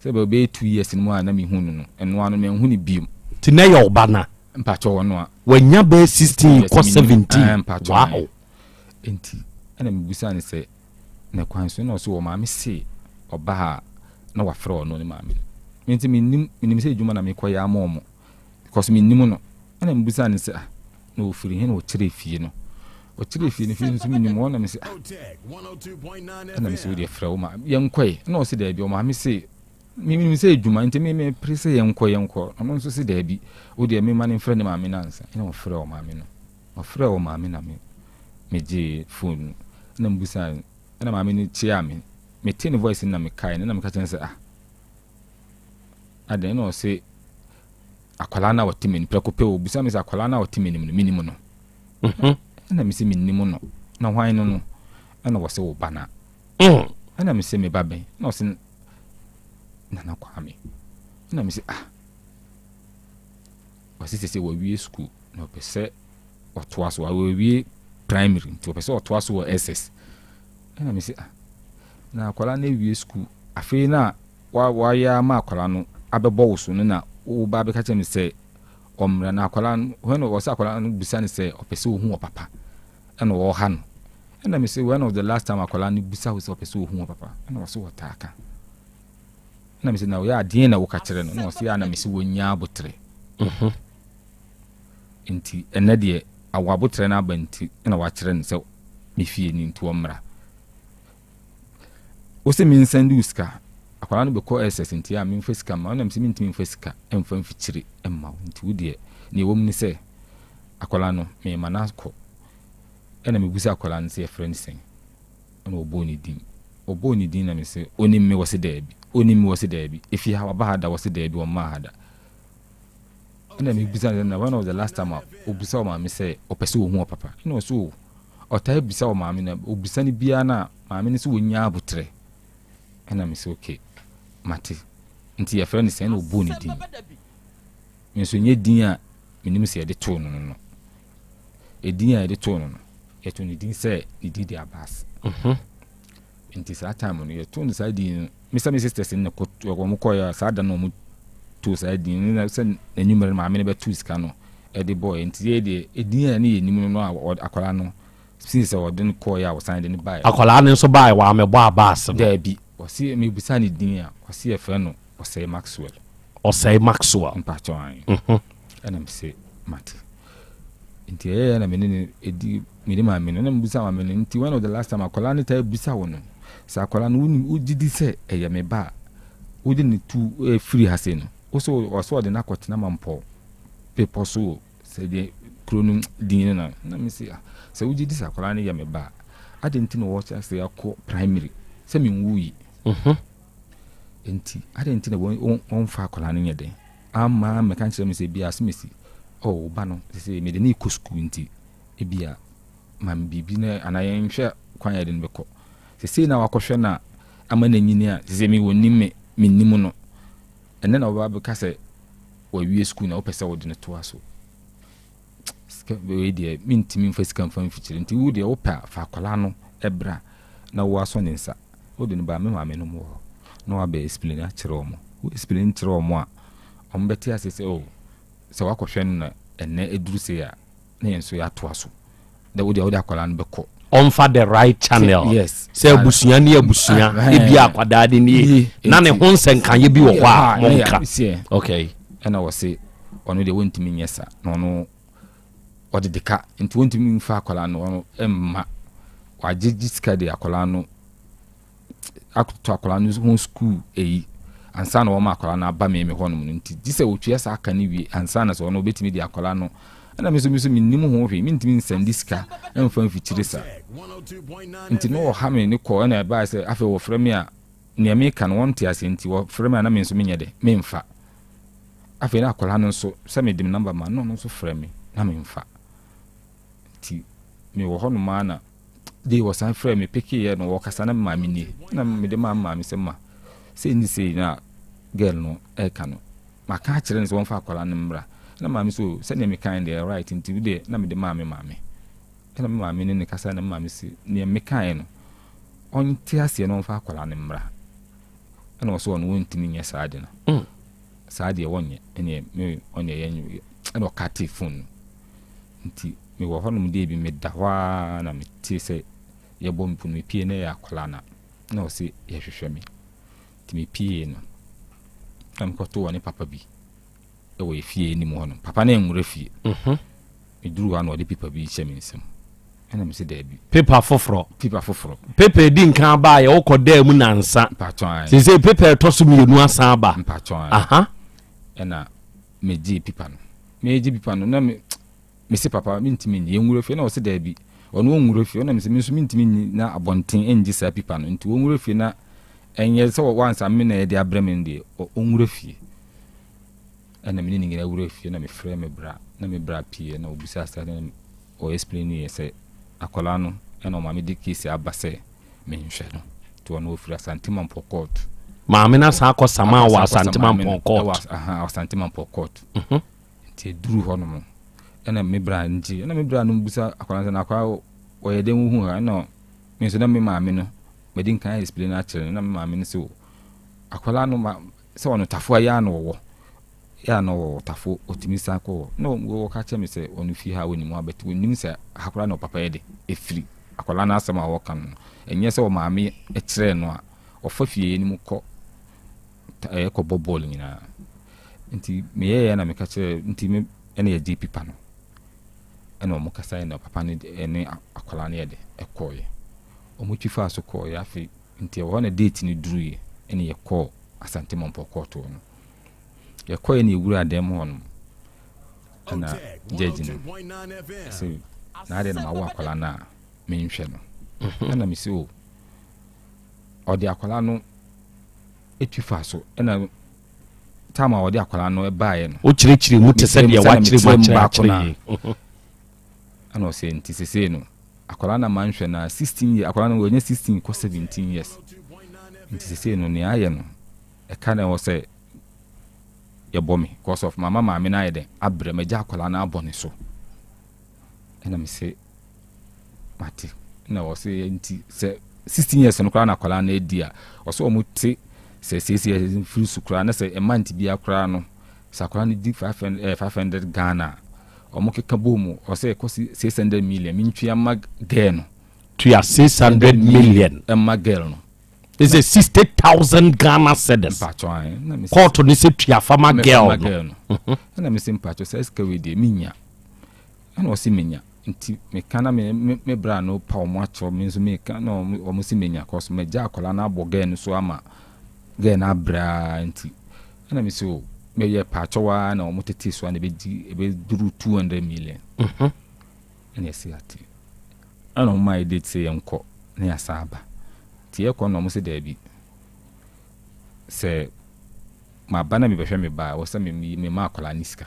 U: Sɛ bɛ bɛyɛ 2 years no mu a na mehu no no ɛno ano manhu no biom.
C: Nti na ɛyɛ ɔba no a.
U: Mpakyɛ ɔno a.
C: Wanya bɛyɛ 16 kɔ 17. Wow.
U: Nti ɛna mebusa no sɛ na kwan so na ɔse ɔmaame se ɔba a na wafrɛ ɔno ne maame no. Me nti menim menim sɛ adwuma na mekɔyɛ ama ɔmo. Because mennim no. Ɛna mebisaa no sɛ, ah, na ɔfiri he na ɔkyerɛɛ fie no? Ɔkyerɛɛ fie no, fie no nso mennim hɔ. Na mese, ah, ɛna mese, wodeɛ frɛ wo ma yɛnkɔe. Ɛna ɔse daabi, ɔmaame se, menim sɛ adwuma nti me mepere sɛ yɛnkɔ yɛnkɔ. Ɔno nso se daabi, wodeɛ mema no mfrɛ ne maame no ansa. Ɛna ɔfrɛ ɔmaame no. Ɔfrɛ ɔmaame na me megyee phone no. Ɛna mebisaa no, ɛna maame no kyeaa me. Metee ne voice no na mekae no, ɛna meka kyerɛ no sɛ, ah, Adɛn na ɔse akwadaa no a ɔte m'anim prɛko pɛ ɔbisa me sɛ akwadaa no a ɔte m'anim no menim no mhm. ɛna mese menim no na hwan no no ɛna wɔse wo ba no mm. ɛna mese me ba bɛn ɛna ɔse Nana Kwame ɛna mese ah ɔse sɛ sɛ wawie sukuu na ɔpɛ sɛ ɔtoa so wawie primary nti ɔpɛ sɛ ɔtoa so wɔ SS ɛna mese ah na akwadaa no awie sukuu afei na wa wayɛ ama akwadaa no abɛbɔ wo so no na wo ba abɛka kyerɛ me sɛ ɔmmra na akwadaa no when ɔsɛ akwadaa no bisa no sɛ ɔpɛ sɛ ohu ɔpapa ɛna ɔha no ɛna me sɛ when was the last time akwadaa no bisa wo sɛ ɔpɛ sɛ ohu ɔpapa ɛna ɔsɛ ɔtaa ka ɛna me sɛ na ɔyɛ adeɛ na woka kyerɛ no na ɔsɛ yɛ na me sɛ wɔnya abotrɛ mhm. nti ɛnɛ deɛ awɔ abotrɛ no aba nti ɛna wakyerɛ no sɛ me fie ni nti ɔmmra Wose mensɛnde wo sika, akwadaa no bɛkɔ SS nti a memfa sika mma wo, ɛna mese mentumi mfa sika mfa mfikyire mma wo nti wo deɛ nea ɛwɔ mu ne sɛ akwadaa no mema no akɔ. Ɛna mebusa akwadaa no sɛ yɛfrɛ no sɛn, ɛna ɔbɔɔ ne din. Ɔbɔɔ ne din na mese ɔnim me, wɔse daabi. Ɔnim me, wɔse daabi. Ɛfie ha waba ha da, wɔse daabi ɔmmaa ha da. Ɛna mebisa no sɛ na when was the last time a ɔbisa ɔmaame sɛ ɔpɛ sɛ ɔhu ɔpapa, ɛna ɔse o Ɔtaa bisa wɔ maame no obisa no biara no a maame no sɛ wɔnya aboterɛ ɛna me sɛ okay mate nti yɛfrɛ no sɛn na ɔbɔɔ ne din me nso nyɛ din a menim sɛ yɛde too no no no ɛdin a yɛde too no no yɛtoo ne din sɛ ne din de Abass mhm. nti saa time no yɛtoo no saa din no me sɛ me sisters no wɔn kɔɛ a saa da no wɔn too saa din no sɛ n'anwummerɛ no maame no bɛtoo sika no ɛde bɔɔɛ nti yɛ deɛ edin a ne yɛ nim no no a akwadaa no since sɛ ɔde no kɔɔɛ a wɔsan de no baeɛ.
C: Akwadaa no nso baeɛ wɔamɛbɔ abaase no.
U: Daabi ɔsi mebisa ne din a ɔsi yɛfrɛ no Ɔsɛe Maxwell.
C: Ɔsɛe Maxwell.
U: Mpakyɛw ae. Mhm. Ɛna mese mate. Nti ɛyɛyɛ na me ne no edi me ne maame no na mebisa maame no nti when was the last time akwadaa no taa bisa wo no sɛ akwadaa no wonim wogye di sɛ ɛyɛ me ba a wode ne tu firi ha sei no wo sɛ ɔsɛ ɔde no akɔtena mampɔ bepɔ so o, sɛ deɛ kuro no din no na na me se ah sɛ wogye di sɛ akwadaa no yɛ me ba a adɛn nti na wɔhyɛ ase akɔ primary sɛ menwu yi mhm. nti adɛn nti na wɔmfa akwadaa no nyɛ dɛn ama mɛka nkyerɛ me sɛ bia asomasi oh wo ba no sɛ mede ne kɔ sukuu nti ebia ma me biribi na anaa yɛnhwɛ kwan a yɛde no bɛkɔ sɛ sei na wakɔhwɛ no a ama no anyini a sɛ me wɔnim me mennim no Ɛnnɛ na wobɛba abɛka sɛ wawie sukuu na wopɛ sɛ wode no toa so. Sika wei deɛ mentumi mfa sika mfa mfikyire nti wo deɛ wopɛ a fa akwadaa no bra na woasɔ ne nsa. Wode no ba me maame nom wɔ hɔ na wabɛ explain akyerɛ wɔn. Wo explain kyerɛ wɔn a wɔn bɛte ase sɛ oh sɛ wakɔhwɛ no na ɛnnɛ aduru sei a na yɛn nso yɛatoa so. Dɛ wo deɛ wode akwadaa no bɛkɔ.
C: Ɔmfa the right channel.
U: Yes.
C: Sɛ abusua ne abusua, ebi akwadaa de nie, na ne ho nsɛnkaeɛ bi wɔ hɔ a monka. Okay.
U: Ɛna wɔse ɔno deɛ wɔntumi nyɛ saa na ɔno ɔde de ka nti wɔntumi mfa akwadaa no ɔno mma wagyegye sika de akwadaa no ato akwadaa no ho sukuu eyi ansa na wɔma akwadaa no aba me me hɔnom no nti gye sɛ wɔtua saa aka no wie ansa na sɛ ɔno ɔbɛtumi de akwadaa no ɛna me nso me nso mennim ho hwee mentumi nsɛnde sika mfa mfikyire saa nti na ɔha me ne kɔ ɛna ɛbaa sɛ afei wɔfrɛ me a nea meka no wɔnte aseɛ nti wɔfrɛ me a na me nso menyɛ dɛ memfa afei na akwadaa no nso sɛ mede me namba ma no ɔno nso frɛ me na memfa nti mewɔ hɔnom ara na dei wɔsan frɛɛ me pekeeɛ no wɔkasa na me maame nie na mede maa me maame sɛ ma sei ne sei na girl no ɛka no maka akyerɛ no sɛ wɔmfa akwadaa no mmra na maame so sɛdeɛ mekae deɛ right nti wo deɛ na mede maa me maame ɛna me maame ne ne kasa na me maame se neɛ mekae no ɔnte aseɛ na ɔmfa akwadaa no mmra ɛna ɔsɛ ɔno wɔntumi nyɛ saa de no mm. saa deɛ wɔnyɛ ɛneɛ me ɔneɛ yɛnyɛ ɛna ɔkate phone no Nti mewɔ hɔnom dɛ bi meda hɔ ara na metee sɛ yɛbɔ me pono, mepue na ɛyɛ akwadaa no a, na ɔse yɛhwehwɛ me. Nti mepuee no na mekɔtoo ɔne papa bi wɔ yɛ fie anim hɔnom. Papa no anwura fie. Mhm. Meduru hɔ a na ɔde pepa bi hyɛ me nsam. Ɛna mese daabi.
C: Pepa foforɔ.
U: Pepa foforɔ.
C: Pepa edi nkan baa yɛ wokɔ daa mu nansa.
U: Mpatwɔn ae.
C: Sese pepa ɛtɔ so mmienu asan aba.
U: Mpatwɔn ae.
C: Aha.
U: Ɛna megyee pipa no. Meregye pipa no na me mese papa mentumi nyi yɛnwura fie na ɔse daabi ɔno ɔnwura fie ɔna mese me nso mentumi nyi na abɔnten ɛngye saa pipa no nti ɔnwura fie na ɛnyɛ sɛ wansa me na ɛde abrɛ me no deɛ ɔnwura fie ɛna me ne ne nyinaa wura fie na mefrɛ me bra na me bra pie na ɔbisa sɛ na ɔ explain yɛ sɛ akwadaa no ɛna ɔma me de case aba sɛ menhwɛ no nti ɔno ɔfiri Asante Mampɔ court
C: maame no asan akɔ sama wɔ Asante Mampɔn court
U: Asante Mampɔn court mhm. nti ɛduru hɔ nom ɛna me bra nti ɛna me bra no bisa akwadaa sɛ na akwadaa ɔyɛ dɛn wohu ha ɛna me nso na me maame no mede nkan explain akyerɛ no na me maame no sɛ akwadaa no ma sɛ ɔno tafoa yɛ ano wɔwɔ yɛ a na ɔwɔ ɔtafo ɔtumi san kɔ hɔ na wɔka kyerɛ me sɛ ɔno fie ha ɔnim hɔ but ɔnnim sɛ ha koraa na ɔpapa yɛ de ɛfiri akwadaa no asɛm a ɔka no ɛnyɛ sɛ ɔmaame kyerɛɛ no a ɔfa fie no mu kɔ ɛyɛ kɔbɔ bɔɔl nyinaa nti meyɛyɛ na meka kyerɛ nti me ɛna yɛgye pipa no ɛna ɔmo kasa ɛna papa no ɛne akwadaa no yɛ de ɛkɔɔyɛ ɔmo twi faa so kɔɔyɛ afei nti ɛwɔ hɔ na date no duruiɛ ɛna yɛkɔɔ Asante Mampɔ kɔɔtoɔ no Yɛkɔeɛ na yɛwuraa dan mu hɔ nom, ɛna judge no sɛ na adeɛ na mawo akwadaa no a menhwɛ no. Mhm. Ɛna mese o, ɔde akwadaa no etu fa so ɛna time a ɔde akwadaa no baeɛ no.
C: Wokyerɛkyerɛ mu te sɛ deɛ wakyerɛ mu akyerɛ akyerɛ yi. Mhm.
U: Ɛna ɔsɛ nti sesei no akwadaa no manhwɛ no a 16 years akwadaa no wɔnyɛ 16 kɔ 17 years nti sesei no nea ayɛ no ɛka na ɛwɔ sɛ yɛbɔ me cause of mama maame no ayɛ dɛn abrɛ magya akwadaa no abɔ ne so ɛna me se mate na wɔ se nti sɛ 16 years no koraa na akwadaa no adi a ɔsɛ wɔn te sɛ siesie mfiri so koraa na sɛ ɛma nti bia koraa no sɛ akwadaa no di 500 eh, 500 Ghana a wɔn keka bɔ mu ɔsɛ ɛkɔ 600 million mentwia ma girl no
C: tua 600 million
U: ɛma girl no
C: They say 60,000 Ghana cedis. Court no sɛ tua fa ma girl no.
U: Mhm. Ɛna me sɛ mpakyɛ sɛ sika wei deɛ menya. Ɛna ɔse menya. Nti meka na me me bra no pa wɔn akyɛw me nso meka na wɔn se menya cause magya akwadaa no abɔ girl no so ama girl no abrɛ nti. Ɛna me sɛ o meyɛ pakyɛw ara na wɔn tete so a na ebedi ebeduru 200 million. Mhm. Ɛna ɛsi ate. Ɛna wɔn maa yɛ date sɛ yɛnkɔ na yɛasan aba. Nti yɛkɔ no na wɔn se daabi. Sɛ maba na mebɛhwɛ me ba a, ɛwɔ sɛ me mema akwadaa no sika.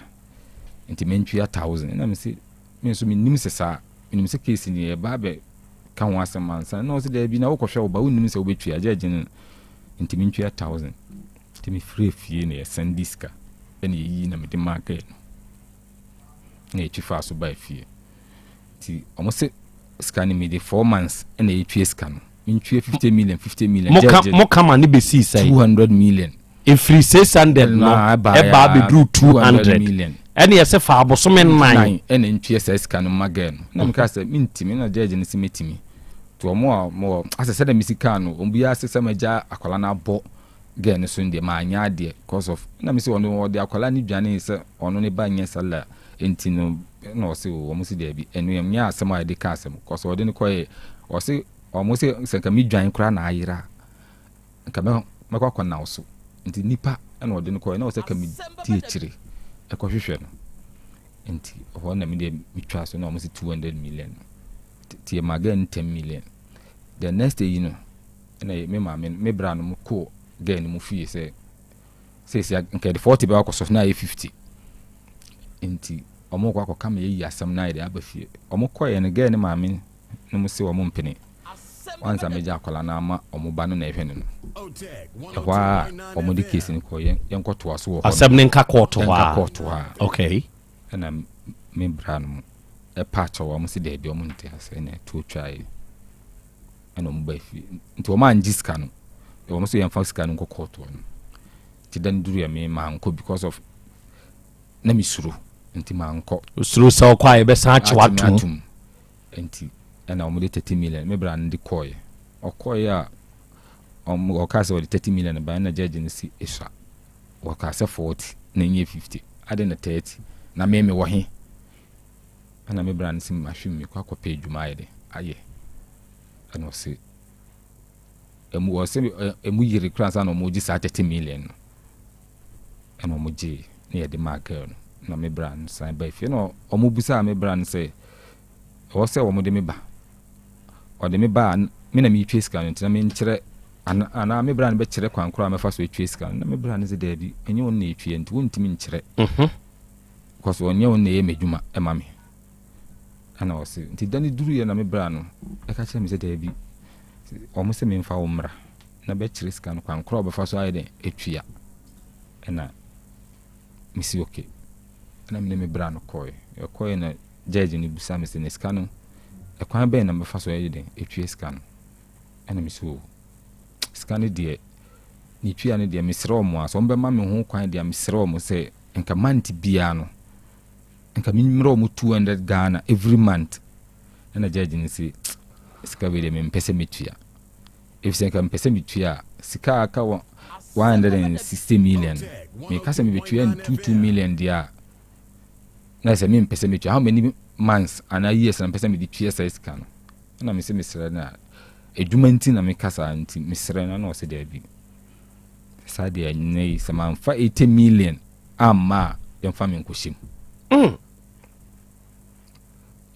U: Nti mentua thousand. Ɛna me se me nso mennim sɛ saa. Menim sɛ case ni yɛba abɛ ka ho asɛm ansa. Ɛna wɔn se daabi na wokɔhwɛ wo ba wonnim sɛ wobɛtua. Judge no nti mentua thousand. Nti mefiri fie na yɛsɛnde sika ɛna yɛyi na mede maa girl no. na yɛtwi faa so baa fie nti wɔn se sika no mede 4 months ɛna yɛtwa sika no ntwie 50 million 50 million.
C: Mo kama ne bɛsii sɛn?
U: 200 million.
C: Ɛfiri 600 no ɛbaa bɛduru 200 million ɛne yɛsɛ fa abosome nnan
U: ɛna ntwie saa sika no ma girl no na meka sɛ mentimi na judge no sɛ mɛtimi nti ɔmo a mo asɛ sɛdeɛ mesi kaa no ɔmo biara sɛ sɛ magya akwala no abɔ. girl no so no deɛ manyɛ adeɛ cause of na me sɛ ɔno ɔde akwadaa no dwanee sɛ ɔno ne ba nyɛ sala nti no na ɔse o wɔn se daabi ɛno ɛnyɛ asɛm a yɛde ka asɛm cause ɔde no kɔɛ ɔse wɔn se sɛ nka me dwan koraa na ayera nka mɛ mɛkɔ akɔnaw so nti nipa ɛna ɔde no kɔɛ na ɔsɛ ka me di akyire ɛkɔhwehwɛ no nti ɔhɔ na me deɛ metwa so na wɔn se 200 million nti yɛ ma girl no 10 million the next day yi no ɛna me maame no me bra no mo kɔɔ girl no mu fie sɛ seesia nka yɛde 40 bɛkɔ akɔsɔ na ayɛ 50 nti wɔn kɔ akɔka ma yɛyi asɛm no ayɛ de aba fie wɔn kɔɛ no girl no maame no mo se wɔn mpene wansa megya akwadaa no ama wɔn ba no na ɛhwɛ no no ɛhɔ a wɔn de case no kɔ yɛn yɛnkɔtoa so wɔ hɔ
C: asɛm no nka kɔɔto hɔ
U: a nka kɔɔto hɔ a
C: okay
U: ɛna me bra no mo ɛpa akyɛw wɔn se daabi wɔn nte ase ɛna ɛtuo twaeɛ ɛna wɔn baa fie nti wɔn angye sika no wɔn nso yɛn fa sika no nkɔ kɔɔto no nti dan duru yɛ me maa nkɔ because of na me suro nti maa nkɔ.
C: Osuro sɛ ɔkɔ a yɛbɛsan akye watum.
U: Atum nti ɛna wɔn de 30 million me bra no de kɔɔyɛ ɔkɔɔyɛ a wɔn ɔkaa sɛ wɔde 30 million ba ɛna judge no si esua wɔkaa sɛ 40 na nyɛ 50 ade na 30 na me me wɔ he. Ɛna me bra no se mahwe mu mekɔ akɔpɛ adwuma ayɛ de ayɛ ɛna ɔse ɛmu ɔse ɛmu yere kora ansa na ɔmo gye saa 30 million no ɛna ɔmo gye na yɛde maa girl no na me bra no san ba fie na ɔmo busaa me bra no sɛ ɛwɔ sɛ ɔmo de me ba ɔde me ba a me na metwa sika no nti na menkyerɛ anaa me bra no bɛkyerɛ kwan koraa mɛfa so atwa sika no na me bra no sɛ daabi ɛnyɛ wɔn na ɛtwa nti wontumi nkyerɛ mhm. Because ɔnyɛ ɔno na ɛyɛ m'adwuma ɛma me. Ɛna ɔse, nti da no duruiɛ na me bra no ɛka kyerɛ me sɛ daabi, wɔn sɛ memfa wo mmra na bɛkyerɛ sika no kwan korɔ a wɔbɛfa so ayɛ dɛn atua. Ɛna mesi okay. Ɛna me ne me bra no kɔɛ. Ɛkɔɛ na judge no bisa me sɛ na sika no ɛkwan bɛn na mɛfa so ayɛ dɛn atua sika no. Ɛna mesi o sika no deɛ ne tua no deɛ mesrɛ wɔn a sɛ wɔbɛma me ho kwan deɛ mesrɛ wɔn sɛ Nka month biara no nka me mmerɛ ɔmo 200 Ghana every month ɛna judge no se sika wei deɛ mempɛ sɛ metua efisɛ nka mepɛ sɛ metua a sika a aka wɔ 160 million meka sɛ mebetua no 22 million deɛ a na sɛ mempɛ sɛ metua how many months anaa years na mepɛ sɛ mede tua saa sika no ɛna mese mesrɛ no a adwuma nti na meka saa nti mesrɛ no na ɔse daabi Saa deɛ ɛnnɛ yi sɛ mamfa 80 million amma a yɛmfa me nkɔhyɛ mu. Mm.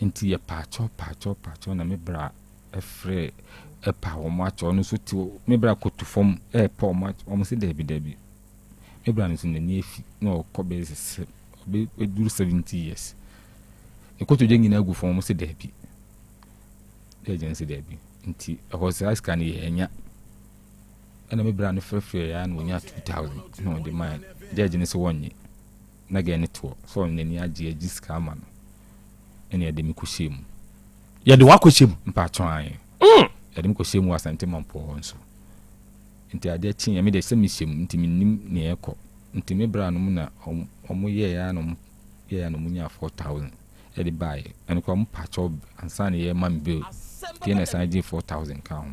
U: Nti yɛ paakyɛw paakyɛw paakyɛw na me bra ɛfrɛ ɛpa wɔn akyɛw no nso te me bra koto fam ɛɛpa wɔn akyɛw wɔn sɛ daabi daabi. Me bra no nso n'ani afi na ɔkɔ bɛyɛ sɛ ɔbɛ ɛduru 70 years. Ne kotodwe nyinaa gu fam wɔn sɛ daabi. Daabi sɛ daabi. Nti ɛhɔ saa sika no yɛ ɛnya. Ɛna me bra no frɛfrɛɛ ya na ɔnya 2000 na ɔde maa judge no sɛ wɔnnye na gɛɛ no toɔ sɛ ɔno n'ani agye agye sika ama no ɛna yɛde me kɔhyɛ mu.
C: Yɛde wakɔhyɛ mu?
U: Mpaatwɔ ae. Mm. Yɛde me kɔhyɛ mu wɔ Asante Mampɔn hɔ nso. Nti adeɛ kyeeɛ me deɛ sɛ mehyɛ mu nti mennim nea ɛkɔ. Nti me bra no mu na ɔmo yɛɛ ya na ɔmo yɛɛ ya na ɔmo nyaa 4000 ɛde baeɛ. Ɛno koraa ɔmo paakyɛw ansa na yɛma me bail. Nti ɛna ɛsan gyee 4000 ka ho.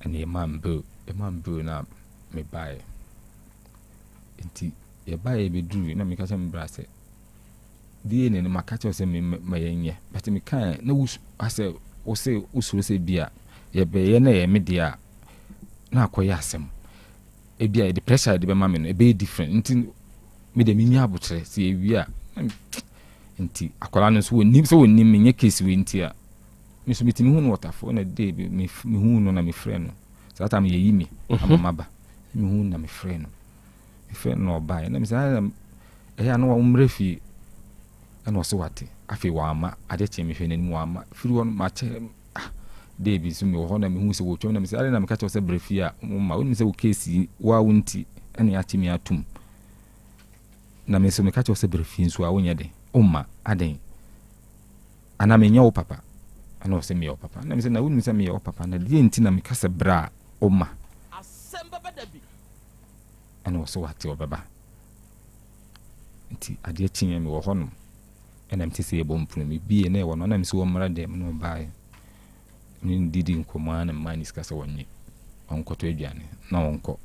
U: Ɛna yɛmaa me bill, yɛmaa me bill na mebaeɛ. Nti yɛbaeɛ yɛbɛdurui na meka kyerɛ me bra sɛ DNA no maka kyerɛ sɛ me ma yɛnyɛ but mekaeɛ na wo asɛ wo se wosuro sɛ bi a yɛbɛyɛ na ɛyɛ me deɛ a na akɔyɛ asɛm ebi a yɛde pressure yɛde bɛma me no ɛbɛyɛ different nti me deɛ menya abokyerɛ sɛ yɛwie a nti akwadaa no nso wɔnim sɛ wɔnim menyɛ case wei nti a Me nso metumi hu no wɔ tafo na day bi mehu no na mefrɛ no saa time yɛyi me mhm. ama maba mehu no na mefrɛ no mefrɛ no na ɔbaeɛ na mesɛ ɛyɛ a na wɔmmerɛ fie ɛna ɔse wate afei wama adeɛ kyeɛ mehwɛ n'anim wama firi hɔ no makyɛ ah day bi nso mewɔ hɔ na mehu sɛ wɔtwam na mesɛ ade na meka kyerɛ sɛ brɛ fie a woma wonim sɛ wo case yi woa wo nti ɛne akye me atom na me nso meka kyerɛ sɛ brɛ fie nso a wonyɛ den womma aden Anaa menyɛ wo papa? Ɛna ɔse meyɛ wo papa. Ɛna mese na wonim sɛ meyɛ wo papa na deɛ nti na meka sɛ bra a woma? Ɛna ɔse wate ɔbɛba. Nti adeɛ kyeeɛ mewɔ hɔ nom ɛna mete sɛ yɛbɔ mpono mebie na ɛwɔ no ɛna mese wɔmmra dɛm na ɔbaeɛ. Me ne no didi nkɔmmɔ ara na memaa ne sika sɛ ɔnnye. Ɔnkɔtɔ aduane na ɔnkɔ.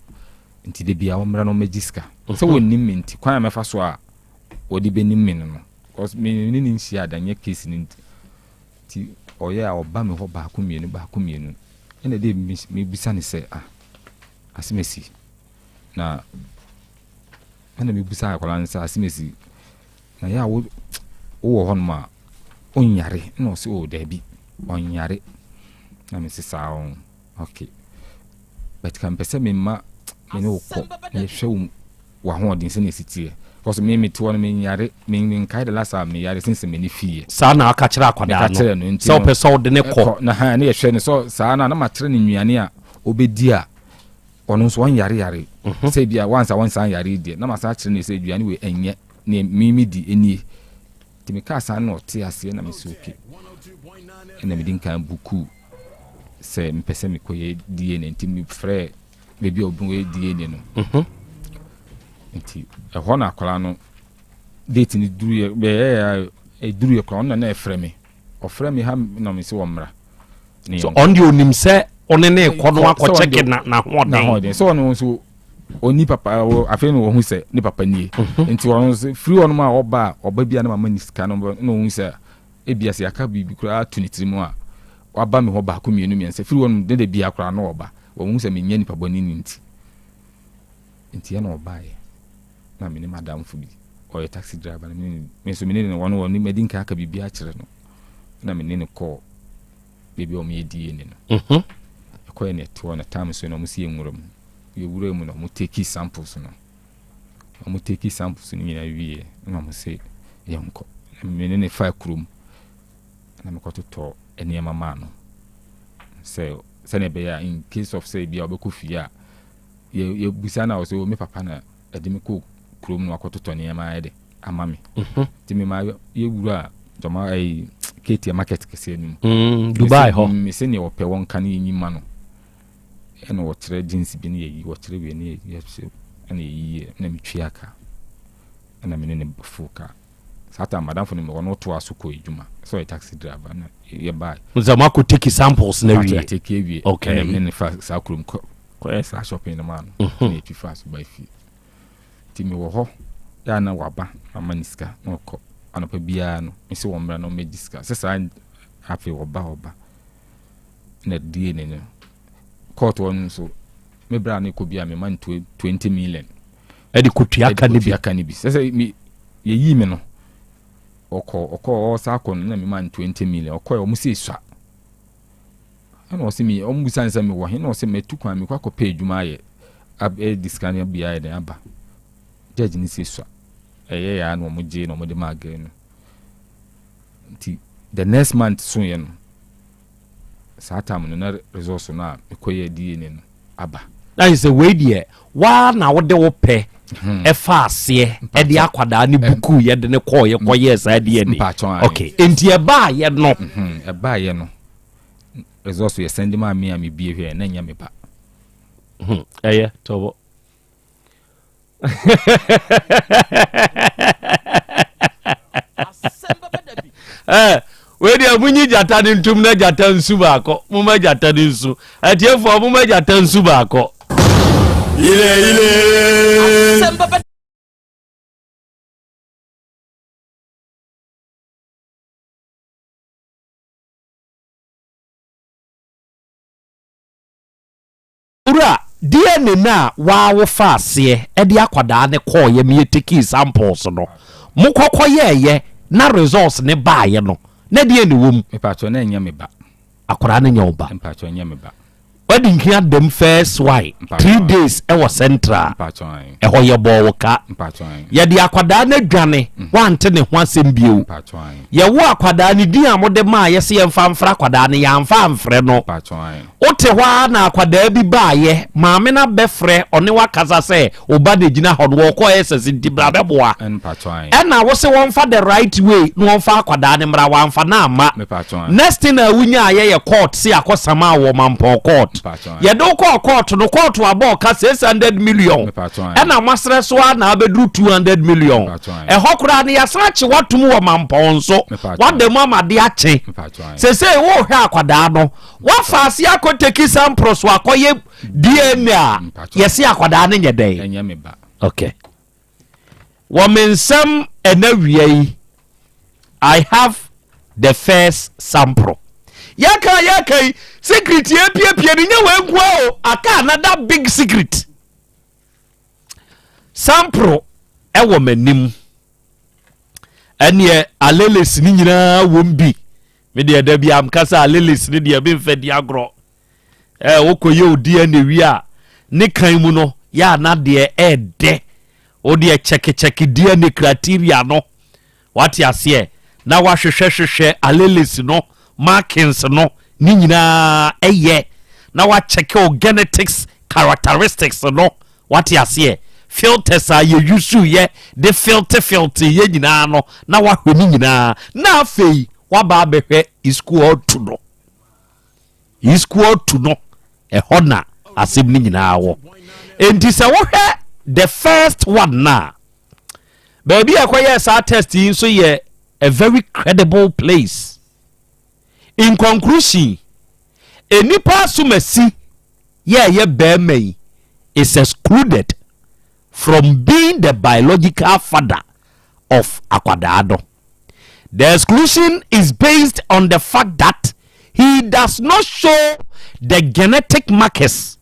U: Nti da biara ɔmmra na ɔmmɛgye sika. Sɛ wɔnnim me nti, kwan a mɛfa so a wɔde bɛnim me no no, cause me ne no nhyia da, nyɛ case no nti. Nti ɔyɛ a ɔba me hɔ baako mmienu, baako mmienu. Ɛna de mebisa no sɛ, ah, asɛm asi. Na ɛna mebisa akwadaa no sɛ asɛm asi. Na yɛ a wo wowɔ hɔnom a, wonyare? Ɛna ɔse, oh, daabi, ɔnyare. Na mese saa o. Ok but ka mepɛ sɛ me ma me ne wo kɔ na yɛhwɛ wo w'ahoɔden sɛnea ɛsi teɛ because me mete hɔ no menyare me menkae the last time meyare since m'ani fiiɛ.
C: Saa na aka kyerɛ akwadaa no
U: no nti
C: sɛ wopɛ sɛ wode ne kɔ.
U: Na ha ne yɛhwɛ no sɛ saa na na makyerɛ no nnuane a ɔbɛdi a ɔno nso ɔnyare yare mhm. sɛ bia wansa wɔnsan yare deɛ na masan akyerɛ no sɛ aduane wei ɛnyɛ ne me medi nie nti mekaa saa na ɔte aseɛ na mesɛ okay ɛna medi nkan bukuu sɛ mepɛ sɛ mekɔyɛ DNA nti mefrɛ baabi a wɔbɛyɛ DNA no mhm. nti ɛhɔ na akwadaa no date no duruyɛ bɛyɛ ɛduruyɛ koraa ɔno na na ɛfrɛ me ɔfrɛ me ha na me sɛ wɔmmra
C: so ɔno deɛ onim sɛ ɔne ne kɔ no akɔkyɛke n'ahoɔden
U: sɛ ɔno nso ɔni papa afei na ɔhu sɛ ne papa nie mhm. nti ɔno nso firi ɔnom a ɔba a ɔba bi a na mama ne sika no na ɔhu sɛ Ebia sɛ yɛaka biribi koraa ato ne tirim a, waba me hɔ baako, mmienu, mmiɛnsa. Firi hɔ no, ne da biara koraa na ɔba. Wahu sɛ menyɛ nipa bɔne ni nti. Nti ɛna ɔbaeɛ. Na me ne m'adamfo bi, ɔyɛ taxi driver, na me ne me nso me ne no, ɔno ɔne madi nkan aka biribi akyerɛ no. Na me ne no kɔɔ baabi a wɔyɛ DNA no.
C: Mhm.
U: Ɛkɔɛ na ɛte hɔ na time so na wɔsi yɛ nwura mu. Yɛwura mu na wɔn take samples no. Ɔmo take samples no nyinaa wieɛ na ɔmo se yɛnkɔ. Na me ne no faa kurom na mekɔtotɔ nneɛma maa no sɛ sɛnea ɛbɛyɛ a in case of sɛ ebia ɔbɛkɔ fie a yɛ yɛbusa no a ɔsɛ o me papa na ɛde me kɔ kurom na wakɔtotɔ nneɛma ayɛ de ama me.
C: Mhm.
U: Nti mema yɛwura dwama ɛyi Ketia market kɛseɛ no mu.
C: Mm, Dubai hɔ.
U: Mese nea ɔpɛ wɔnka no yɛnyi ma no. Ɛna wɔkyerɛ jeans bi ne yɛyi wɔkyerɛ wei ne yɛyi ɛna yɛyi yɛ ɛna metwia ka ɛna me ne ne fo ka saa ta madamfo no ɔno toa so kɔ adwuma sɛ ɔyɛ taxi driver na yɛbae
C: sɛ moakɔ take samples na wie
U: take awie
C: okay
U: ɛna me ne ne fa saa kurom kɔ kɔyɛ saa shopping no maa no
C: mhm.
U: na yɛtwi fa so ba fie nti mewɔ hɔ yɛ a na waba mama ne sika na ɔkɔ anɔpa biara no mese wɔn mmra na ɔmmɛgye sika sɛ saa afei ɔba ɔba na DNA no court hɔ no nso me bra no kɔ bi a mema no 20 million
C: ɛde kɔtua ka no bi
U: ka no bi sɛ sɛ me yɛyii me no ɔkɔ ɔkɔ ɔsa akɔ no na mema no 20 million ɔkɔ ɔmo sɛ esua ɛna ɔsɛ mi ɔmo bisa ne sɛ mewɔ he na ɔsɛ matu kwan mekɔ akɔpɛ adwuma ayɛ ɛde sika no bi ayɛ dɛn aba judge ne sɛ esua ɛyɛ yɛ a na ɔmo gye na ɔmo de maa girl no nti the next month so yɛ no saa time no na results no a mekɔyɛ DNA no aba.
C: Na kyerɛ sɛ wei deɛ waa na wode wo pɛ hmm. ɛfa aseɛ ɛde akwadaa ne buku yɛde ne kɔɔ yɛ kɔyɛɛ saa DNA. Okay, nti ɛbaayɛ no.
U: Hmm, ɛbaayɛ no results yɛ sɛnde maa me a mebie hwɛ na ɛnyɛ me ba.
C: Hmm, ɛyɛ tɔbɔ. Eh, wei deɛ monyi gyata no ntom na gyata nsu baakɔ moma gyata no nsu atiefoɔ moma gyata nsu baakɔ
D: Ile ile.
C: Owura, DNA no a waa wo faa aseɛ de akwadaa no kɔɔeɛ ma yɛ tekii samples no, mo kɔ kɔ yɛɛyɛ na results no baeɛ no, na deɛn na ɛwɔ mu?
U: Mepakyɛw, na ɛnyɛ me ba.
C: Akwadaa no nyɛ wo ba?
U: Mepakyɛw, ɛnyɛ me ba.
C: Wadi nhia dɛm first why three days ɛwɔ central ɛhɔ yɛ bɔɔ wo ka yɛde akwadaa no adwane wante ne ho asɛm bio yɛwo akwadaa no din a mode maa yɛsɛ yɛmfa mfrɛ akwadaa no yɛamfa amfrɛ no Wote hɔ ara na akwadaa bi baeɛ, maame no abɛfrɛ, ɔne wo akasa sɛ wo ba na ɛgyina hɔ no, wɔrekɔ SS nti bra bɛboa. Ɛna wo se wɔmfa the right way na wɔmfa akwadaa no mmra, wamfa no amma. Next thing a wonyaeɛ yɛ court se akɔsamaa wɔ Mampɔn court. court. Yɛde wo kɔɔ court no, court abɔ ɔka 600 million. Ɛna moasrɛ so a na abɛduru 200 million. Ɛhɔ koraa no yɛasan akye woatom wɔ mampɔn so. Woada mu ama de akye. Sesei wohwɛ akwadaa no, woafa ase akɔ take sample so akɔyɛ DNA a yɛse akwadaa no nyɛ dɛn? Okay. Wɔ me nsam ɛna wia yi, I have the first sample. Yɛka yɛka yi, secret yɛ piepie no nyɛ wei nkoa o, aka another big secret. Sample ɛwɔ m'anim. Ɛneɛ aleles ne nyinaa wɔm bi. Me deɛ da bi amka sɛ aleles ne deɛ memfa di agorɔ. Ɛɛ wokɔyɛ wo DNA wie a, ne kan mu no yɛ a na deɛ ɛɛdɛ. Wo deɛ kyɛkekyɛke DNA criteria no. Wate aseɛ? Na wahwehwɛhwehwɛ alleles no, markings no, ne nyinaa ɛyɛ. Na wakyɛke wo genetics characteristics no. Wate aseɛ? Filters a yɛ use yɛ de filte filte yɛ nyinaa no, na wahwɛ ne nyinaa. Na afei waba abɛhwɛ equal to no. Equal to no, ɛhɔ na asɛm no nyinaa wɔ. Enti sɛ wohwɛ the first one na baabi a ɛkɔyɛɛ saa test yi nso yɛ a very credible place. In conclusion, nnipa asomasi yɛ ɛyɛ bɛrima yi is excluded from being the biological father of akwadaa no. The exclusion is based on the fact that he does not show the genetic markers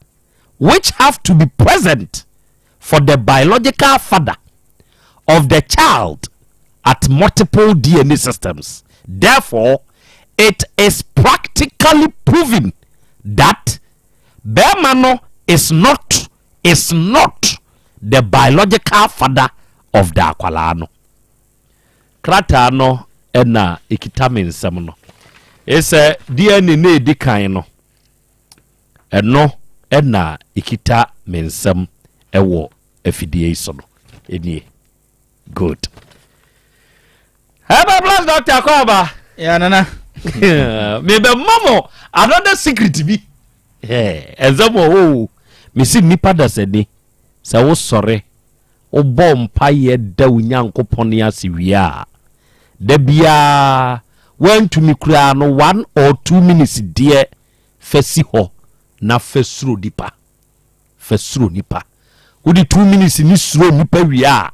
C: which have to be present for the biological father of the child at multiple DNA systems. Therefore, it is practically proven that bɛrima no is not the biological father of the akwalaa no. Krataa no ɛna ekita me nsɛm no. Ɛsɛ DNA na edi kan no, ɛno ɛna ekita me nsɛm ɛwɔ afidie yi so no. Enie good. Herbal Plus Doctor Akɔaba.
P: Ya nana.
C: Mebɛma mo another secret bi. Ɛnsɛm wɔ hɔ o. Mesi nnipa dasani sɛ wosɔre wobɔ mpayɛ da wo Nyankopɔn ase wie a, da biaa woantumi koraa no, 1 or 2 minutes deɛ, fa si hɔ na fa suro nipa. Fa suro nipa. Wode 2 minutes ne suro nipa wie a,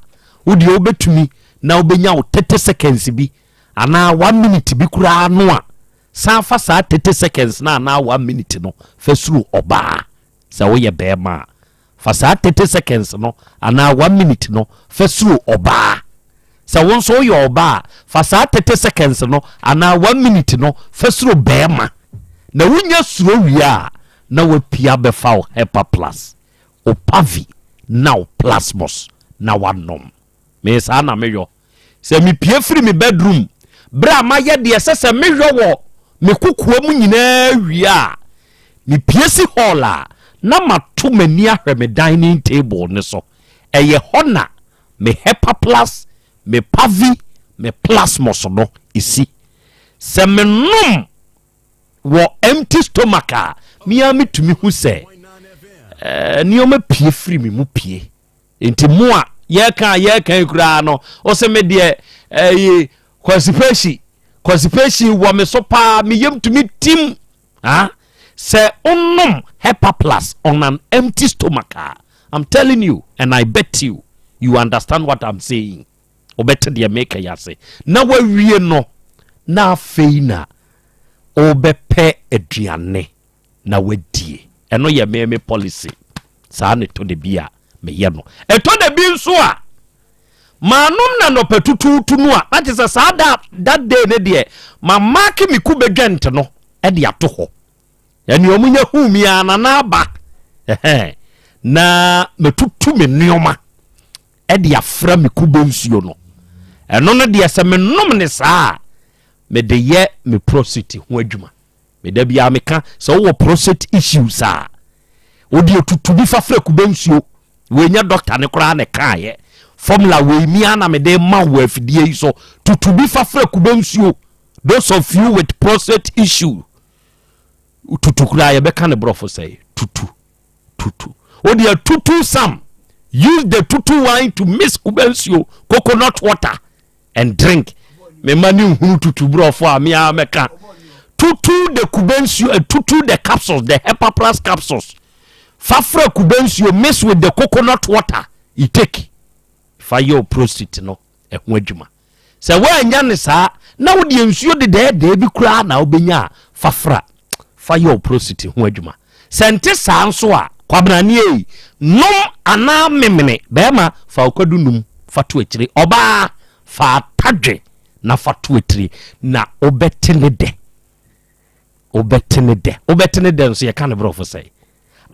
C: wodeɛ wobɛtumi na wobɛnya wo 30 seconds bi anaa 1 minute bi koraa no a, san fa saa 30 seconds na anaa 1 minute no fa suro ɔbaa. Sɛ woyɛ bɛrima a, fa saa 30 seconds no anaa 1 minute no fa suro ɔbaa. Sɛ wo nso woyɛ ɔbaa a, fa saa 30 seconds no anaa 1 minute no fa suro bɛrima. Na wonya suro wie a, na wapia bɛfa wo Hepa Plus, wo Pavi na wo Plasmos na wanom. Me saa na meyɔ. Sɛ mepie firi me bedroom berɛ a mayɛ deɛ ɛsɛ sɛ mehwɛ wɔ me kokoa mu nyinaa wie a, mepie si hall a, na mato m'ani ahwɛ me dining table ne so. Ɛyɛ hɔ na me Hepa Plus, me Pavi, me Plasmos no esi. Sɛ menom wɔ empty stomach a, mea metumi hu sɛ nneɛma pie firi me mu pie. Nti mo a yɛka a yɛka yi koraa no, ɔsɛ me deɛ ɛyi constipation, constipation wɔ me so paa, me yam tumi tim. Ah, sɛ onom Hepa Plus on an empty stomach a, I'm telling you and I bet you you understand what I'm saying. Wobɛte deɛ meka yi ase. Na wawie no, na afei na wobɛpɛ aduane na wadie. Ɛno yɛ me me policy. Saa ne tɔ de bi a meyɛ no. Ɛtɔ da bi nso a, maanom na nɔpɛ tutuutu no a, na kyerɛ sɛ saa da that day ne deɛ, ma mark me kube dwɛnt no ɛde ato hɔ. Ɛne ɔmo nya hu mi a nana aba. Ɛhɛn. Na matutu me nneɛma ɛde afra me kube nsuo no. Ɛno no deɛ, sɛ menom ne saa a, mede yɛ me prostate ho adwuma. Meda biara meka sɛ wowɔ prostate issues a, wode otutu bi fa fra kube nsuo. Wei nyɛ doctor ne koraa na ɛkaeɛ. Formula wei mia na mede ma wɔ afidie yi so. Tutu bi fa fra kube nsuo. Those of you with prostate issue. Tutu koraa yɛbɛka ne borɔfo sɛ tutu tutu. Wo deɛ tutu some use the tutu wine to mix kube nsuo coconut water and drink. Mema ne nhunu tutu borɔfo a mea mɛka tutu the kube nsuo eh, tutu the capsules the hepaplus capsules fafra kube nsuo mix with the coconut water you take fa yɛ o prostate no ɛho adwuma. Sɛ woannya no saa na wo deɛ nsuo dedɛɛdɛɛ bi koraa na wobɛnya a, fa fra fa yɛ wo prostate ho adwuma. Sɛ nte saa nso a, Kwabena ei, nom anaa memene, bɛrima fa wo kwadu num fa to akyire, ɔbaa fa atadwe na fa to atire na wobɛte ne dɛ. Wobɛte ne dɛ. Wobɛte ne dɛ nso yɛka ne borɔfo sɛe.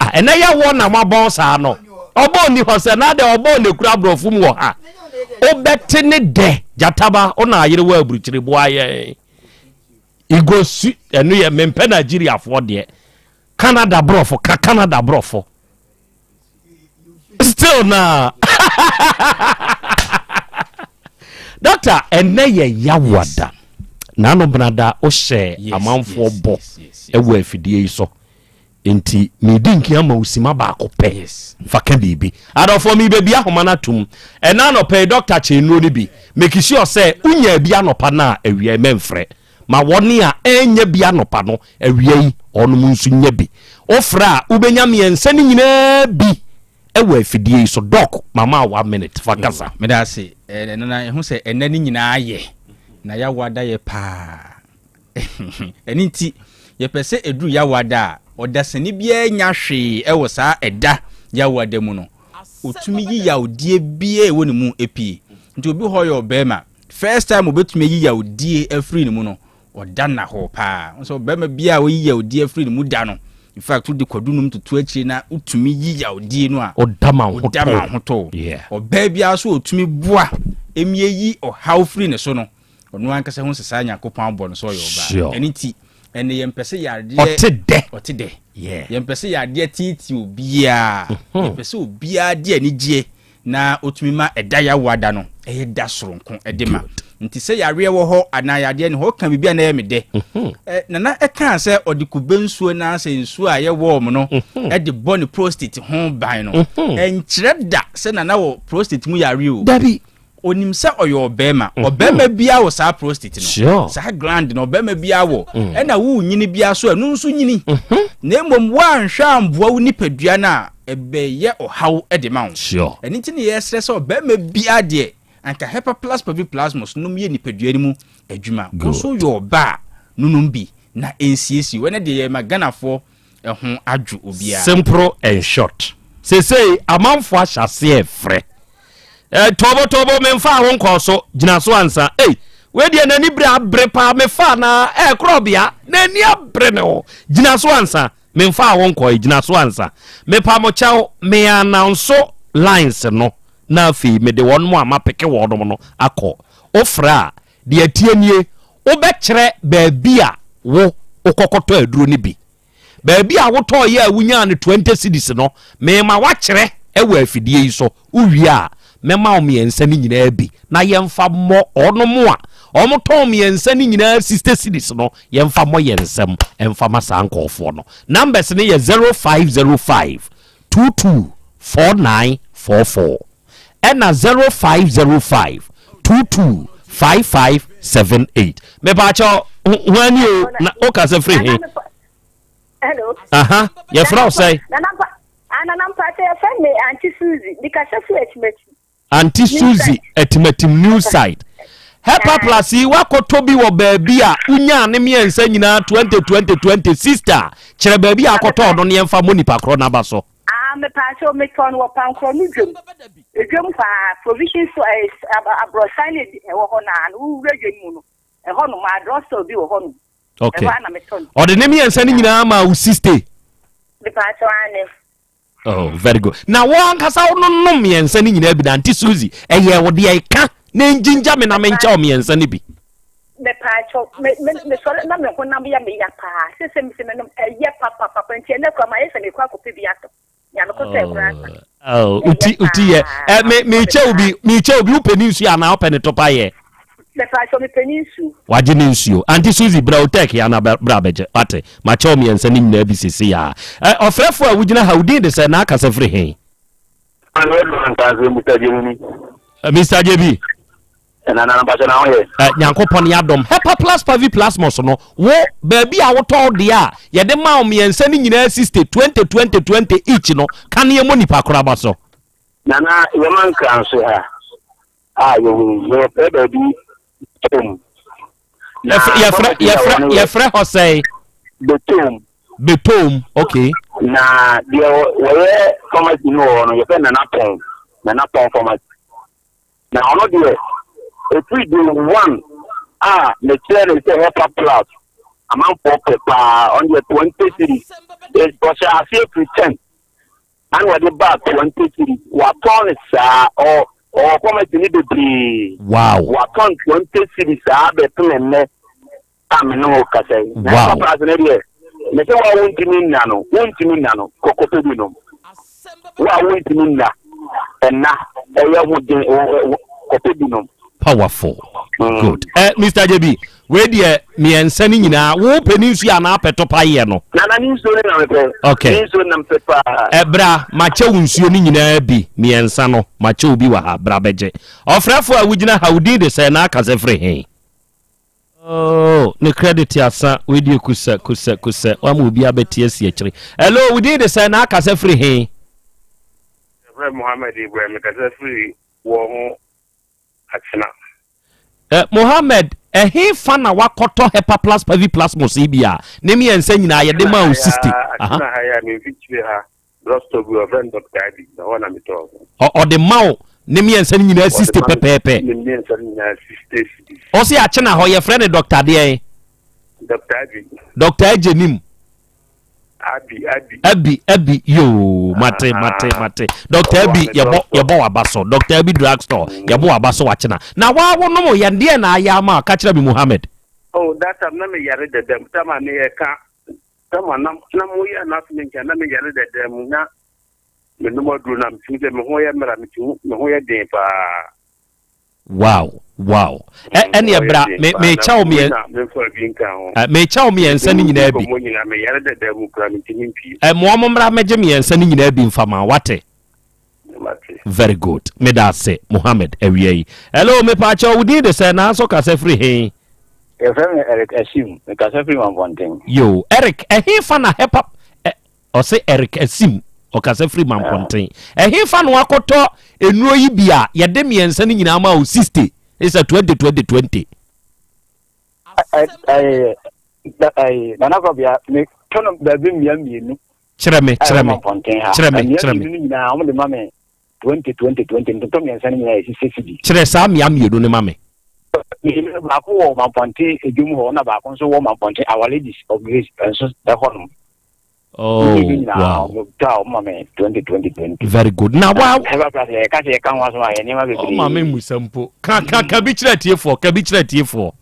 C: Ah, ɛnɛ yɛ wɔ na moabɔn saa no. Ɔbɔn ni hɔ sɛ na dɛ ɔbɔn na ekura aborɔfo mu wɔ ha. Wobɛte ne dɛ gyataba wo na ayere wɔ aburukyire boa yɛn. Igosu ɛno yɛ mempɛ Nigeriafoɔ deɛ. Canada borɔfo ka Canada borɔfo. Still na. Doctor ɛnɛ yɛ yawada. Naano benada wohyɛ amanfoɔ bɔ ɛwɔ afidie yi so. Enti meredi nkia ma wo sima baako pɛ. Fa ka biribi. Adɔfoɔ, merebɛbie ahoma no atom. Ɛnnɛ anɔpa yi, dɔkta kyɛɛ nnuro no bi. Make sure sɛ wonyaa bi anɔpa no a, awia yi mɛmfrɛ. Ma wɔn a ɛnnya bi anɔpa no, awia yi wɔnom nso nya bi. Wofrɛ a, wobɛnya mmiɛnsa no nyinaa bi wɔ afidie yi so. Doc, mama wo one minute, fa kasa.
U: Meda ase. Nana, yɛhu sɛ ɛnnɛ no nyinaa yɛ, na yɛawo ada yɛ paa. Ɛno nti, yɛpɛ sɛ ɛduru Yawoada a, ɔdasani biara nnya hwee wɔ saa ɛda Yawoada mu no. Ɔtumi yi yawdie biara ɛwɔ ne mu pie. Nti obi hɔ yɛ ɔbarima, first time ɔbɛtumi ayi yawdie afiri ne mu no, ɔda nnahɔɔ paa. Wo sɛ ɔbarima biara a ɔyi yawdie afiri ne mu da no, in fact wode kwadu nom toto akyire na wotumi yi yawdie no a,
C: ɔda ma
U: ɔda ma ho tɔ. Ɔbaa biara nso ɔtumi boa ɛmi ayi ɔhaw firi ne so no, Ɔno ankasa hu sɛ saa Nyankopɔn abɔ no sɛ ɔyɛ ɔbaa.
C: Sure.
U: Ɛno nti, ɛnɛ yɛmpɛ sɛ yadeɛ.
C: Ɔte dɛ.
U: Ɔte dɛ.
C: Yeah.
U: Yɛmpɛ sɛ yadeɛ teetee obiara.
C: Mhm.
U: Yɛpɛ sɛ obiara di anigyeɛ na otumi ma ɛda yawoa da no ɛyɛ da soronko ɛde ma. Nti sɛ yareɛ wɔ hɔ anaa yadeɛ ne hɔ ɔka biribi a na ɛyɛ me dɛ.
C: Mhm.
U: Ɛ, Nana ɛkaa sɛ ɔde kube nsuo na sɛ nsuo a ɛyɛ warm no
C: Mhm.
U: ɛde bɔ ne prostate ho ban no. Ɛnkyerɛ da sɛ Nana wɔ prostate mu yareɛ o.
C: Dabi.
U: Onim sɛ ɔyɛ ɔbarima. Mhm. Ɔbarima biara wɔ saa prostate no.
C: Sure.
U: Saa gland no ɔbarima biara wɔ.
C: Mm.
U: Ɛna wo nyini biara so ɛno nso nyini.
C: Mhm.
U: Na mmom woanhwɛ amboa wo nipadua no a ɛbɛyɛ ɔhaw de ma wo.
C: Sure.
U: Ɛno nti na yɛsrɛ sɛ ɔbarima biara deɛ anka Hepaplus paviplasmus nom yɛ nipadua no mu adwuma. Wo nso yɛ ɔbaa nonom bi na ɛnsiesie. Ɛnɛ deɛ yɛma Ghanafoɔ ɛho adwo obiara.
C: Simple and short. Sesei amanfoɔ ahyɛ aseɛ refrɛ. Eh, tɔbo tɔbo memfaa ho nkɔɔ so, gyina so ansa. Ei, wei deɛ n'ani bere abere paa, mefaa na eh, korɔbea, n'ani abere ne ho. Gyina so ansa, memfaa ho nkɔe, gyina so ansa. Mepa mo kyɛw, me announce lines no, na afei mede wɔn a mapeke wɔn no akɔ. Wofrɛ a, Deɛ ɛteɛ nie, wobɛkyerɛ baabi a wo wokɔkɔtɔ aduro no bi. Baabi a wotɔeɛ a wonyaa no 20 cedis no, mema woakyerɛ wɔ afidie yi so. Wowie a, mɛma wo mmiɛnsa no nyinaa bi na yɛmfa mmɔ wɔnom a wɔtɔn mmiɛnsa no nyinaa 60 cedis no, yɛmfa mmɔ yɛn nsam mfa ma saa nkurɔfoɔ no. Numbers no yɛ 0505 22 4944. ɛna 0505 22 5578 mepaakyɛw hwan ni o na wokasa firi he
D: Hello.
C: aha yɛfrɛ wo sɛe
D: Nana mpa ah, Nana mpakyɛ yɛfrɛ me Auntie Suzy. Mekasa firi Atimati.
C: Auntie Suzy Atimatim new site Hepa plus yi wakɔtɔ bi wɔ baabi a wonyaa ne mmiɛnsa nyinaa 20 20 20 sister kyerɛ baabi a akɔtɔɔ no ne yɛmfa mmɔ nipa korɔ n'aba so
D: Ah mepaakyɛw metɔn wɔ pankorɔ no dwam edwam hɔ aa provision store ɛɛ abrɔsan na ɛwɔ hɔ no aa no wowura dwa no mu no ɛhɔ nom aa drug store bi wɔ hɔ nom
C: okay
D: ɛhɔ aa na metɔn.
C: Ɔde ne mmiɛnsa no nyinaa maa wo siste.
D: Mepaakyɛw aane.
C: Oh very good na wo ankasa wo nonom mmiɛnsa no nyinaa bi na Auntie Suzy ɛyɛ wo deɛ ka na ngyingya me na menkyɛ wo mmiɛnsa no bi.
D: Mepaakyɛw, me me mesɔre na me honam yɛ me ya paa. Sese mese menom ɛyɛ papapapa nti ɛnɛ koraa mayɛ sɛ mekɔ akɔpɛ bi atɔ. Nea mekɔtɔɛ koraa sa.
C: Oh, uti uti yɛ. Ɛ me me kyɛ obi, me kyɛ obi wopɛ ne nsuo anaa wopɛ ne topa yɛ?
D: Mepatwɔ mepɛ ne nsuo.
C: Wagye ne nsuo. Auntie Suzy bra Otec ha na bra bɛgye wate. Makyɛ wo miensa no nyinaa bi sesei aa. Ɛ ɔfrɛfoɔ a wogyina ha wo din de sɛn na akasa firi he?
E: Mister Gyebi.
C: Mister Gyebi.
E: Nana na mpakyɛ na ho yɛ.
C: Ɛ Nyankopɔn adom. Hepa plus Pavi Plasmos no wo baabi a wotɔ wo deɛ a yɛde ma wo miensa no nyinaa 60, 20, 20, 20 each no ka ne yɛmmɔ nipa koro aba so.
E: Nana yɛma nkranso ha. A yɛwɔ yi, yɛfrɛ baabi Betom.
C: Na yɛfrɛ yɛfrɛ yɛfrɛ hɔ sɛn?
E: Betom.
C: Betom, okay.
E: Na deɛ wɔyɛ pharmacy no wɔ hɔ no yɛfrɛ Nana Pɔn, Nana Pɔn pharmacy. Na ɔno deɛ ɛfiri day one a mekyerɛ no sɛ Hepa Plus amanfoɔ pɛ paa, ɔno deɛ 20 series ɔhyɛ aseɛ firi 10. Ana ɔde baa 20 cedis. Watɔn no saa. Ɔ ɔwɔ pharmacy no bebree.
C: Wow.
E: Watɔn 20 cedis saa bɛpem ɛnnɛ a me ne wo kasa yi. Na
C: Wow.
E: ɛfa price no deɛ, me sɛ wo a wontumi nna no, wontumi nna no, kɔ kɔpɛ bi nom. Wo a wontumi nna, ɛnna, ɛyɛ ho den, wo, wo, kɔpɛ bi nom.
C: Powerful. Good. Eh, Mr. JB, wei deɛ mmiɛnsa no nyinaa wo pɛ ne nsuo anaa pɛ tɔpa yɛ no?
E: Nana ne nsuo no na mepɛ.
C: Okay.
E: Ne nsuo na mepɛ paa.
C: Eh, bra, makyɛ wo nsuo no nyinaa bi mmiɛnsa no, makyɛ wo bi wɔ ha, bra bɛgye. Ɔfrɛfoɔ a wogyina ha, wo din de sɛn na aka sɛ firi he? Oh, ne credit asa, wei deɛ kusɛ, kusɛ, kusɛ, wama obi abɛte asi akyire. Hello, wo din de sɛn na aka sɛ firi he?
V: Yɛfrɛ Mohammed Ibrahim, mekasa firi wɔ ho atena.
C: Eh, Mohammed, ɛhefa na wakɔtɔ Hepaplus Paviplasmus yi bi a ne mmiɛnsa nyinaa yɛde maa wo 60?
V: Atena ha yi a memfikyire ha drugstore bi wɔfrɛ no Dr. Abi, na hɔ na metɔɔ.
C: Ɔde ma wo ne mmiɛnsa no nyinaa 60 pɛpɛɛpɛ?
V: Ne mmiɛnsa no nyinaa 60 cedis.
C: Ɔse akyena hɔ yɛfrɛ no Dr. deɛn?
V: Dr. Abi.
C: Dr. Agye nim.
V: Abi, Abi.
C: Abi, Abi, yoo, mate, mate, mate. Dr. Abi, yɛbɔ, yɛbɔ waba so. Dr. Abi drugstore, yɛbɔ waba so wakyena. Na waa wo nom yɛn deɛ na ayɛ ama ka kyerɛ me Muhammad.
V: Oh, that time na me yare dada mu. Time a me yɛ ka, time a na na mo yɛ announcement na me yare dada mu na me nom aduro na me tumi sɛ me ho yɛ mmerɛ, me tumi me ho yɛ den paa.
C: Wow wow ɛ ɛneɛ bra me mekyɛ wo mmiɛ ɛ mekyɛ wo mmiɛnsa no nyinaa bi ɛ mo ɔmo mmra mɛgye mmiɛnsa no nyinaa bi nfa ma wate very good meda ase Mohammed awia yi hello mepaakyɛ wo din de sɛ nanso kasa firi he
E: Yɛfrɛ me Eric Asim, mekasa firi Mampɔnten.
C: Yo, Eric, ɛhefa na hepa Ɔse Eric Asim, ɔkasa firi Mampɔnten. Ɛhefa na wakɔtɔ nnuro yi bi a yɛde mmiɛnsa no nyinaa ma wo 60 sɛ 20 20 20?
E: Nana Kɔbea, metɔ no baabi mmea mmienu.
C: Kyerɛ me, kyerɛ me, kyerɛ me, kyerɛ me.
E: Mmea mmienu no nyinaa wɔn de ma me 20 20 20 ntotɔ mmiɛnsa no nyinaa yɛ 60 cedi.
C: Kyerɛ saa mmea mmienu no ma me.
E: Mmienu baako wɔ Mampɔnten edwom hɔ na baako nso wɔ Mampɔnten Our Ladies of Grace nso ɛhɔ nom.
C: Oh, wow. Very good. Na wa. Oh, maame musa mpo. Ka ka ka bi kyerɛ atiefoɔ, ka bi kyerɛ atiefoɔ.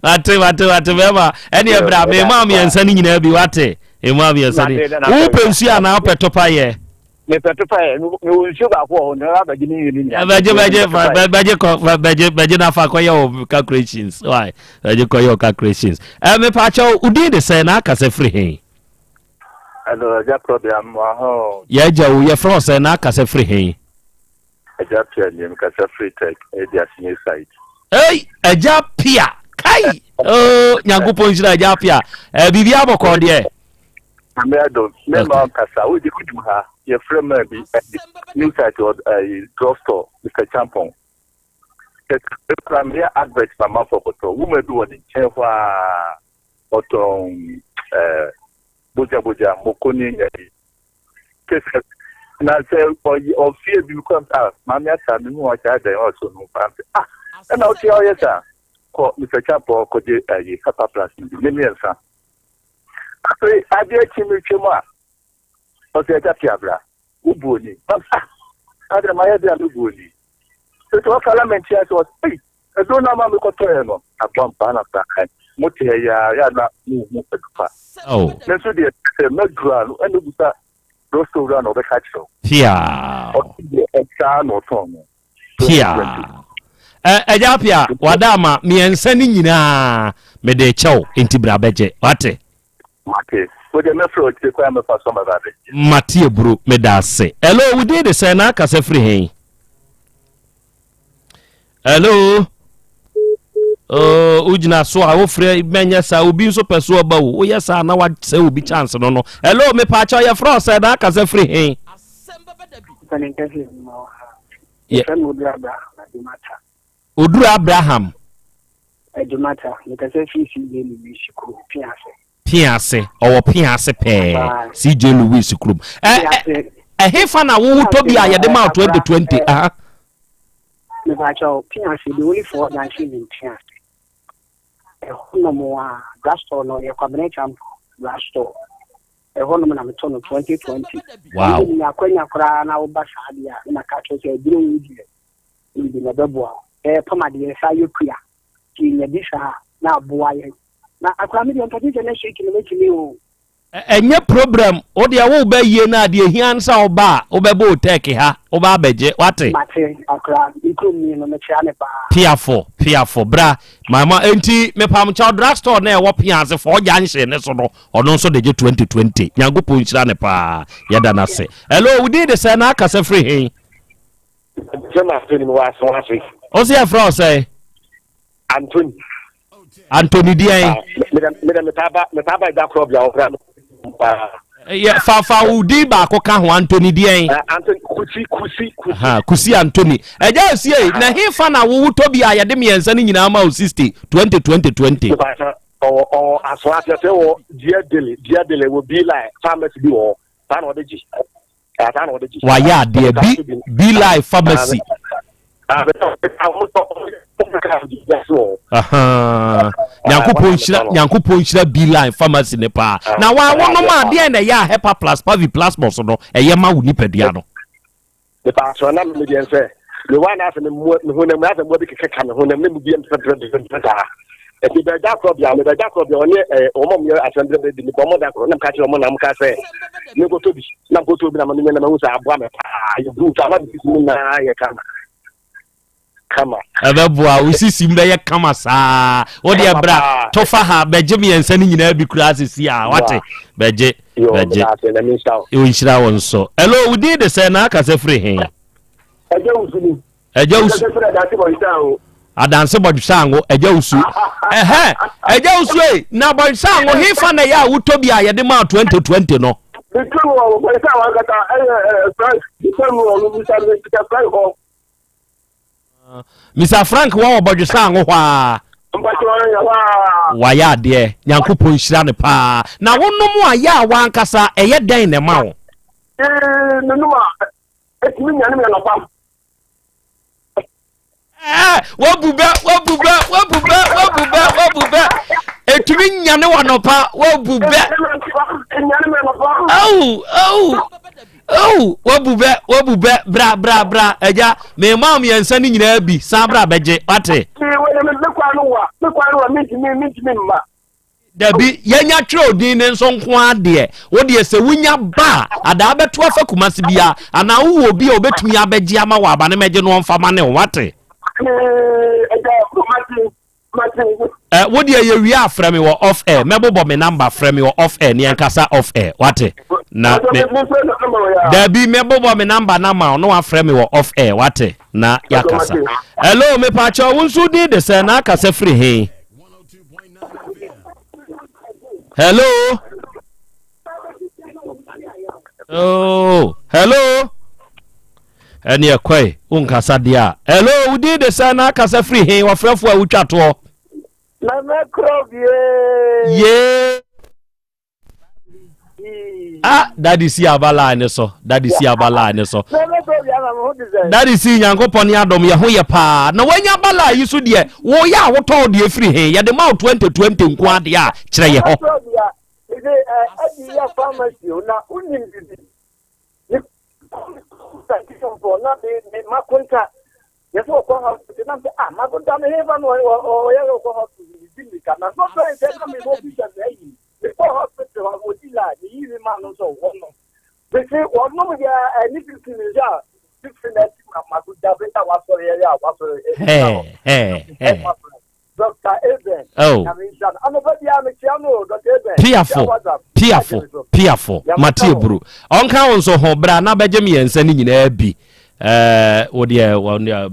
C: Wate wate wate bɛma ɛne ɛbrɛ mema mmiɛnsa no nyinaa bi wate mema mmiɛnsa no wopɛ nsuo anaa wopɛ topa yɛ
E: mepɛ topa yɛ mewɔ nsuo baako wɔ hɔ na abɛgye ne mmienu nyinaa
C: bɛgye bɛgye bɛgye kɔ bɛgye bɛgye nafa kɔyɛ wo calculations why bɛgye kɔyɛ wo calculations ɛ mepa kyɛw wodin de sɛ na akasa firi he
V: Hello, agya Prɔbea mmoa ho.
C: Yɛ agya o, yɛfrɛ wo sɛ na akasa firi he?
V: Agya Pia nie, mekasa firi Tech, Eduase new site.
C: Ei, agya Pia, kai! Oh, Nyankopɔn nhyira agya Pia. Eh, biribi abɔkɔ deɛ.
V: Nyame adom, me ma ɔnkasa, wo de wonim ha, yɛfrɛ maa bi, new site wɔ eh, drugstore, Mr. Champon. Kɛkɛ kura meyɛ advert ma manfoɔ kɔtɔ, woman bi wɔ ne nkyɛn hɔ a, ɔtɔn eh, bogya bogya, moko ne nyɛ Kɛsɛ na sɛ ɔyɛ ɔfie bi kɔ a maame asa me hu ɔkyɛ adɛn ɔso no paa sɛ ah ɛna ɔte ɔyɛ saa kɔ Mr. Champɔ kɔgye ayi Hepa Plus no bi ne mmiɛnsa afei adeɛ akyi metwa mu a ɔsɛ agya pia bra wo buo ni ah adɛn mayɛ de a me buo ni ɛsɛ ɔka lamɛnti asɛ ɔsɛ ei ɛduro no ama mekɔtɔɛ no abɔ mpaa na saa. mote ha yi ara yɛ a na monhu adu pa.
C: Oh.
V: Me nso deɛ sɛ maduru a no ɛna obusa drugstore wura na ɔbɛka kyerɛ wo.
C: Piaa.
V: Ɔno deɛ ɛsaa na ɔtɔn no.
C: Piaa. Ɛ ɛgya Apia wada ama mmiɛnsa no nyinaa mede kyɛ wo nti bra bɛgye wate.
V: Mate. Wo deɛ mɛfrɛ wo akyire kwan a mɛfa so ama ba abɛgye.
C: Mate aburo meda ase. Hello wo din de sɛn na akasa firi he? Hello. Oh, wogyina so a wofrɛ mɛnyɛ saa obi nso pɛ so ɔba o woyɛ saa na wasɛ obi chance no no. Hello mepaakyɛw yɛfrɛ wo sɛn na akasa firi he? Oduru Abraham.
B: Adumata, mekasa firi CJ Lewis kurom, Piase.
C: Piase, ɔwɔ Piase pɛɛ, CJ Lewis kurom. Ɛhefa na wowotɔ bi a yɛde ma 2020? Aha.
B: Mepakyɛw, Piase, the only four junction in Piase. Ɛhɔ nom a, drugstore no, yɛ Kwabena Champo drugstore. Ɛhɔ nom na metɔ no 2020.
C: Wow.
B: Ɛnde menya akwanya koraa na woba saa deɛ a, na maka akyerɛ sɛ aduro yi deɛ, Bi na ɛbɛboa wo. Ɛyɛ pam adeɛ saa yɛ kua. Nti yɛnya bi saa a na aboa yɛn. Na akora me deɛ mpɛte sɛ next week no mɛtumi o.
C: Ɛnyɛ problem wo deɛ wo ba yie no a deɛ ɛhia ne sɛ wo ba a wo bɛbɔ otɛk ha wo ba abɛgye wate.
B: Mate akora me kurom ni no mekyea no paa.
C: Piafo piafo bra mama enti mepamkyɛw drug store na ɛwɔ piase fɔɔ junction ne so no ɔno nso de gye 2020 nyankopɔn nhyira ne paa yɛda no ase hello wo din de sɛ na akasa firi he.
E: Sɛ ma Anthony wɔ aso ase.
C: O se yɛfrɛ wo sɛn?
E: Anthony.
C: Anthony deɛn?
E: Ah, meda metaa ba metaa ba ɛda korɔ bia ɔkora paa.
C: Yɛ fa fa wo din baako ka ho Anthony deɛn?
E: Uh, Anthony Kusi Kusi Kusi.
C: Ha Kusi Anthony. Ɛgya esie na he fa na wo tɔ bi a yɛde mmiɛnsa no nyinaa ma wo 60 20 20 20.
E: Ɔwɔ ɔwɔ aso ase sɛ wɔ dia dele dia dele wɔ bi line pharmacy bi wɔ hɔ saa na ɔde gye.
C: Wayɛ adeɛ bi be life pharmacy. Nyankopɔn nhyira Nyankopɔn nhyira be life pharmacy ne paa. Na wa wonom adeɛ na ɛyɛ a hepa plus pavi plasmos no ɛyɛ ma wo nipadua no.
E: Mepa na me deɛ nsɛ me wa na asɛ me mmoa me honam asɛ mmoa bi keka ka me honam ne mu bi mpɛpɛpɛpɛ saa. Ɛti bɛgya korɔ bia mebɛgya korɔ bia ɔne ɛɛ wɔn a wɔyɛ asɛm bi di mebɔ wɔn da korɔ na meka kyerɛ wɔn na meka sɛ menkɔtɔ bi na mekɔtɔ bi na ma menya na mahu sɛ aboa me paa yɛ guu so ama me sisi mu nyinaa yɛ kama kama.
C: Ɛbɛboa wo sisi mu bɛyɛ kama saa wo deɛ bra tofa ha bɛgye mmiɛnsa no nyinaa bi koraa sisi a wate bɛgye bɛgye nhyira wo nso. Hello wo din de sɛ na akasa firi he?
E: Ɛgya wusu ni.
C: Ɛgya wusu. Adanse bɔdwesango ɛgya wusu. Ɛhɛ ɛgya wusu ei na bɔdwesango hefa na ɛyɛ a wotɔ bi a yɛde maa 2020 no.
E: Metu no wɔ bɔdwesango ankasa ɛyɛ ɛɛ Frank metu no wɔ Mr. Mr. Frank hɔ.
C: Mr. Frank wɔ wɔ bɔdwesango hɔ a. Wayɛ adeɛ Nyankopɔn nhyira no paa na wonom a yɛ a wankasa ɛyɛ dɛn na ɛma wo.
E: Ee menom a ɛtumi nyane me anɔpa.
C: Wabu bɛ wabu bɛ wabu bɛ wabu bɛ wabu bɛ etumi nyane wa nɔpa wabu bɛ awu awu awu wabu bɛ wabu bɛ bra bra bra ɛgya mɛma mmiɛnsa ne nyinaa bi san bra bɛgye wate. Dabi, yɛnya twerɛ odin no nso nko ara deɛ, wo deɛ sɛ wonya ba a, adaa bɛto afa Kumasi bia, anaa wowɔ obi a obɛtumi abɛgye ama wɔ aba ne mɛgye no ɔmfa ma ne wo, wate? Eh, wo deɛ yɛwie a frɛ me wɔ off air, mɛbobɔ me number, frɛ me wɔ off air, ne yɛnkasa off air, wate? Na me, dabi, mɛbobɔ me number na ma wo, na wafrɛ me wɔ off air, wate? Na yɛakasa. Hello, mepaakyɛw, wo nso din de sɛ, na akasa firi he? Hello. Oh, hello. Ɛne ɛkɔe wonkasa deɛ a. Hello, wo din de sɛ na akasa firi he wɔfrɛfoɔ a wotwa toɔ.
F: Nana Krɔb yee.
C: Yee. Ah, daddy si aba line ne so. Daddy si aba line ne so. Daddy si nyankopɔn ne adom yɛ ho yɛ paa. Na wanya aba line yi so deɛ, woyɛ a wotɔn deɛ firi he? Yɛde ma wo 2020 nko adeɛ a kyerɛ yɛ hɔ.
F: Yɛsɛ ɔkɔ hospital nam sɛ ah mako da me hefa no ɔyɛ ɔkɔ hospital me di mirika na no fɛn sɛ na me wɔ bi sɛ sɛ ayi mekɔ hospital hɔ wɔdi line meyi me ma no sɛ wɔnom mese wɔnom yɛ ɛne 15 minutes a fifiri na ɛti ma mako da bɛ a wasɔre yɛ a wasɔre ɛɛ Dr. Aben.
C: Oh. Piafo, piafo, piafo, mate aburu. Ɔnka wo nso ho bra na bɛgye mmiɛnsa no nyinaa bi. Ɛɛ, wo deɛ,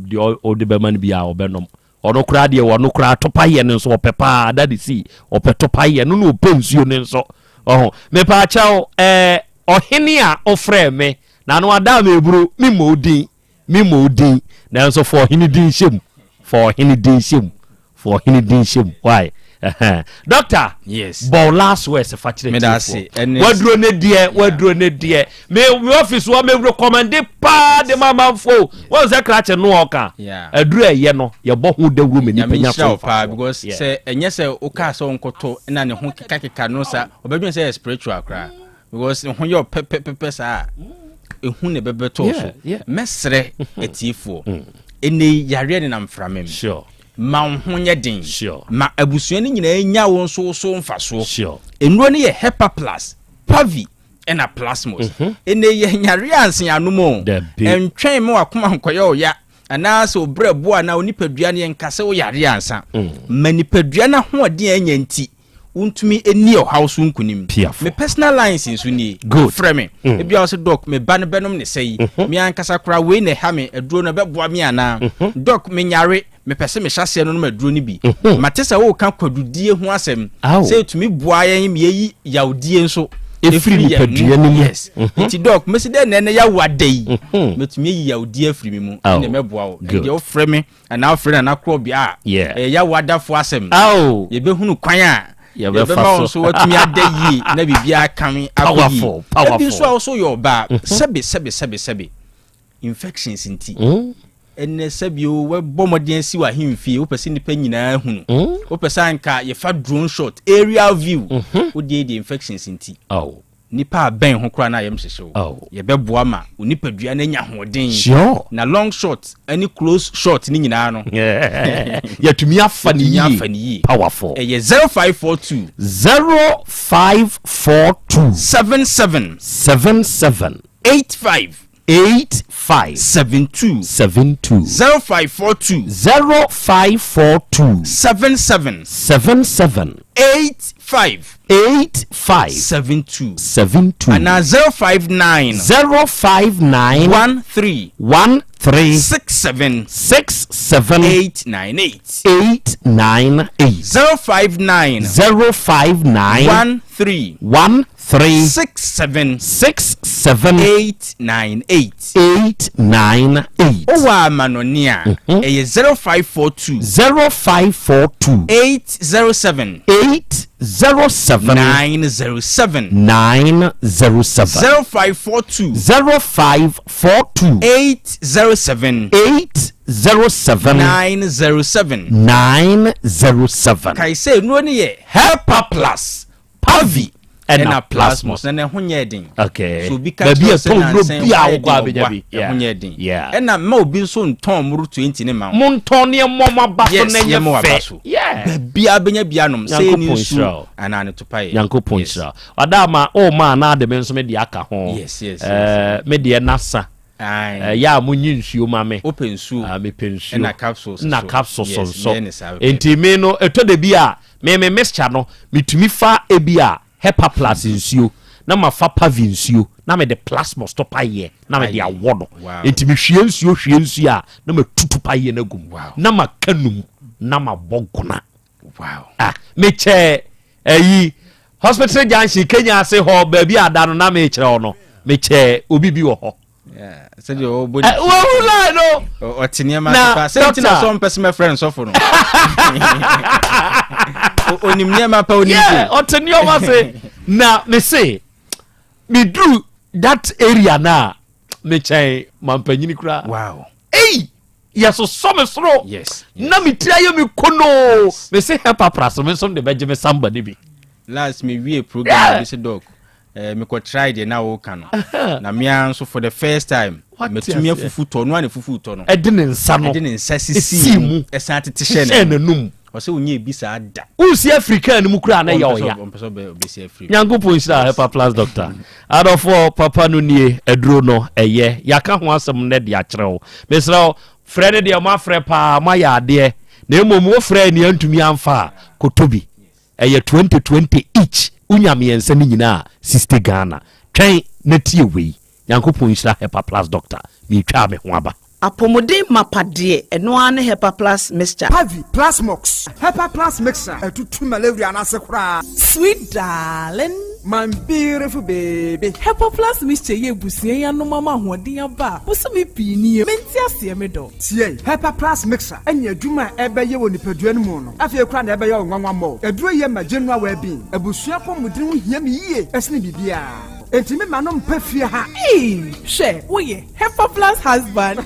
C: deɛ ɔde bɛma no bi a ɔbɛnom. Ɔno koraa deɛ ɔno koraa topa yɛ no nso ɔpɛ paa da de si ɔpɛ topa yɛ no na ɔpɛ nsuo no nso. Ɔho, mepaakyɛw ɛɛ ɔhene a ɔfrɛ me na ano ada me eburu me mmɔ odin. Me mmɔ wo din, nanso fa ɔhene din hyɛ mu. Fa ɔhene din hyɛ mu. Fa ɔhene din hyɛ mu. Why? Uh-huh. Doctor,
T: yes.
C: bɔ wo last words fa kyerɛ tiefoɔ. Waduro ne deɛ, waduro ne deɛ. Me me office wɔ me recommende paa de ma amanfoɔ. Wɔn sɛ krakye no ɔka. Aduro ɛyɛ no, yɛbɔ ho dawuro ma nipa nya so
T: paa because sɛ ɛnyɛ sɛ wokaa sɛ ɔnkɔtɔ na ne ho kekakeka no sa, ɔbɛdwene sɛ yɛ spiritual koraa. because ne ho yɛ pɛpɛpɛpɛ saa a ehu na ɛbɛbɛtɔ so mɛsrɛ mm-hmm. atiefoɔ mm. ɛnɛ yi yareɛ nenam mframa mu ma wo ho nyɛ den ma abusua no nyinaa nya wo nso so mfasoɔ nnuro no yɛ hepa plus pavi ɛna plasmos mm-hmm. ɛnɛ yɛ nyareɛ anse anom o ɛntwɛn ma wakoma nkɔyɛ ɔya anaasɛ obrɛ boa anaa onipadua no yɛnka sɛ woyare ansa mm. ma nipadua no ahoɔden a ɛnya nti wontumi nni ɔhaw so nkunim.
C: Piafo.
T: Me personal lines nso nie.
C: Good.
T: Frɛ me. Mm. Ebi a wɔsɛ doc, me ba no bɛnom ne sɛ yi. Mm-hmm. Me ankasa koraa wei na ɛha me, aduro no ɛbɛboa me anaa? Mm-hmm. Doc, menyare, mepɛ sɛ mehyɛ aseɛ no nom aduro no bi. Mm-hmm. Mate sɛ woka kwadudie ho asɛm. Sɛ ɛtumi boa yɛn ma yɛyi yawdie nso
C: ɛfiri nipadua no mu.
T: Yes. Nti doc, mɛsi dɛ na ɛnɛ yawo ada yi. Mɛtumi ayi yawdie afiri me mu. Ɛnna mɛboa wo. Ɛndeɛ wofrɛ me. Anaa wofrɛ Nana Korɔbea a, ɛyɛ Yawo adafo asɛm. Yɛbɛhunu kwan a yɛbɛma wo nso watumi ada yie na biribiara kame akɔ yie. Ebi nso a wo so yɛ ɔbaa, mhm. sɛbe sɛbe sɛbe sɛbe infections nti. Mm. Ɛnɛ sɛbi o wɛbɔ mmɔden asi wɔ ahemfie wopɛ sɛ nnipa nyinaa hunu. Mm. Wopɛ sɛ anka yɛfa drone shot aerial view. Mhm. Wodeɛ deɛ infections nti.
C: Oh.
T: Nnipa a bɛn ho koraa na ayam hyehye wo.
C: Oh.
T: Yɛbɛboa ma wo nipadua no anya ahoɔden.
C: Sure.
T: Na long shot ne close shot ne nyinaa no.
C: Yɛtumi afa ne yie.
T: afa ne yie.
C: Powerful.
T: Ɛyɛ 0542.
C: 0542.
T: 77.
C: 77.
T: 85.
C: 85.
T: 72.
C: 72.
T: 0542.
C: 0542.
T: 77.
C: 77.
T: 85.
C: 85.
T: 72.
C: 72.
T: Anaa 059.
C: 059.
T: 13.
C: 13.
T: 67.
C: 67.
T: 898.
C: 898.
T: 059.
C: 059.
T: 13.
C: 13.
T: 67.
C: 67.
T: 898.
C: 898.
T: Wowɔ amanɔne a, ɛyɛ 0542.
C: 0542.
T: 807.
C: 807.
T: 907.
C: 907.
T: 0542.
C: 0542.
T: 807.
C: 807.
T: 907.
C: 907.
T: Kae sɛ nnuro no yɛ
C: Helper Plus. Pavi
T: ɛna plasmos na ɛho nyɛ den.
C: Okay.
T: So obi ka
C: Baabi
T: kyerɛ
C: a
T: sɛ
C: ɛtɔn nnuro
T: nansa
C: bi a
T: ɛho
C: wokɔ abɛnya
T: yɛ
C: bi.
T: den ɔboa ɛho nyɛ den.
C: Yeah.
T: Ɛna mma obi nso ntɔn mmoro 20 ne ma wo.
C: Montɔn ne ɛmmɔ mo aba so
T: Yes,
C: na ɛnyɛ
T: yɛmmɔ aba
C: fɛ.
T: so.
C: Yeah.
T: Baabiara bɛnya bi anom sɛ ɛne
C: Nyankopɔn nhyira
T: nsuo
C: wo.
T: anaa ne topaeɛ.
C: Nyankopɔn
T: Yes.
C: nhyira wo. Ɔda ama o ma anaa de me nso me deɛ aka ho.
T: Yes, yes, yes.
C: Eh, me deɛ nasa.
T: Ae.
C: Ɛyɛ a monyi nsuo ma me.
T: Wopɛ nsuo.
C: Ah, mepɛ nsuo.
T: Ɛna capsules
C: Ɛna
T: nso.
C: capsules
T: Yes,
C: nso.
T: meyɛ ne saa pɛpɛɛpɛ.
C: Nti me no, ɛtɔ da bi a, me me mixture no, metumi fa ebi a Hepa Plus nsuo, na mafa Pavi nsuo, na mede Plasmos to payɛ, na mede
T: Ayɛ.
C: awɔ no.
T: Wow.
C: Nti mehwie nsuo hwie nsuo a, na matutu payɛ no agu mu.
T: Wow.
C: Na maka num, na mabɔ gona.
T: Wow.
C: Ah, mekyɛ ayi hospital junction Kenya ase hɔ baabi a da no na mekyerɛ hɔ no, mekyɛ obi bi wɔ hɔ.
T: sɛdeɛ ɔbɔ ne
C: wɔhu line no
T: ɔte nneɛma ase paa sɛ nti na sɛ ɔmpɛ sɛ mɛfrɛ no sɔfo no onim nneɛma pa onim
C: yeah, ɔte nneɛma ase na mese meduru that area no a mekyɛn mampanyini koraa
T: wow
C: ei yɛsosɔ me soro
T: yes,
C: na me tiri ayɛ me kono mese help apra so me nso de bɛgye me samba no bi
T: last me wie program yeah. bi sɛ dɔk eh, mekɔ try deɛ na woka no na mea nso for the first time. Matumi afufu tɔ no a ne fufu tɔ no.
C: Ɛde ne nsa no.
T: Ɛde ne nsa sisii mu. Ɛsan tete hyɛɛ
C: n'anum.
T: Ɔsɛ ɔnyɛ ebi saa da.
C: Wosi afiri kaa no mu koraa na ɛyɛ ɔya.
T: Ɔmpɛ sɛ ɔbɛsi afiri mu.
C: Nyankopɔn nhyira Hepa Plus Doctor. Adɔfoɔ papa no nie aduro no ɛyɛ. Yɛaka ho asɛm nnɛ de akyerɛ wo. Mesrɛ wo frɛ no deɛ moafrɛ paa moayɛ adeɛ. Na mmom wofrɛ nea antumi amfa a kɔtɔ bi. Ɛyɛ 2020 each wonya mmiɛnsa no nyinaa 60 Ghana. Twɛn na tie wei. Nyankopɔn nhyira Hepa Plus Doctor. Meretwaa me ho aba.
H: Apɔmuden mapa deɛ, ɛno ara ne Hepa Plus Mixture.
I: Pavi, Plasmox, Hepa Plus Mixture ɛtutu malaria no ase koraa.
K: Sweet darling.
I: My beautiful baby.
K: Hepa Plus Mixture yɛ abusua yi anom ama ahoɔden aba a bosome pii nie. Mente aseɛ me dɔ.
I: Tie, Hepa Plus Mixture ɛne adwuma a ɛbɛyɛ wɔ nipadua no mu no afei koraa na ɛbɛyɛ wo nwanwa mmɔ. Aduro yi yɛ ma general well-being. Abusua apɔmuden ho hia me yie ɛsene biribiara. Enti me ma no mpa fie ha.
K: Eii hwɛ woyɛ Hepa plus husband.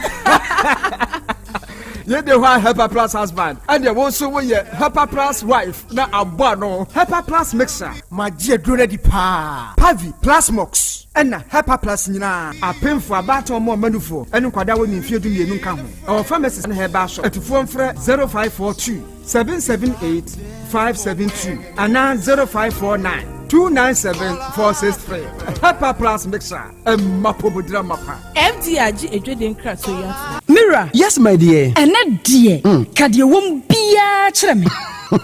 I: Yei de hɔ a Hepa plus husband ɛneɛ wo nso woyɛ Hepa plus wife na abɔ ano. Hepa plus mixer. Magye aduro no adi paa. Pavi, Plasmox ɛna Hepa plus nyinaa. Apemfoɔ, abaatan ɔmo ɔma nufoɔ ɛne nkwadaa a wɔnni mfeɛ 12 nka ho. Ɛwɔ pharmacies ne herbal shop. Atufoɔ mfrɛ 0542 778 572 anaa 0549 297 463. Hepa plus mixer ɛma pomodira mapa.
K: FDA agye adwadie nkratoɔ yi atom.
L: Me wura.
M: Yes my dear.
L: Ɛnɛ deɛ, ka deɛ ɛwɔ mu biara kyerɛ me.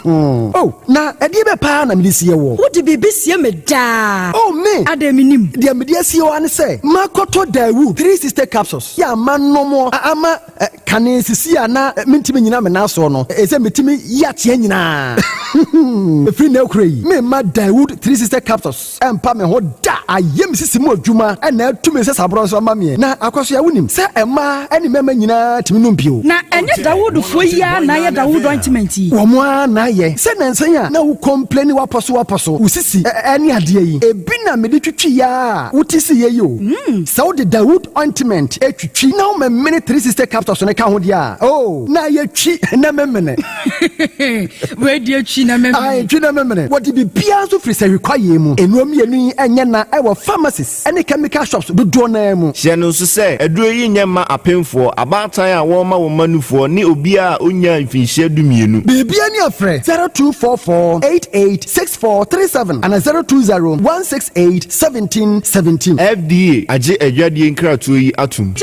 M: Oh, na ɛdeɛ bɛ paa na mede sie woɔ?
L: Wode biribi sie me daa.
M: Oh, me!
L: Adɛn mennim?
M: Deɛ mede asie wo ara ne sɛ, makɔtɔ Daewoo 360 capsules yɛ a manom ama Kane sisi a na mentumi nnyina me nan soɔ no, ɛsɛ metumi yi ateɛ nyinaa. Ɛfiri nnɛ rekora yi, meremma Daewoo 360 capsules mpa me ho da. Ayɛ me sisi mu adwuma na atu me nsasaborɔ nso ama meɛ. Na Akwasoa, wonim sɛ mmaa ne mmarima nyinaa tumi nom bio.
L: Na ɛnyɛ Dawoodfoɔ yi ara na ayɛ Dawood ointment yi?
M: Wɔn ara na ayɛ. Sɛ nnansa yi a na wo complaini wapɔso wapɔso, wo sisi ne adeɛ yi, ebi na mede twitwiiɛ ara a wote siiɛ yi o. Sɛ wode Dawood ointment twitwi na womemene 360 capsules no ka ho deɛ a, oh, na ayɛ twi na memene.
L: Wei deɛ twi na memene.
M: Ae, twi na memene. Wɔde biribiara nso firi sahwi kwaeɛ mu. Nnuro mmienu yi nyɛ na ɛwɔ pharmacies ne chemical shops dodoɔ no ara mu.
J: Hyɛ no nso sɛ, aduro yi nyɛ mma apemfoɔ, abaatan a wɔrema wɔn mma nufoɔ ne obiara a ɔnnyaa mfinhyia dumienu.
M: Biribiara ni a frɛ 0244 88 6437 anaa 020 168 1717.
J: FDA agye adwadie nkratoɔ yi atom.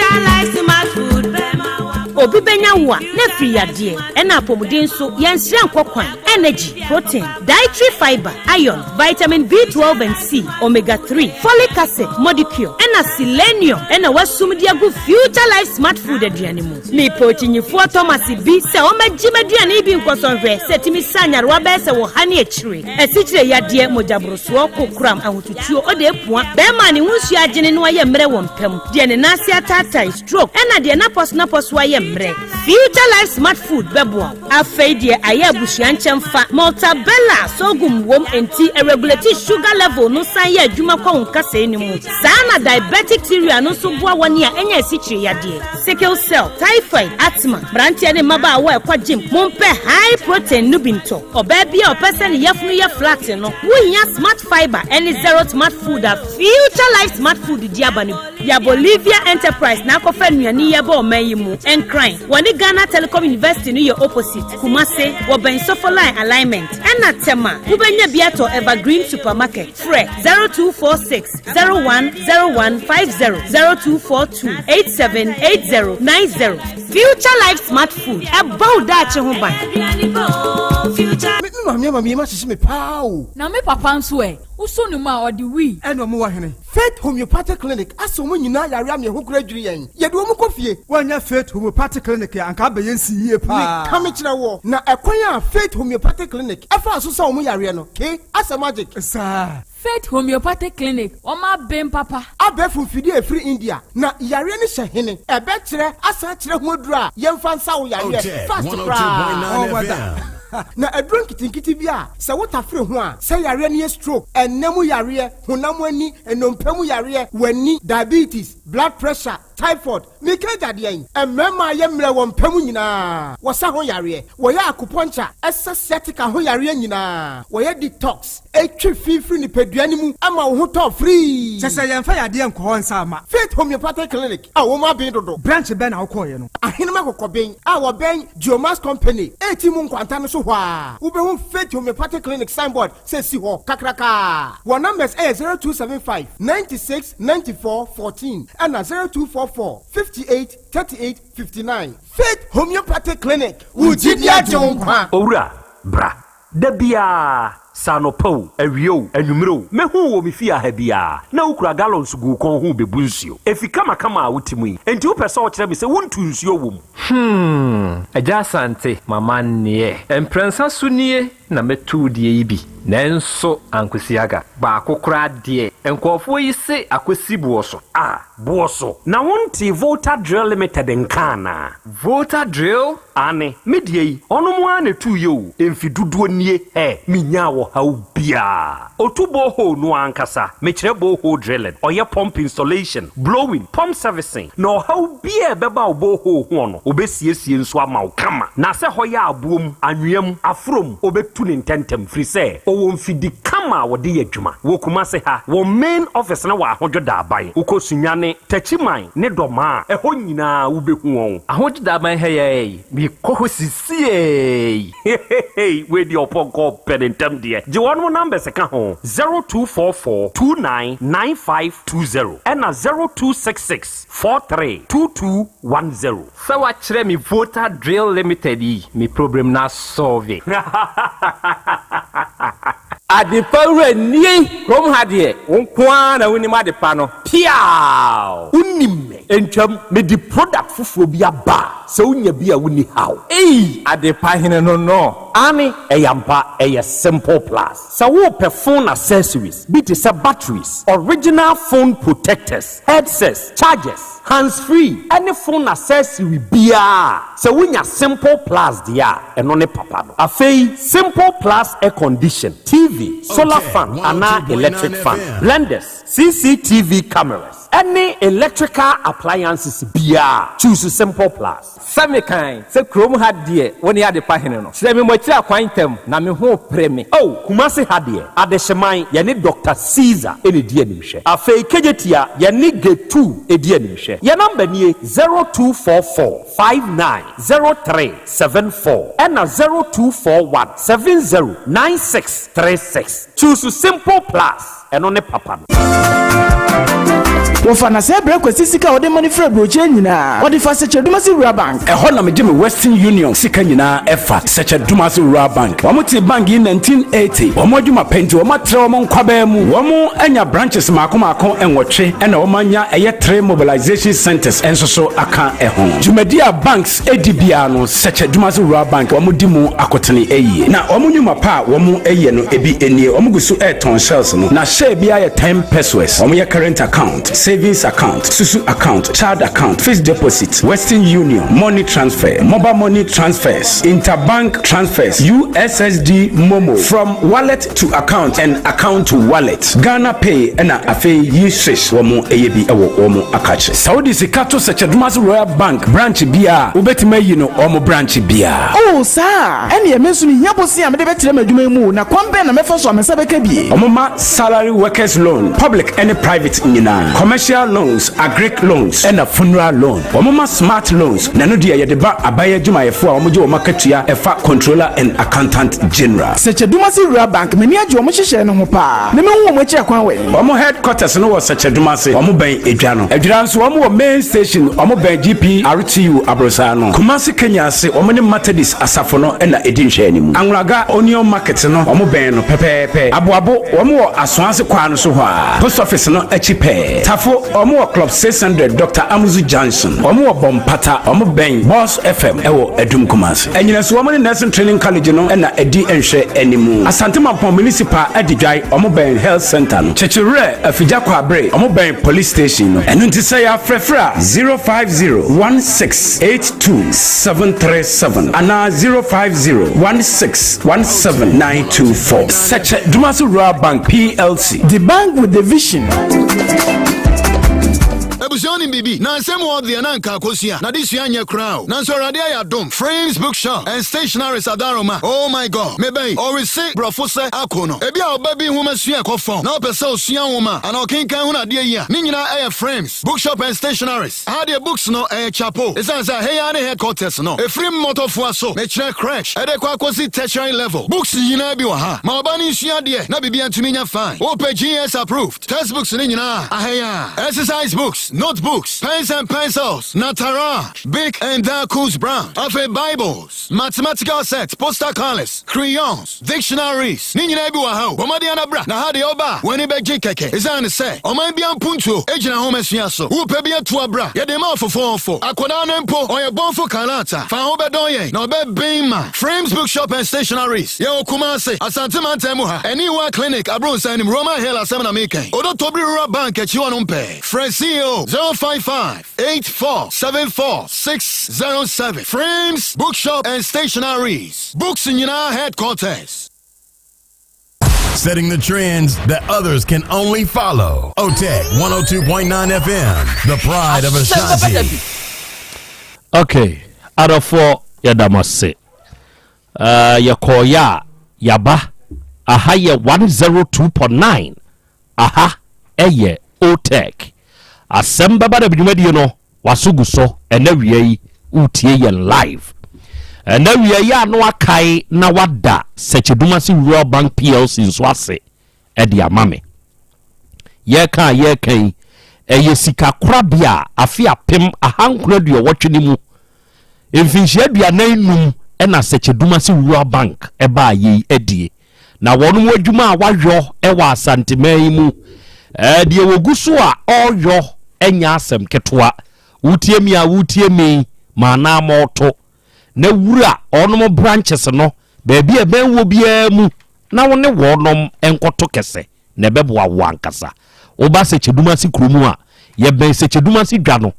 W: Obi bɛnya wo a, na afiri yadeɛ, ɛna apɔmuden nso, yɛnsrɛ nkɔ kwan, energy, protein, dietary fibre, iron, vitamin B12 and C, omega 3, folic acid, modicure, ɛna selenium ɛna wasum de agu Future Life Smart Food aduane mu. Mepɛ okyinyifoɔ Thomas bi sɛ ɔmmɛgye m'aduane yi bi nkɔsɔ nhwɛ sɛ ɛtumi sa nyarewa bɛyɛ sɛ wɔ ha ne akyire, asikyire yadeɛ, mogyaborosoɔ, kokoram, ahotutuo, odeepua, bɛrima a ne ho nsuo agyene na wayɛ mmerɛ wɔ mpa mu, deɛ ne nan ase ataatae, stroke, ɛna deɛ n'apɔsonapɔso ayɛ mmerɛ. Future Life Smart Food bɛboa wo. Afei deɛ ayɛ abusua nkyɛmfa, Maltabella sorghum wom enti ɛregulate sugar level no san yɛ adwuma kɔ wo nkasɛe no mu. Saa na diabetic cereal no nso boa wɔn a anya asikyire yadeɛ, sickle cell, typhoid, asthma. Mmeranteɛ ne mmabaawa a ɛkɔ gym, mompɛ high protein no bi ntɔ. Ɔbaa bi a ɔpɛ sɛ ne yafunu yɛ flat no, wohia Smart Fibre ne Zero Smart Food a Future Life Smart Food de aba no bi. Ya Bolivia Enterprise na akɔfa nnuane yi aba ɔman yi mu. Nkran, wɔne Ghana Telecom University no yɛ opposite. Kumase, wɔbɛn Sofoline Alignment. Ɛna Tema, wobɛnya bi atɔ Evergreen Supermarket. Frɛ 0246 010150, 0242 878090. Future Life Smart Food, ɛbɔ wo daakye ho ban.
X: Me maame ama me yam ahyehye me paa o.
Y: Na me papa nso ɛ? Wosɔ ne mu a, ɔde wii.
X: Ɛna ɔmo wɔ hene? Faith Homeopathic Clinic asɛ wɔn nyinaa yare ama ɛho koraa dwiri yɛn. Yɛde wɔn kɔ fie.
I: Woannya Faith Homeopathic Clinic a, anka abɛyɛ nsi yie paa.
X: Meka mekyerɛ woɔ, na ɛkwan a Faith Homeopathic Clinic faa so sa wɔn yareɛ no, ke, asɛ magic.
I: Saa.
Y: Faith Homeopathic Clinic, wɔn aben papa.
X: Abɛɛfo mfidie a ɛfiri India, na yareɛ no hyɛ hene? Ɛbɛkyerɛ asan akyerɛ ho aduro a yɛmfa nsa wo yareɛ fast koraa.
I: Ɔwɔ da.
X: Na aduro nketenkete bi a sɛ wotafere ho a, sɛ yareɛ no yɛ stroke, ɛnna mu yareɛ, honam ani, nnompe mu yareɛ, w'ani, diabetes. Blood pressure, typhoid, meka agya deɛn? Mmarima a yɛ mmerɛ wɔ mpa mu nyinaa, wɔsa ho yareɛ. Wɔyɛ akupɔnkya, ɛsa sciatica ho yareɛ nyinaa. Wɔyɛ detox, ɛtwe fi firi nipadua no mu ma wo ho tɔ firii.
I: Kyɛ sɛ yɛmfa yadeɛ nkɔ hɔ nsa mma.
X: Faith Homeopathic Clinic a wɔn aben dodo.
I: Branch bɛn na wokɔeɛ no?
X: Ahenem Akokɔben a wɔbɛn Geomax Company ɛreti mu nkwanta no so hɔ ara, wobɛhu Faith Homeopathic Clinic signboard sɛ si hɔ kakraka. Wɔn numbers yɛ 0275 96 94 14 ɛna 0244 58 38 59. Faith Homeopathic Clinic, wo gyidi agye wo nkwa.
G: Owura, bra. Da biara, sɛ anɔpa o, awia o, anwummere o, mɛhu wo wɔ me fie ha biara, na wokura gallons gu wo kɔn ho rebebu nsuo. Efi kamakama a wote mu yi, enti wopɛ sɛ wokyerɛ me sɛ wontu nsuo wɔ mu?
N: Hmm, Agya Asante, m'amanneɛ. Mprɛnsa so nie na mɛtu wo deɛ yi bi, nanso ankosi aga. Baako koraa deɛ, nkurɔfoɔ yi se akɔsi boɔ so.
G: Ah, boɔ so? Na wontee Volta Drill Limited nka anaa?
N: Volta Drill?
G: Aane, me deɛ yi, ɔnom ara na ɛtuiɛ o, mfe dodoɔ nie, hɛ, menyaa ɔhaw biara. Ɔtu borehole no ara ankasa, mekyerɛ borehole drilling, ɔyɛ pump installation, blowing, pump servicing, na ɔhaw biara a ɛbɛba wo borehole hoɔ no, ɔbɛsiesie nso ama wo kama. Na sɛ hɔ yɛ aboɔ mu, anwea mu, aforɔ mu, ɔbɛtu no ntɛntɛm, firi sɛ ɔwɔ mfidi kama a wɔde yɛ adwuma. Wɔ Kumase ha, wɔn main office no wɔ Ahodwo Daaban. Wokɔ Sunyani, Techiman ne Dɔmaa a, ɛhɔ nyinaa wobɛhu wɔn.
N: Ahodwo Daaban ha yi ara yi, mekɔ hɔ sisiei.
G: Heheheey wei deɛ ɔpɔnkɔ ɔpɛ ne ntɛm deɛ gye wɔnom numbers ka ho 0244 29 9520 ɛna 0266 43 2210.
N: Sɛ wakyerɛ me Volta Drill Limited yi me problem no asɔlve. Adepa wura nie kurom ha deɛ wo nko ara na wonim adepa no.
G: Piaaww! Wonim me ntwam mede product foforɔ bi aba a sɛ wonya bi a wonni haw.
N: Ei! Adepa hene no no.
G: Aane, ɛyɛ ampa, ɛyɛ Simple Plus. Sɛ worepɛ phone accessories bi te sɛ batteries, original phone protectors, headsets, chargers, hands free ɛne phone accessory biara a, sɛ wonya Simple Plus deɛ a, ɛno ne papa no. Afei Simple Plus air condition, TV, solar fan anaa electric fan, blenders, CCTV cameras, ɛne electrical appliances biara a, choose Simple Plus.
N: Sɛ mekan sɛ kurom ha deɛ wo ne adepa hene no, kyerɛ me mo akyiri akwan ntɛm, na me ho repere me.
G: Oh, Kumasi ha deɛ, Adehyeman, yɛne Doctor Caesar na ɛdi animhwɛ. Afei Kejetia, yɛne Getu di animhwɛ. Yɛn number nie, 0244 59 03 74 ɛna 0241 70 96 36. Choose Simple Plus. Ɛno ne papa no.
O: Wɔfa na sɛ brɛ Kwasi sika a ɔde ma no firi aburokyire nyinaa, ɔde fa Sɛkyɛ-Dumasi Rural Bank.
Q: Ɛhɔ na megye me Western Union sika nyinaa ɛfa, Sɛkyɛ-Dumasi Rural Bank. Wɔn tee bank yi 1980. Wɔn adwuma pɛ nti wɔn atrɛ wɔn nkwabaa mu. Wɔn anya branches maako maako nwɔtwe ɛna wɔn anya ɛyɛ three mobilization centers nso so aka ɛho. Dwumadi a banks di biara no, Sɛkyɛ Dumase Rural Bank wɔn di mu akotene yie. Na wɔn nnwuma pa a wɔn yɛ no ebi nie, wɔn gu so retɔn shells no, na share biara yɛ ten pesewas. Wɔn yɛ current account, savings account, susu account, child account, fixed deposit, western union, money transfer, mobile money transfers, interbank transfers, USSD momo, from wallet to account and account to wallet, Ghana pay ɛna afei yi swish wɔn yɛ bi wɔ wɔn akakye. Sɛ wode sika to Sɛkyɛ Dumase Royal Bank branch biara a, wobɛtumi ayi no wɔn branch biara.
O: Oh, saa a? Ɛnneɛ me nso mehia bosea a mede bɛtrɛ m'adwuma yi mu o, na kwan bɛn na mɛfa so a me nsa bɛka bi?
Q: Wɔma salary workers loan, public ne private nyinaa, commercial loans, agric loans, ɛna funeral loan. Wɔma smart loans, na ɛno deɛ yɛde ba aban adwumayɛfoɔ a wɔgye wɔn akatua ɛfa Controller and Accountant General.
O: Sɛkyɛ Dumase Rural Bank, m'ani agye wɔn nhyehyɛɛ no ho paa, na mɛhu wɔn akyi akwan wɛn?
Q: Wɔn headquarters no wɔ Sɛkyɛ-Dumase, wɔn bɛn Edwa no. Adwira nso wɔn wɔ main station, wɔn bɛn GPRTU aborosaa no. Kumasi Kenya ase, wɔn ne Methodist asafo no na ɛdi nhwɛanimu. Anwulaga Onion Market no, wɔn bɛn no pɛpɛɛpɛ. Aboabo, wɔn wɔ Asoase kwan no so hɔ ara, Post Office no akyi pɛɛ. Tafo, wɔn wɔ Club 600, Doctor Amuzu Junction. Wɔn wɔ Bompata, wɔn bɛn Boss FM wɔ Adum Kumasi. Anyinaso, wɔn ne Nursing Training College no na ɛdi nhwɛanimu. Asante Mampong Municipal Adidwae, wɔn bɛn Health Centre no. Kyekyewerɛ, Afigya Kwaabere, wɔn bɛn Police Station no. Ɛno nti sɛ yɛafrɛfrɛ a, 050 1682 737 anaa 050 16 17 924. Sɛkyɛ Dumase Rural Bank PLC.
O: The bank with the vision.
A: Abusua wonim biribi? Na nsɛm wɔ deɛ na anka akosua n'adesua nyɛ koraa o. Nanso Awurade ayɛ adom, Frames Bookshop and Stationaries Adaroma, oh my God, meba yi, ɔrese borɔfo sɛ ako no. Ebia ɔba bi nwoma sua ɛkɔ fam na ɔpɛ sɛ ɔsua nwoma anaa ɔkenkan hunu adeɛ yi a, ne nyinaa ɛyɛ Frames Bookshop and Stationaries. Aha deɛ books no ɛyɛ chapo, ɛsiane sɛ ɛha yi ara ne headquarters no. Ɛfiri mmɔtɔfoa so, mekyerɛ crèche, ɛde kɔ akɔsi tertiary level, books nyinaa bi wɔ ha. Ma ɔba no nsua adeɛ na biribiara ntumi nyɛ fine. Wopɛ GS approved textbooks no nyinaa a, ha yi ara. Exercise books, notebooks, pens and pencils, Nataraj, Bic and Darkus Brown, afei Bibles, mathematical sets, poster colours, crayons, dictionaries, ne nyinaa bi wɔ ha o. Bɔ mmɔden ara bra, na ha deɛ woba a, w'ani bɛgye kɛkɛ. Esiane sɛ ɔman biara mpuntuo gyina nhomasua so, wopɛ bi atu a bra, yɛde ma ɔfofoofo. Akwadaa no mpo, ɔyɛ bɔnfo kalata, fa ho bɛdɔn yɛn na ɔbɛben ma. Frames Bookshop and Stationaries, yɛwɔ Kumasi, Asante mantam mu ha, Aniwa Clinic, Abronssan anim, Roman Hill asɛm na meka yi, Odotobiri Rural Bank akyi hɔnom pɛɛ. Frɛ CEO 055 8474 607. Frames Bookshop and Stationaries, books nyinaa headquarters.
P: Setting the trends that others can only follow. OTEC 102.9 FM, the pride of Ashanti.
C: Okay, adɔfoɔ yɛda mo ase. Uh, yɛkɔɔyɛ a yaba aha yɛ 102.9 aha ɛyɛ OTEC. Asɛm bɛba da dwumadie no waso gu so ɛnɛ wia yi wotie yɛn live. Ɛnɛ wia yi a no akae na wada Sɛkyɛdumase Rural Bank PLC nso ase ɛde ama me. Yɛka a yɛka yi ɛyɛ sika korabea a afe 1998 no mu mfinhyia 45 ɛna Sɛkyɛdumase Rural Bank ɛbaa yei adie. Na wɔn adwuma a wayɔ wɔ Asanteman yi mu, deɛ wɔgu so a ɔreyɔ nyɛ asɛm ketewa. Wotie mi a wotie mi ma anaa mɔɔto na wura wɔn branches no baabi a ɛbɛn wɔ biara mu na wo ne wɔnom nkɔto kɛsɛ na ɛbɛboa wo ankasa. Woba Sɛkyɛdumase kuro mu a, yɛbɛn Sɛkyɛdumase dwa no.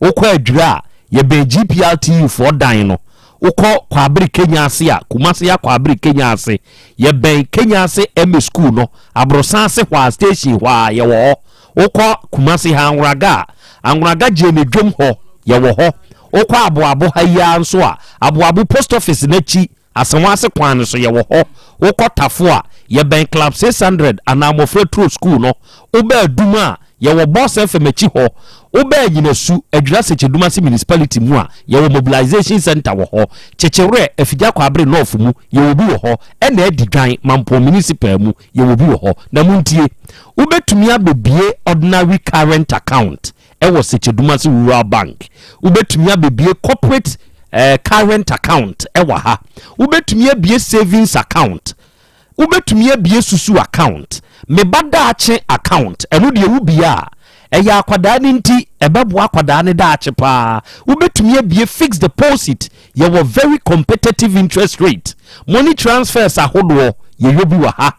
C: Wokɔ Adwira a, yɛbɛn GPRTU foɔ dan no. Wokɔ Kwabere Kenya ase a, Kumase ya Kwabere Kenya ase, yɛbɛn Kenya ase MA School no, Aborosan ase hɔ a, station hɔ a, yɛwɔ hɔ. Wokɔ Kumase ha Anworaga a, Anworaga Gyene dwom hɔ, yɛwɔ hɔ. Wokɔ Aboabo ha yi ara nso a, Aboabo Post Office no akyi, Asawase kwan no so, yɛwɔ hɔ. Wokɔ Tafo a, yɛbɛn Club 600 anaa Mmɔfra Turo Sukuu no. Woba Adum a, yɛwɔ Boss FM akyi hɔ. Woba Anyinasu, Adwira Sekyedumase Municipality mu a, yɛwɔ Mobilization Centre wɔ hɔ. Kyekyewerɛ, Afigya Kwaabere North mu, yɛwɔ bi wɔ hɔ. Ɛna Adidwan, Mampong Municipal mu, yɛwɔ bi wɔ hɔ. Na montie, wobɛtumi abɛbue ordinary current account wɔ Sekyedumase Rural Bank. Wobɛtumi abɛbue corporate eh, current account wɔ ha. Wobɛtumi abue savings account. Wobɛtumi abue susu account. Me ba daakye account, ɛno deɛ wobie a, ɛyɛ akwadaa no nti, ɛbɛboa akwadaa no daakye paa. Wobɛtumi abue fixed deposit, yɛwɔ very competitive interest rate. Money transfers ahodoɔ, yɛyɔ bi wɔ ha.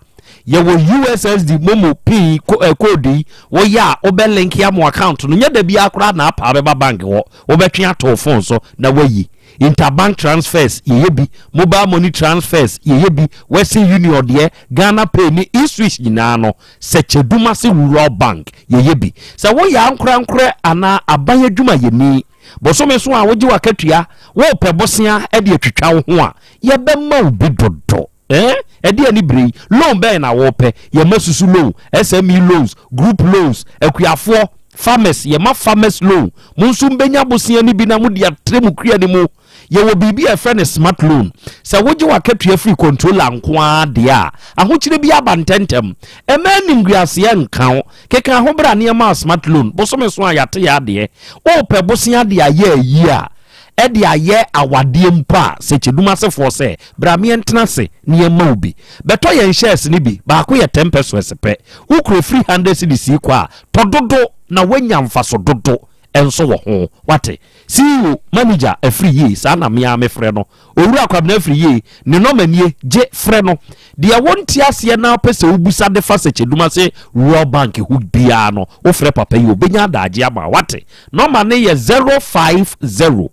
C: Yɛwɔ USSD momo pin eh, code yi, woyɛ a wobɛ link ama account no, nyɛ da biara koraa na apa bɛba bank hɔ, wobɛtwe ato wo phone so na wayi. Interbank transfers yɛyɛ bi, mobile money transfers yɛyɛ bi, Western Union deɛ, Ghana Pay ne eSwitch nyinaa no, Sɛkyɛdumase Rural Bank yɛyɛ bi. Sɛ woyɛ ankorankorɛ anaa aban adwumayɛni, bosome so a wogye w'akatua, worepɛ bosea de atwitwa wo ho a, yɛbɛma wo bi dodo. Eh? Ɛdeɛ ne bere yi, loan bɛn na wɔpɛ? Yɛma susu loan, SME loans, group loans, akuafoɔ, farmers, yɛma farmers loan. Mo nso mbɛnya bosea no bi na mode atrɛ mo kua no mu. Yɛwɔ biribi a yɛfrɛ no smart loan. Sɛ wogye w'akatua firi controller nko ara deɛ a, ahokyerɛ bi aba ntɛntɛm. Ɛmma animguaseɛ nka wo. Keka ho bra nneɛma a smart loan, bosome so a yɛate yɛ adeɛ. Wopɛ bosea de ayɛ ayi a, ɛde ayɛ awadeɛ mpo a, sɛ kyɛdum asefoɔ sɛ, bra meɛntena ase na yɛmma wo bi. Bɛtɔ yɛn shares no bi, baako yɛ 10 pesewas pɛ. Wokura firi 100 cedis yi kɔ a, tɔ dodo na woanya mfaso dodo nso wɔ ho. Wate? CEO, manager, afiri yie, saa na me ara mefrɛ no. Owura Kwabena afiri yie, ne nɔma nie, gye frɛ no. Deɛ wonte aseɛ na wopɛ sɛ wobisa de fa Sɛkyɛdumase Rural Bank ho biara no, wofrɛ papa yi, ɔbɛnya adagye ama wo. Wate? Nɔma no yɛ 050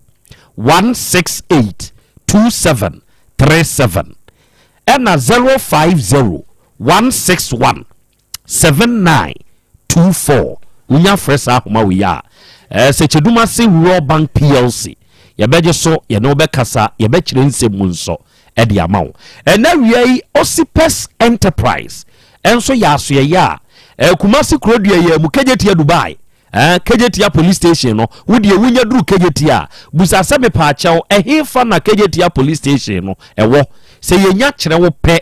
C: 168 2737 ɛna 050 161 7924. Wonya frɛ saa ahoma wei a, Eh, Sɛkyɛdumase Rural Bank PLC, yɛbɛgye so, yɛne wo bɛkasa, yɛbɛkyerɛ nsɛm mu nso de ama wo. Ɛnɛ awia yi, Osipes Enterprise nso yɛ asoɛyɛ a eh, Kumasi kurodua yɛ mu Kejetia Dubai eh, Kejetia Police Station no, wo deɛ wonya duru Kejetia a, busa sɛ mepaakyɛw, ɛhefa na Kejetia Police Station no ɛwɔ? Sɛ yɛnya kyerɛ wo pɛ,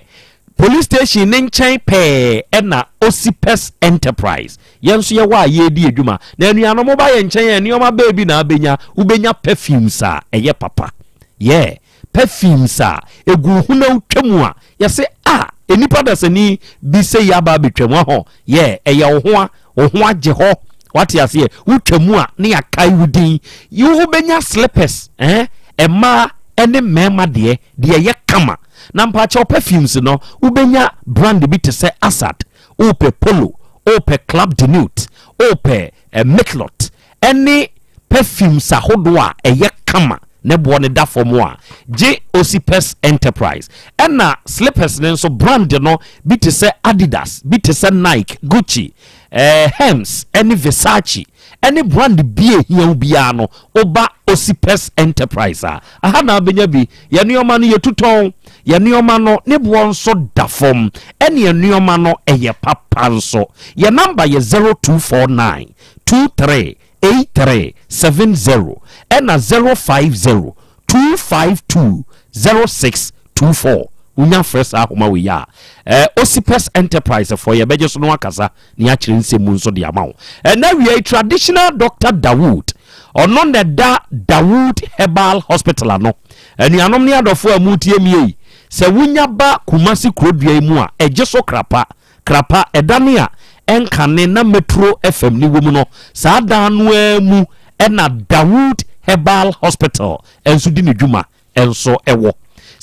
C: Police station ne nkyɛn pɛɛ na Osipes Enterprise. Yɛn nso yɛwɔ a yɛredi adwuma. Na anuanom moba yɛn nkyɛn a nneɛma bɛɛ bi na abɛnya. Wobɛnya perfumes a ɛyɛ papa. Yeah, perfumes a ɛgu wo ho na wotwa mu a yɛse ah, nnipa dasani bi sei aba abɛtwa mu ahɔ. Yeah, ɛyɛ wo ho a, wo ho agye hɔ. Wate aseɛ? Wotwa mu a ne yɛakae wo din. Wobɛnya slippers, eh, mmaa ne mmarima deɛ, deɛ ɛyɛ kama. Na mpakyɛw perfumes no wobɛnya brand bi te sɛ Assad, wopɛ Polo, wopɛ Club de Nuit, wopɛ eh, Mitlot ɛne perfumes ahodoɔ a ɛyɛ kama ne boɔ no da fam a gye Osipes Enterprise. Ɛna slippers no nso brand no bi te sɛ Adidas, bi te sɛ Nike, Gucci, eh, Hermes ɛne Versace ɛne brand bi a ehia wo biara no woba Osipes Enterprise a aha na wobɛnya bi. Yɛn nneɛma no yɛtu tɔn, yɛn nneɛma no ne boɔ nso da fam, ɛne yɛn nneɛma no ɛyɛ papa nso. Yɛn namba yɛ 0249 23 83 70 ɛna 050 252 0624. Wonya frɛ saa ahoma wei a, eh, Osipes Enterprise foɔ yɛbɛgye so no akasa ne akyerɛ nsɛm mu nso de ama wo. Ɛna awia yi traditional doctor Dawood ɔno na ɛda Dawood Herbal Hospital ano. Anuanom ne adɔfoɔ a mutie mie yi, sɛ wonya ba Kumasi kurodua yi mu a, ɛgye so krapa krapa ɛdane a ɛnkane na Metro FM ne wɔ mu no, saa dan no ara mu ɛna Dawood Herbal Hospital nso di ne dwuma nso wɔ.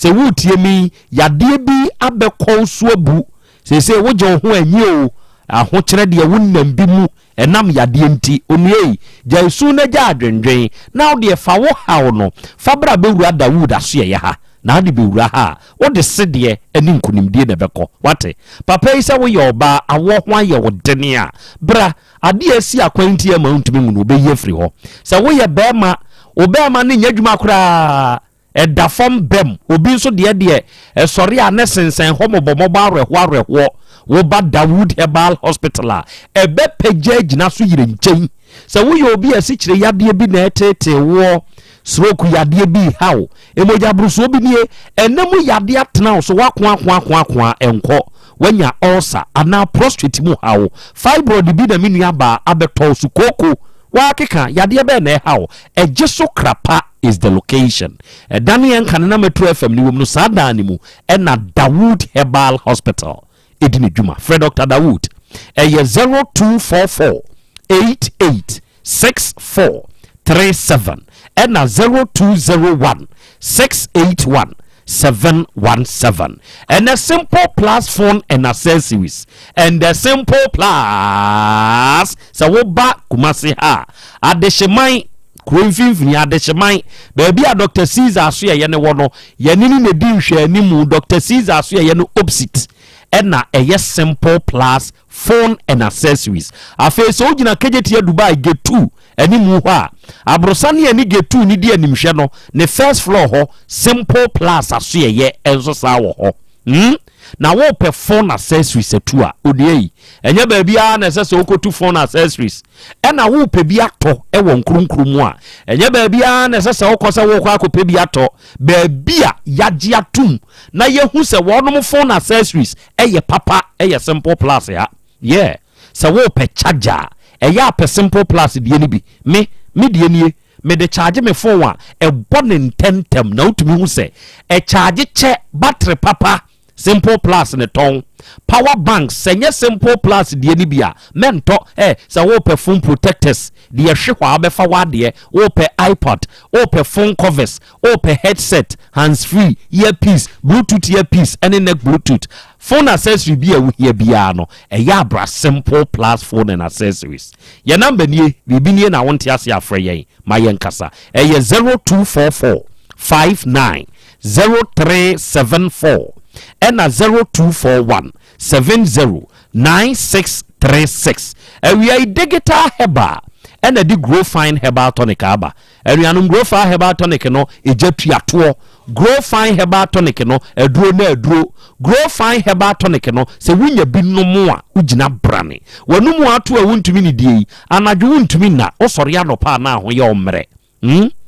C: Sɛ woretie me yi, yadeɛ bi abɛkɔ wo so abu. Seesei wogye wo ho anyi o, ahokyerɛ deɛ wonam bi mu ɛnam yadeɛ nti. Onua yi, gyae su na gyae adwendwen, na wo deɛ fa wo haw no fa bra bɛwura Dawood asoɛeɛ ha. Na wode bɛwura ha a, wode sedeɛ ne nkonimdie na ɛbɛkɔ. Woate? Papa yi, sɛ woyɛ ɔbaa, awoɔ ho ayɛ wo dene a, bra. Adeɛ a asi akwan nti a ɛma wontumi nwo no, wɔbɛyi afiri hɔ. Sɛ woyɛ barima, wo barima no nyɛ adwuma koraa, ɛda fam bam. Obi nso deɛ deɛ, ɛsɔre a na ɛsensɛn hɔ mmɔbɔmmɔbɔ awerɛhoɔ awerɛhoɔ. Woba Dawood Herbal Hospital a, ɛbɛpagya agyina so yerɛnkyɛn. Sɛ woyɛ obi a asikyire yadeɛ bi na ɛreteetee woɔ, stroke yadeɛ bi reha wo, mogyaborosoɔ bi nie, ɛnna mu yadeɛ atena wo so, woakoakoakoakoa ɛnkɔ, woanya ulcer anaa prostrate mu haw, fibroid bi na me nua baa abɛtɔ wo so, kooko, woakeka, yadeɛ bɛn na ɛha wo, ɛgye so krapa is the location. Ɛdan yɛn nkane na Metro FM no wɔ mu no, saa dan no mu ɛna Dawood Herbal Hospital ɛdi ne dwuma. Frɛ Dr. Dawood, ɛyɛ 0244 88 64 37 ɛna 0201 681 717. Ɛnɛ Simple Plus phone and accessories and the Simple Plus sɛ woba Kumasi ha a, Adehyeman kuro mfimfini Adehyeman baabi a Dr. Caesar asoɛyɛ no wɔ no, yɛne ne na di nhwɛanimu. Dr. Caesar asoɛyɛ no opposite ɛna ɛyɛ Simple Plus phone and accessories. Afei sɛ wogyina Kejetia Dubai gate 2 animu hɔ a, aborosan ne ɛne gate 2 ne di animhwɛ no, ne first floor hɔ, Simple Plus asoɛyɛ nso saa wɔ hɔ. Hmm? Na wopɛ phone accessories atu a, onua yi, ɛnyɛ baabiara na ɛsɛ sɛ wokɔtu phone accessories. Ɛna wopɛ bi atɔ wɔ nkurunkuru mu a, ɛnyɛ baabiara na ɛsɛ sɛ wokɔ sɛ wokɔ akɔpɛ bi atɔ. Baabi a yɛagye atom na yɛhu sɛ wɔnom phone accessories ɛyɛ papa ɛyɛ Simple Plus ha. Yeah, sɛ wopɛ charger a, ɛyɛ a pɛ Simple Plus deɛ no bi. Me, me deɛ nie, mede charge me phone a, ɛbɔ ne ntɛmntɛm na wotumi hu sɛ ɛcharge kyɛ, battery papa, Simple Plus ne tɔn. Power banks, sɛ nyɛ Simple Plus deɛ no bi a, mɛntɔ. Eh, sɛ wopɛ phone protectors, deɛ ɛhwe hɔ a wobɛfa w'adeɛ, wopɛ iPad, wopɛ phone covers, wopɛ headset, hands free, earpiece, bluetooth earpiece ɛne neck bluetooth, phone accessory bi a wohia biara no, ɛyɛ abra Simple Plus Phone and Accessories. Yɛn number nie, biribi nie na wonte ase a frɛ yɛn ma yɛnkasa. Ɛyɛ 0244 59 0374 ɛna 0241 70 9636. Awia yi Digital Herbal Ɛna de Grow Fine Herbal Tonic aba. Anuanom, Grow Fine Herbal Tonic no, ɛgya tuatoɔ. Grow Fine Herbal Tonic no, aduro na aduro. Grow Fine Herbal Tonic no, sɛ wonya bi nom a, wogyina brane. W'anum ato a wontumi ne die yi, anadwo wontumi nna, wosɔre anɔpa a na ho yɛ wo mmerɛ.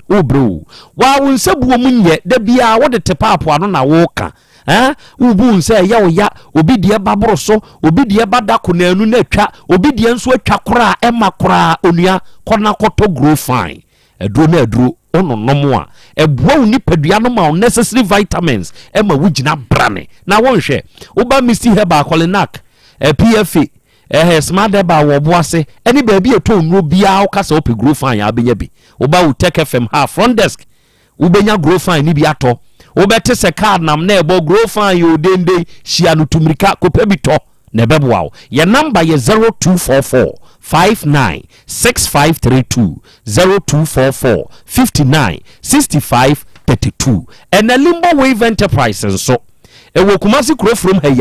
C: Wobrɛ o. Waa wo nsa buo mu nyɛ, da biara wode te paapo ano na woka. Eh? Wobu wo nsa ɛyɛ wo ya, obi deɛ ba boro so, obi deɛ ba da ko naanu na atwa, obi deɛ nso atwa koraa ɛma koraa. Onua, kɔ na kɔtɔ Grow Fine. Aduro na aduro, wononom a, ɛboa wo nipadua no ma wo necessary vitamins ɛma wogyina brane. Na wonhwɛ, woba Misty Herbal, Kolinak, PFA, Smart Herbal wɔ ɔbo ase, ɛne baabi a ɛtɔ nnuro biara, woka sɛ wopɛ Grow Fine a, wobɛnya bi. Woba wo Tech FM ha, front desk, wobɛnya Grow Fine ne bi atɔ. Wobɛte sɛ car nam na ɛbɔ Grow Fine yɛ odenden, hyia no tumirika kɔpɛ bi tɔ na ɛbɛboa wo. Yɛ number yɛ 0244 59 6532, 0244 59 65 32. Ɛna Limbo Wave Enterprise nso ɛwɔ Kumasi kuro furom ha yi.